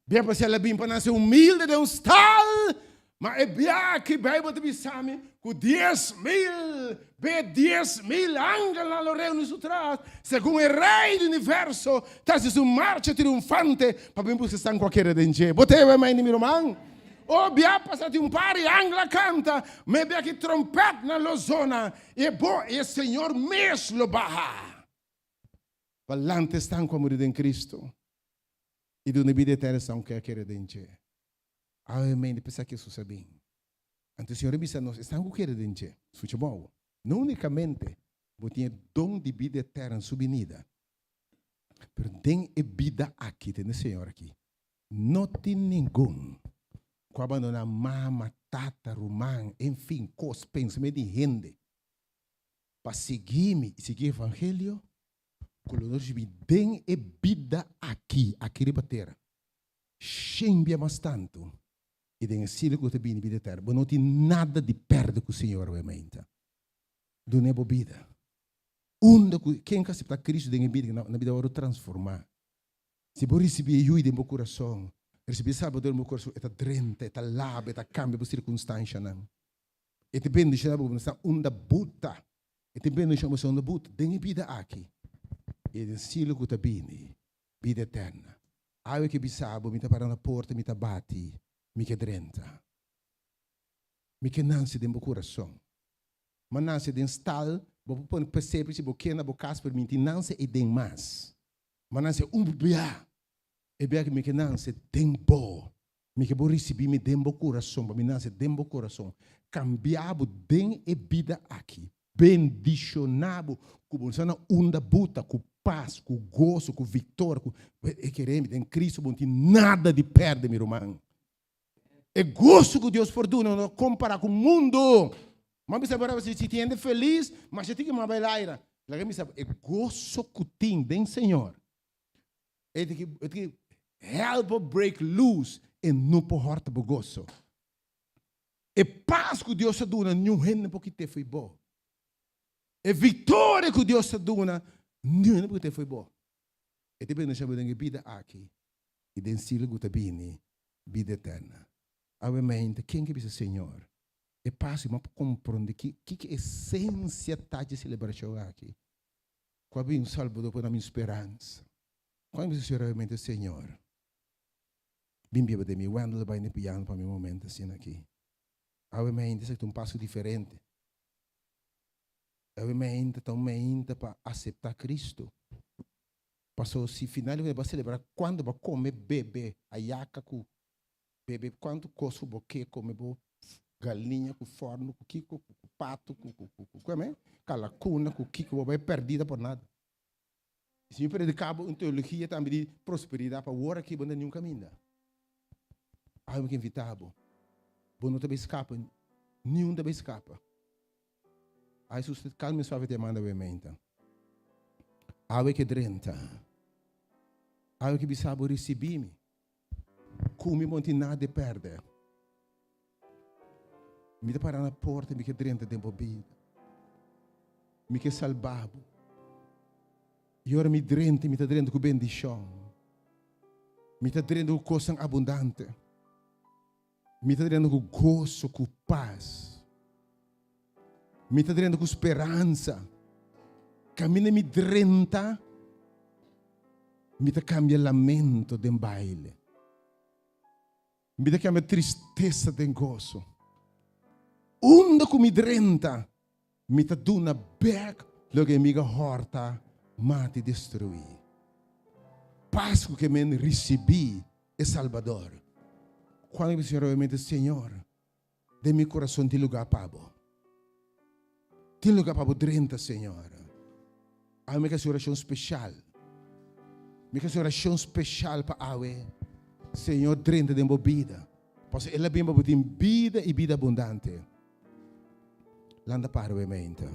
S2: Bia pasá el a bin pa nase humilde den un stal. Ma e biaha Bijbel ta bisa mi ku 10,000 be 10,000 angelnan lo reuni su tras, segun e Rei di universo ta hasi su marcha triunfante pa bin buska esnan ku a kere den dje. Bo ta e mai di mi ruman? O bia pasa tin un par di angel a kanta, ma e bia ki trompètnan lo zona, i e bo i e Señor mes lo baha. Pa lanta esnan ku a muri den Kristu i duna bida eterno esnan ku a kere den dje. Awe mente p'esaki Hesus a bin. Anto e Señor a bisa nos, esnan ku kere den dje, skucha bon awo, no únikamente bo tin e don di bida eterno su binida, pero den e bida aki, tende Señor aki, no tin ningun ku a bandoná mama, tata, ruman, enfin, kos, pensamentu di hende, pa sigui mi i sigui evangelio, ku lo no risibí den e bida aki, aki riba tera, shen bia mas tantu, i den e siglo ku ta bini bida eterno. Bo no tin nada di pèrdè ku Señor awe mainta. Dun'é bo bida. Unda ku ken ku aseptá Kristu den e bida, nan bida wòrdu transformá. Si bo risibí e Yu den bo kurason, risibí e Salbador den bo kurason, e ta drenta, e ta laba, e ta kambia bo sirkunstanshanan. E ta bendishoná bo, bo ta unda bo ta. E ta bendishoná bo unda bo ta den e bida aki i den siglo ku ta bini, bida eterna. Awe ke bisa bo, mi ta para na porta, mi ta bati, mi ke drenta. Mi ke nanse den bo kurason. Ma nanse den stal, bo por pone pesebrio si bo ke na bo kas, pero mi tin nanse ei den mas. Ma nanse un bia, e bia ku mi ke nanse den bo. Mi ke bo risibí mi den bo kurason, pa mi nase den bo kurason, kambia bo den e bida aki, bendishoná bo ku bo sa na unda bo ta, ku pas, ku goso, ku viktoria, ku e kere mi den Kristu bo no tin nada di pèrdè mi ruman. E goso ku Dios por duna no kompará ku mundu. M'a bisa bo si tin hende felis, masha tin ku m'a bai laira. Laga mi sa bo, e goso ku tin den Señor E ta ki hell por break loose e no por horta bo goso. E pas ku Dios ta duna niun hende por kit'é fo'i bo. E viktoria ku Dios ta duna niun hende por kit'é fo'i bo. E ta bendishon bo den e bida aki i den siglo ku ta bini, bida eterna. Awe mente, ken ke bisa Señor, e pas mi por komprondé ki ki esensia ta dje selebrashon aki. Ku a bin Salbador pa na mi speransa. Kuando mi bisa seriomente, Señor, bin biba den mi. Wendell a bai na e piano pa mi un momento asina aki. Awe mainta esaki ta un paso diferente. Awe mainta ta un mainta pa asepta Cristo. Paso si final di bo a celebra cuando bo a come, bebe, ayaka cu bebe cuanto cos cu bo ke come bo galiña cu forno cu kiko cu pato cu cu cu cu calacuna cu kiko bo bai perdida por nada. Si mi predica bo un teologia tambe di prosperidad pa awor aki bo no ta niun caminda. Awe mi ke invita bo, bo no ta bay scapa, niun ta bay scapa. A Hesus calma y suave te manda awe meinta. Awe ke drenta. Awe ke bisa bo ricibi mi. Ku mi bo no tin nada di pèrdè. Mi ta para na porta, mi ke drenta den bo bida. Mi ke salba bo. I ora mi drenta, mi ta drenta ku bendishon. Mi ta drenta ku kosnan abundante. Mi ta drenta ku goso, ku pas. Mi ta drenta ku speransa. Kaminda mi drenta, mi ta kambia lamento den baile. Mi ta kambia tristesa den goso. Unda ku mi drenta, mi ta duna bek loke enemigo a hòrta, mata i destruí. Pas ku ke men risibí e Salbador. Kuando mi Señor obviamente, Señor, Den mi kurason tin lugá pa bo. Tin lugá pa bo drenta, Señor. Awe mi ke hasi orashon speshal. Mi ke hasi orashon speshal pa awe, Señor drenta den bo bida. Pasobra El a bin pa bo tin bida i bida abundante. Lanta para awe meinta.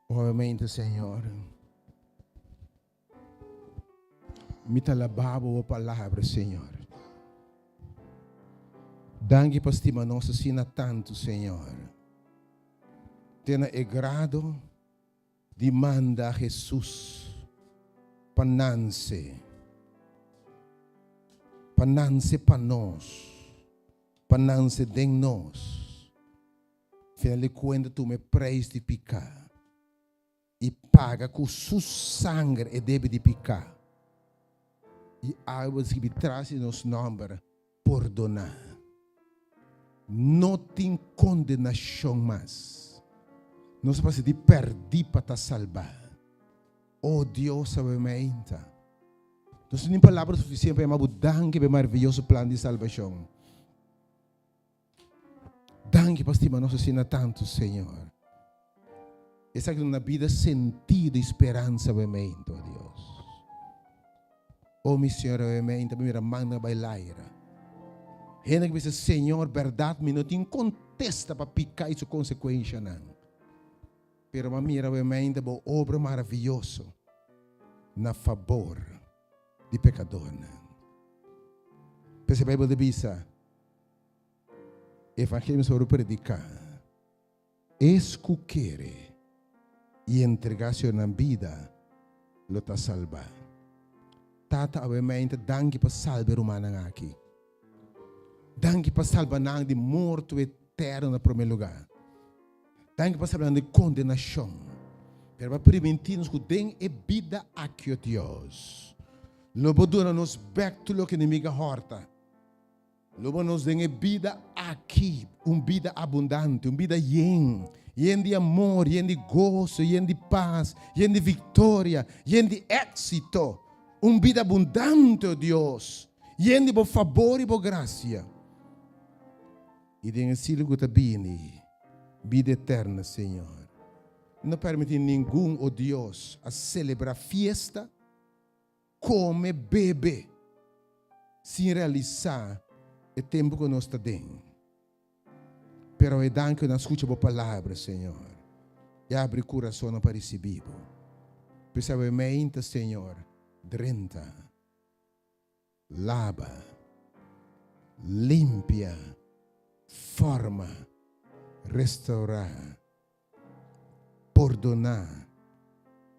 S2: Obviamente, Señor, mi ta alabá bo palabra, Señor. Danki pa stima nos asina tantu, Señor. Te na e grado di manda Hesus. Pa nanse. Pa nanse pa nos. Pa nanse den nos. Final di kuenta tuma e preis di piká i paga ku su sanger e debe di piká. I awe bo ta skibi tras di nos nòmber, Pordoná. No tin kondenashon mas. Nos a pasa di pèrdí pa ta salbá. O Dios, awe meinta. Nos no tin palabra sufisiente pa yama bo danki pa e maraviyoso plan di salbashon. Danki pa stima nos asina tantu, Señor. Esaki ta duna bida sentido y speransa awe meinta, o Dios. O mi Señor, awe meinta mi mira mannan bai laira. Hende ku bisa, Señor, bèrdat mi no tin kontesta pa piká i su konsekuenshanan. Pero mi a mira awe meinta bo obra maraviyoso na fabor di pekadornan. P'esei Beibel ta bisa, Evangelio mester wòrdu prediká. Es ku kere i entregá Señor nan bida lo ta salbá. Tata awe meinta danki pa salba e rumannan aki. Danki pa salba nan di morto eterno na promé lugá. Danki pa salba nan di kondenashon. Pero bo a primintí nos ku den e bida aki, o Dios, lo bo duna nos bèk tur loke enemigu a hòrta. Lo bo nos den e bida aki un bida abundante, un bida yen, yen di amor, yen di goso, yen di pas, yen di viktoria, yen di éksito. Un bida abundante, o Dios, yen di bo fabor i bo grasia. I den e siglo ku ta bini, bida eterna, Señor. No permití ningun, o Dios, a selebrá fiesta. Kome, bebe, sin realisá e tempu ku nos ta den. Pero e danki ku nan skucha bo palabra, Señor, i abri kurasonnan pa risibí bo. P'esei awe meinta, Señor, drenta, laba, limpia, forma, restourá. Pordoná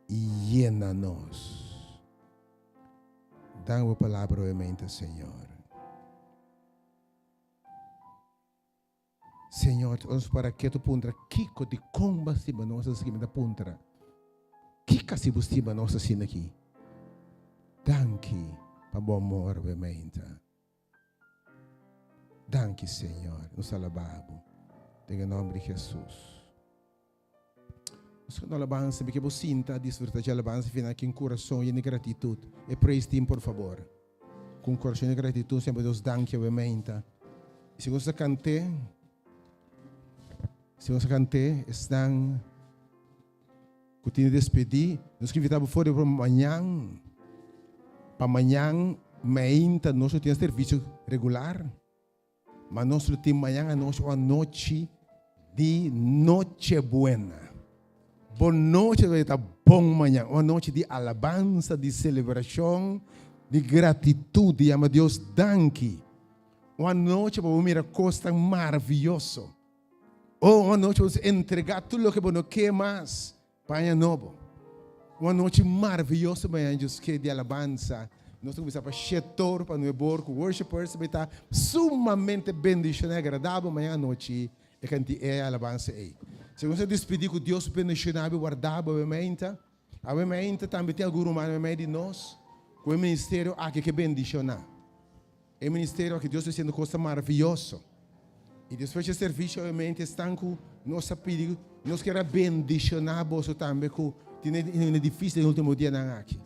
S2: i yena nos. Dan bo palabra hoy mente, Señor. Señor, nos para ketu puntra kiko di kon bo a stima nos asina? Mi ta puntra, kiko si bo stima nos asina aki? Danki pa bo amor, hoy mente. Danki Señor, nos alabá bo den e nomber di Jesus. Nos canta alabansa, mi ke bo sinta disfruta dje alabansa final ki un kurason yen di gratitud. E praise team por fabor. Ku un kurason yen di gratitud siempre Dios danki awe meinta. I si nos ta kant'é, si nos ta kant'é esnan ku tin di despedí, nos ke invitá bo for di mañan, pa mañan meinta nos lo tin e servisio regular, ma nos lo tin mañan anochi un anochi di Nochebuena. Bo nochi lo ta bon mañan, un anochi di alabansa, di selebrashon, di gratitut, di yama Dios danki. Un anochi pa bo mira kosnan maravioso. Oh, un anochi bo entregá tur loke bo no ke mas pa aña nobo. Un anochi maraviyoso mañana Dios ke di alabansa. Nos ta kuminsá pa shetor pa nuebor ku worshipers ta bai ta sumamente bendishoná i agradabel mañana anochi e kanti e alabansa ei. Si nos a despidí ku Dios bendishoná bo i wardá bo awe meinta, awe meinta tambe tin algun ruman meimei di nos ku e ministerio aki ke bendishoná. E ministerio aki Dios ta haciendo cosnan maravilloso. Y despues dje servicio obviamente esnan cu nos a pidi, nos kier a bendiciona boso tambe cu tin un edificio den e ultimo dianan aki.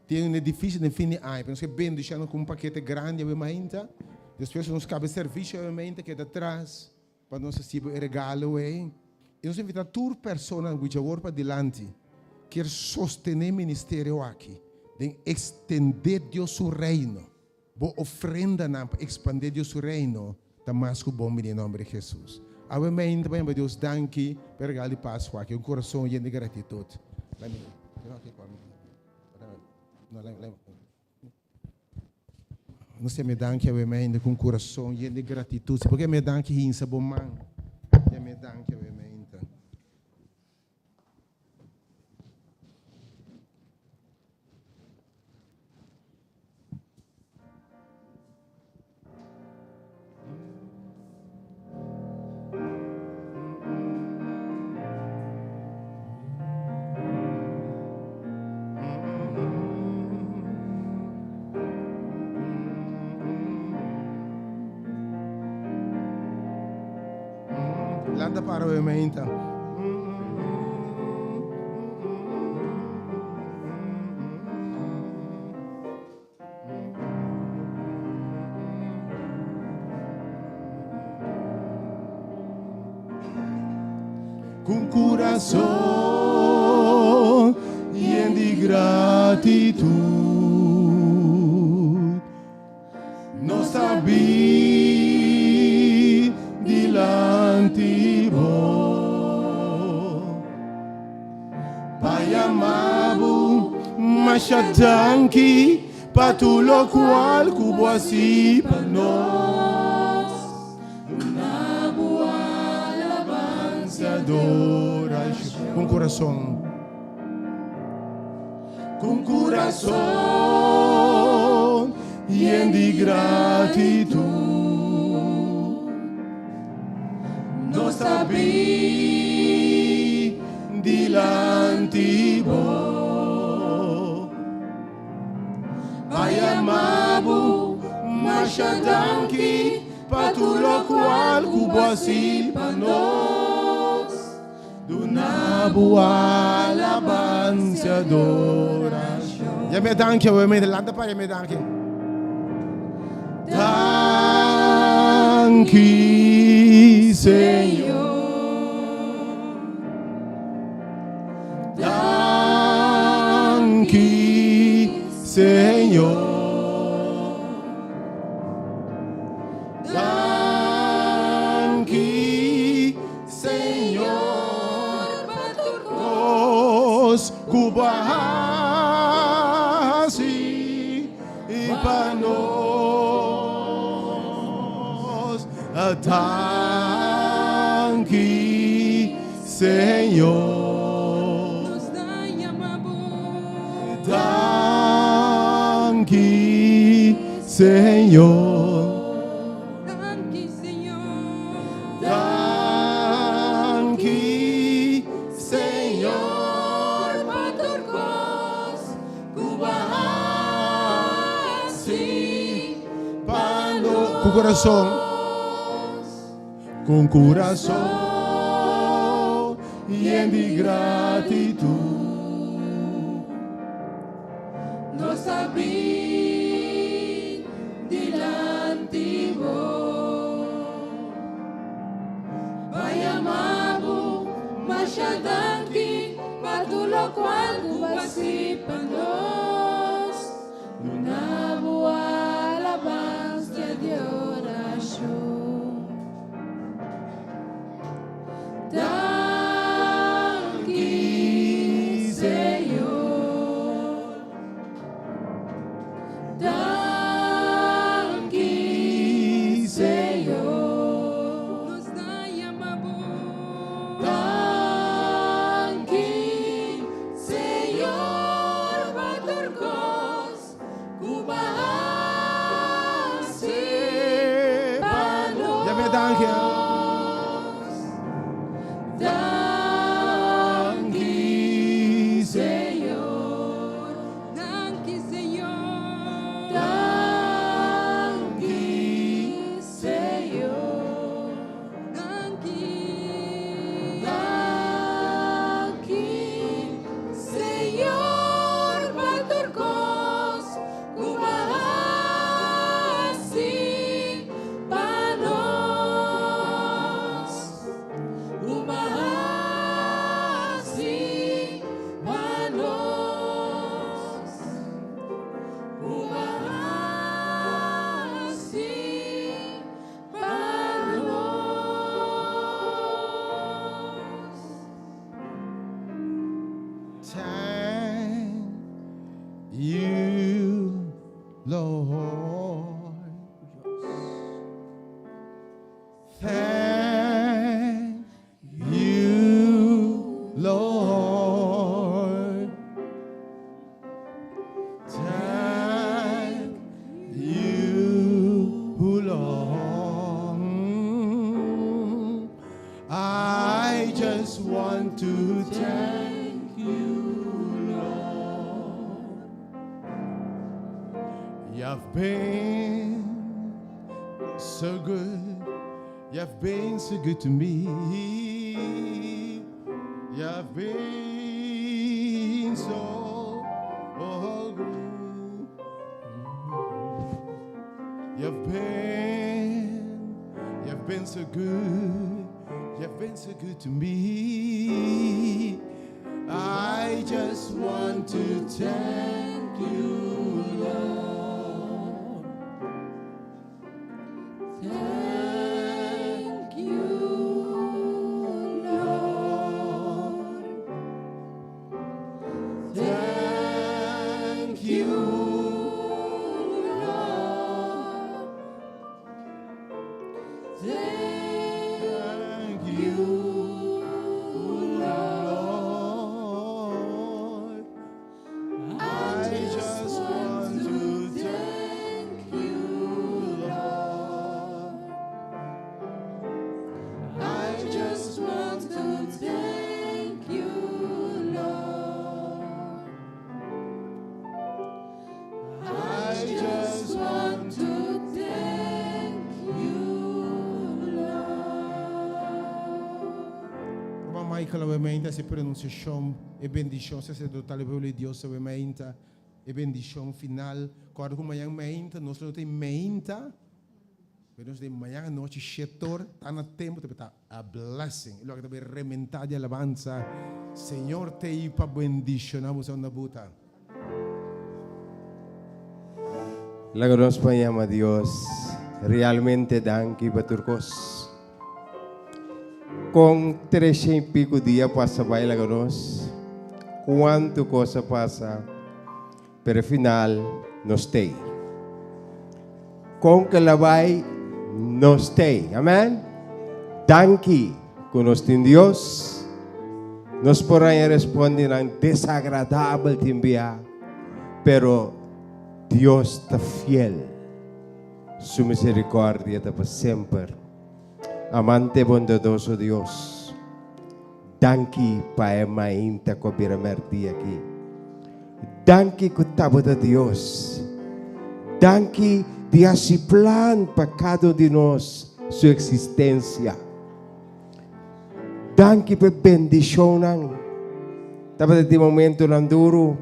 S2: Tin un edificio den fin di aña, pero nos kier bendiciona nan cu un pakete grandi awe mainta. Despues cu nos caba e servicio obviamente keda atras pa nos recibi e regalo ey. Y nos invita tur persona cu dje awor padilanti kier sostene e ministerio aki den extende Dios su reino. Bo ofrendanan pa expande Dios su reino ta mas cu bon bini den nomber di Jesus. Awe mainta pa yama Dios danki pa e regalo di Pascua aki, un corazon yen di gratitud. Nos yama e danki awe mainta cu un corazon yen di gratitud. Si bo ke yama e danki hinsa bo man. Yama e danki awe mainta. Lanta para awe mainta. Ku kurason yen di gratitut, nos ta bin dilanti bo pa yama bo masha danki pa tur lokual ku bo a hasi pa nos. Duna bo alabansa, adorashon. Ku un kurason, ku un kurason yen di gratitut, nos ta bin dilanti bo. Pa yama bo masha danki pa tur lokual ku bo a hasi pa nos. Duna bo alabansa, adorashon. Yam'é danki awe mente, lanta pa yam'é danki. Danki Señor. Danki Señor. Danki Señor pa tur kos ku bo a hasi pa nos. Danki Señor.
S3: Nos ta yama bo.
S2: Danki, Señor.
S3: Danki, Señor.
S2: Danki, Señor.
S3: Pa tur kos ku bo a hasi
S2: pa nos. Ku kurason. Con curason yen di gratitud.
S3: Nos a bin dilanti bo. Pa yama bo masha danki pa tur locual cu bo a haci pa nos. Duna bo alabansa di orashon. Danki, Señor. Danki, Señor. Nos ta yama bo. Danki, Señor, pa tur kos ku bo a hasi pa nos.
S2: Yam'é danki.
S3: Danki, Señor. Danki, Señor. Danki, Señor. Danki. Danki, Señor, pa tur kos ku bo a hasi pa nos. Ku bo a hasi pa nos. Ku bo a hasi pa nos.
S2: Thank you, Lord. Thank you, Lord. Thank you, Lord. I just want to thank you, Lord. You've been so good. You've been so good to me. You've been so good. You've been, you've been so good. You've been so good to me. I just want to thank you, Lord.
S1: Thank you, Lord.
S2: Thank you,
S1: Lord.
S2: Thank you, Lord. I just want to thank you, Lord.
S1: I just want to thank you, Lord.
S2: I just
S1: want to thank you, Lord.
S2: Ruman Michael obviamente a hasi pronunciacion e bendicion sacerdotal e pueblo di Dios obviamente e bendicion final. Corda cu mañan meinta nos lo tin meinta pero nos tin mañan anochi shetor ta na tempo ta ta a blessing. Lo ta be rementa di alabanza. Señor te i pa bendiciona bo sa buta.
S6: Laga nos pa yama Dios realmente danki pa tur kos. Kon tresha i piku dia pasa bai laga nos, kuantu kos a pasa, pero e final nos t'ei. Kon ke la bai, nos t'ei. Amen. Danki ku nos tin Dios. Nos por haña respondinan desagradabel tin bia, pero Dios ta fiel, Su misericordia ta pa semper. Amante bondadoso Dios, danki pa e mainta cu a bira merdia aki. Danki cu tabata Dios. Danki di haci plan pa cada un di nos su existencia. Danki pa e bendicionnan. Tabata tin momentonan duro.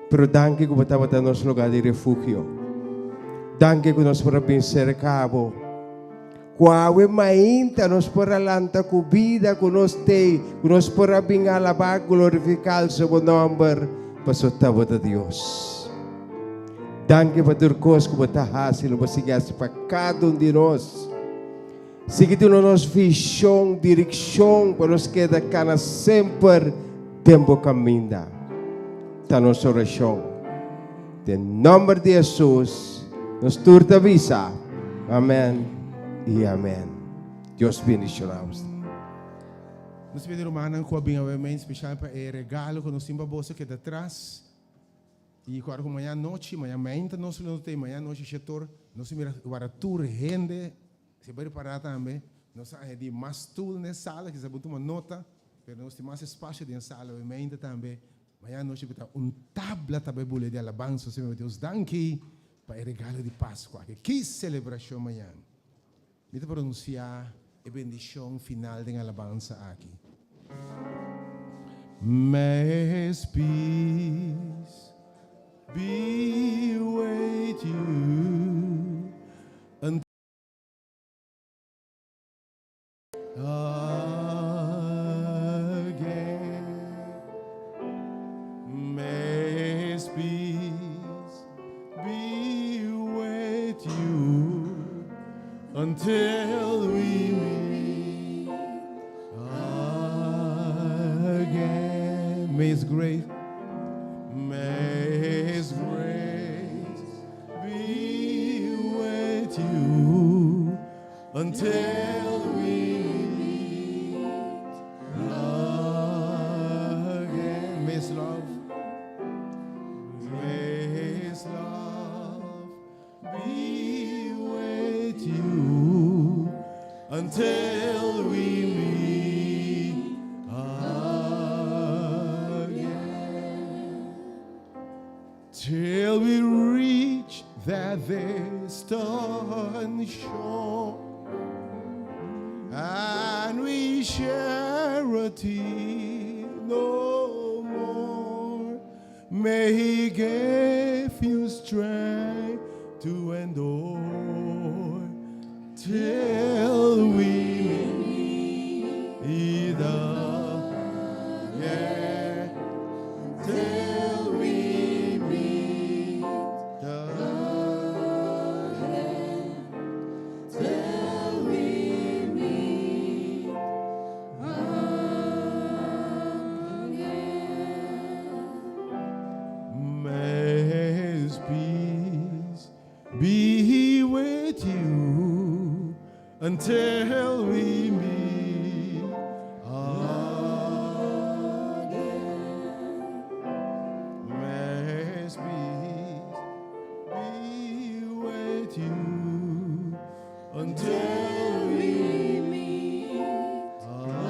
S6: Pero danki ku bo tabata nos lugá di refugio. Danki ku nos por a bin serka bo. Ku awe mainta nos por a lanta ku bida ku nos tei, ku nos por a bin alabá, glorifiká alsa bo nòmber, pasobra tabata Dios. Danki pa tur kos ku bo ta hasi, lo bo sigui hasi pa kada un di nos. Sigui duna nos vishon, direkshon pa nos keda kana semper den bo kaminda. Ta nos orashon. Den nòmber di Hesus nos tur ta bisa, Amèn i amèn. Dios bendishoná boso.
S2: Nos pidi rumannan ku a bin awe men speshal pa e regalo ku nos tin pa boso keda tras. I ku ora ku mañana nochi, mañana mainta nos lo no ta ei, mañana nochi shetor, nos a mira wara tur hende, si bo ripará tambe, nos a añadí mas stul den e sala, kisas bo tuma nota, pero nos tin mas espasio den e sala awe mainta tambe. Mañana nochi bo ta un tabla ta bai bule di alabansa, Señor Dios danki pa e regalo di Pascua aki. Ki selebrashon mañana! Mi ta pronunciá e bendicion final den alabansa aki. May His peace be with you until again. May His peace be with you until we meet again. May His grace, may His grace be with you until we meet again. May His love, may His love be with you until we meet again. Till we reach that distant shore. And we share a tear no more. May He give you strength to endure till we meet again. Till we meet again.
S1: Till we meet again.
S2: May His peace be with you until we meet again. May His peace be with you until we
S1: meet
S2: again.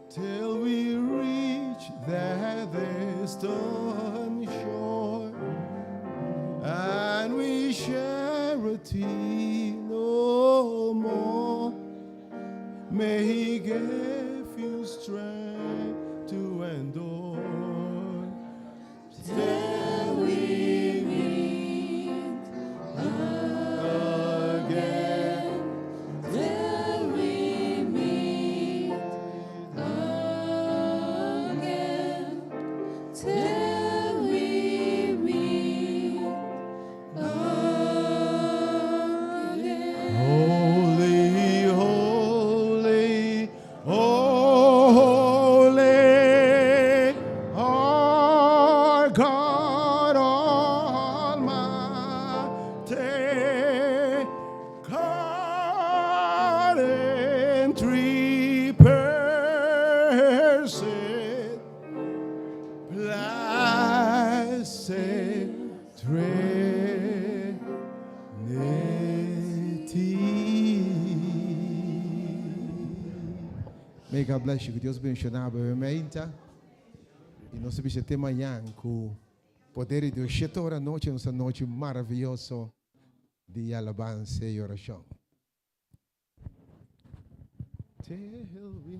S2: Till we reach that distant shore and we share a tear no more. May He give you strength to endure
S1: Till we meet
S2: again.
S1: Till we meet again. Till we meet again.
S2: Holy, holy, holy, our God Almighty, God in three persons, blessed Trinity. May God bless you. Ku Dios bendishoná bo. I nos ta mira te mañan ku poder di Dios. 7 or anochi, un anochi maravioso di alabansa i orashon. Till we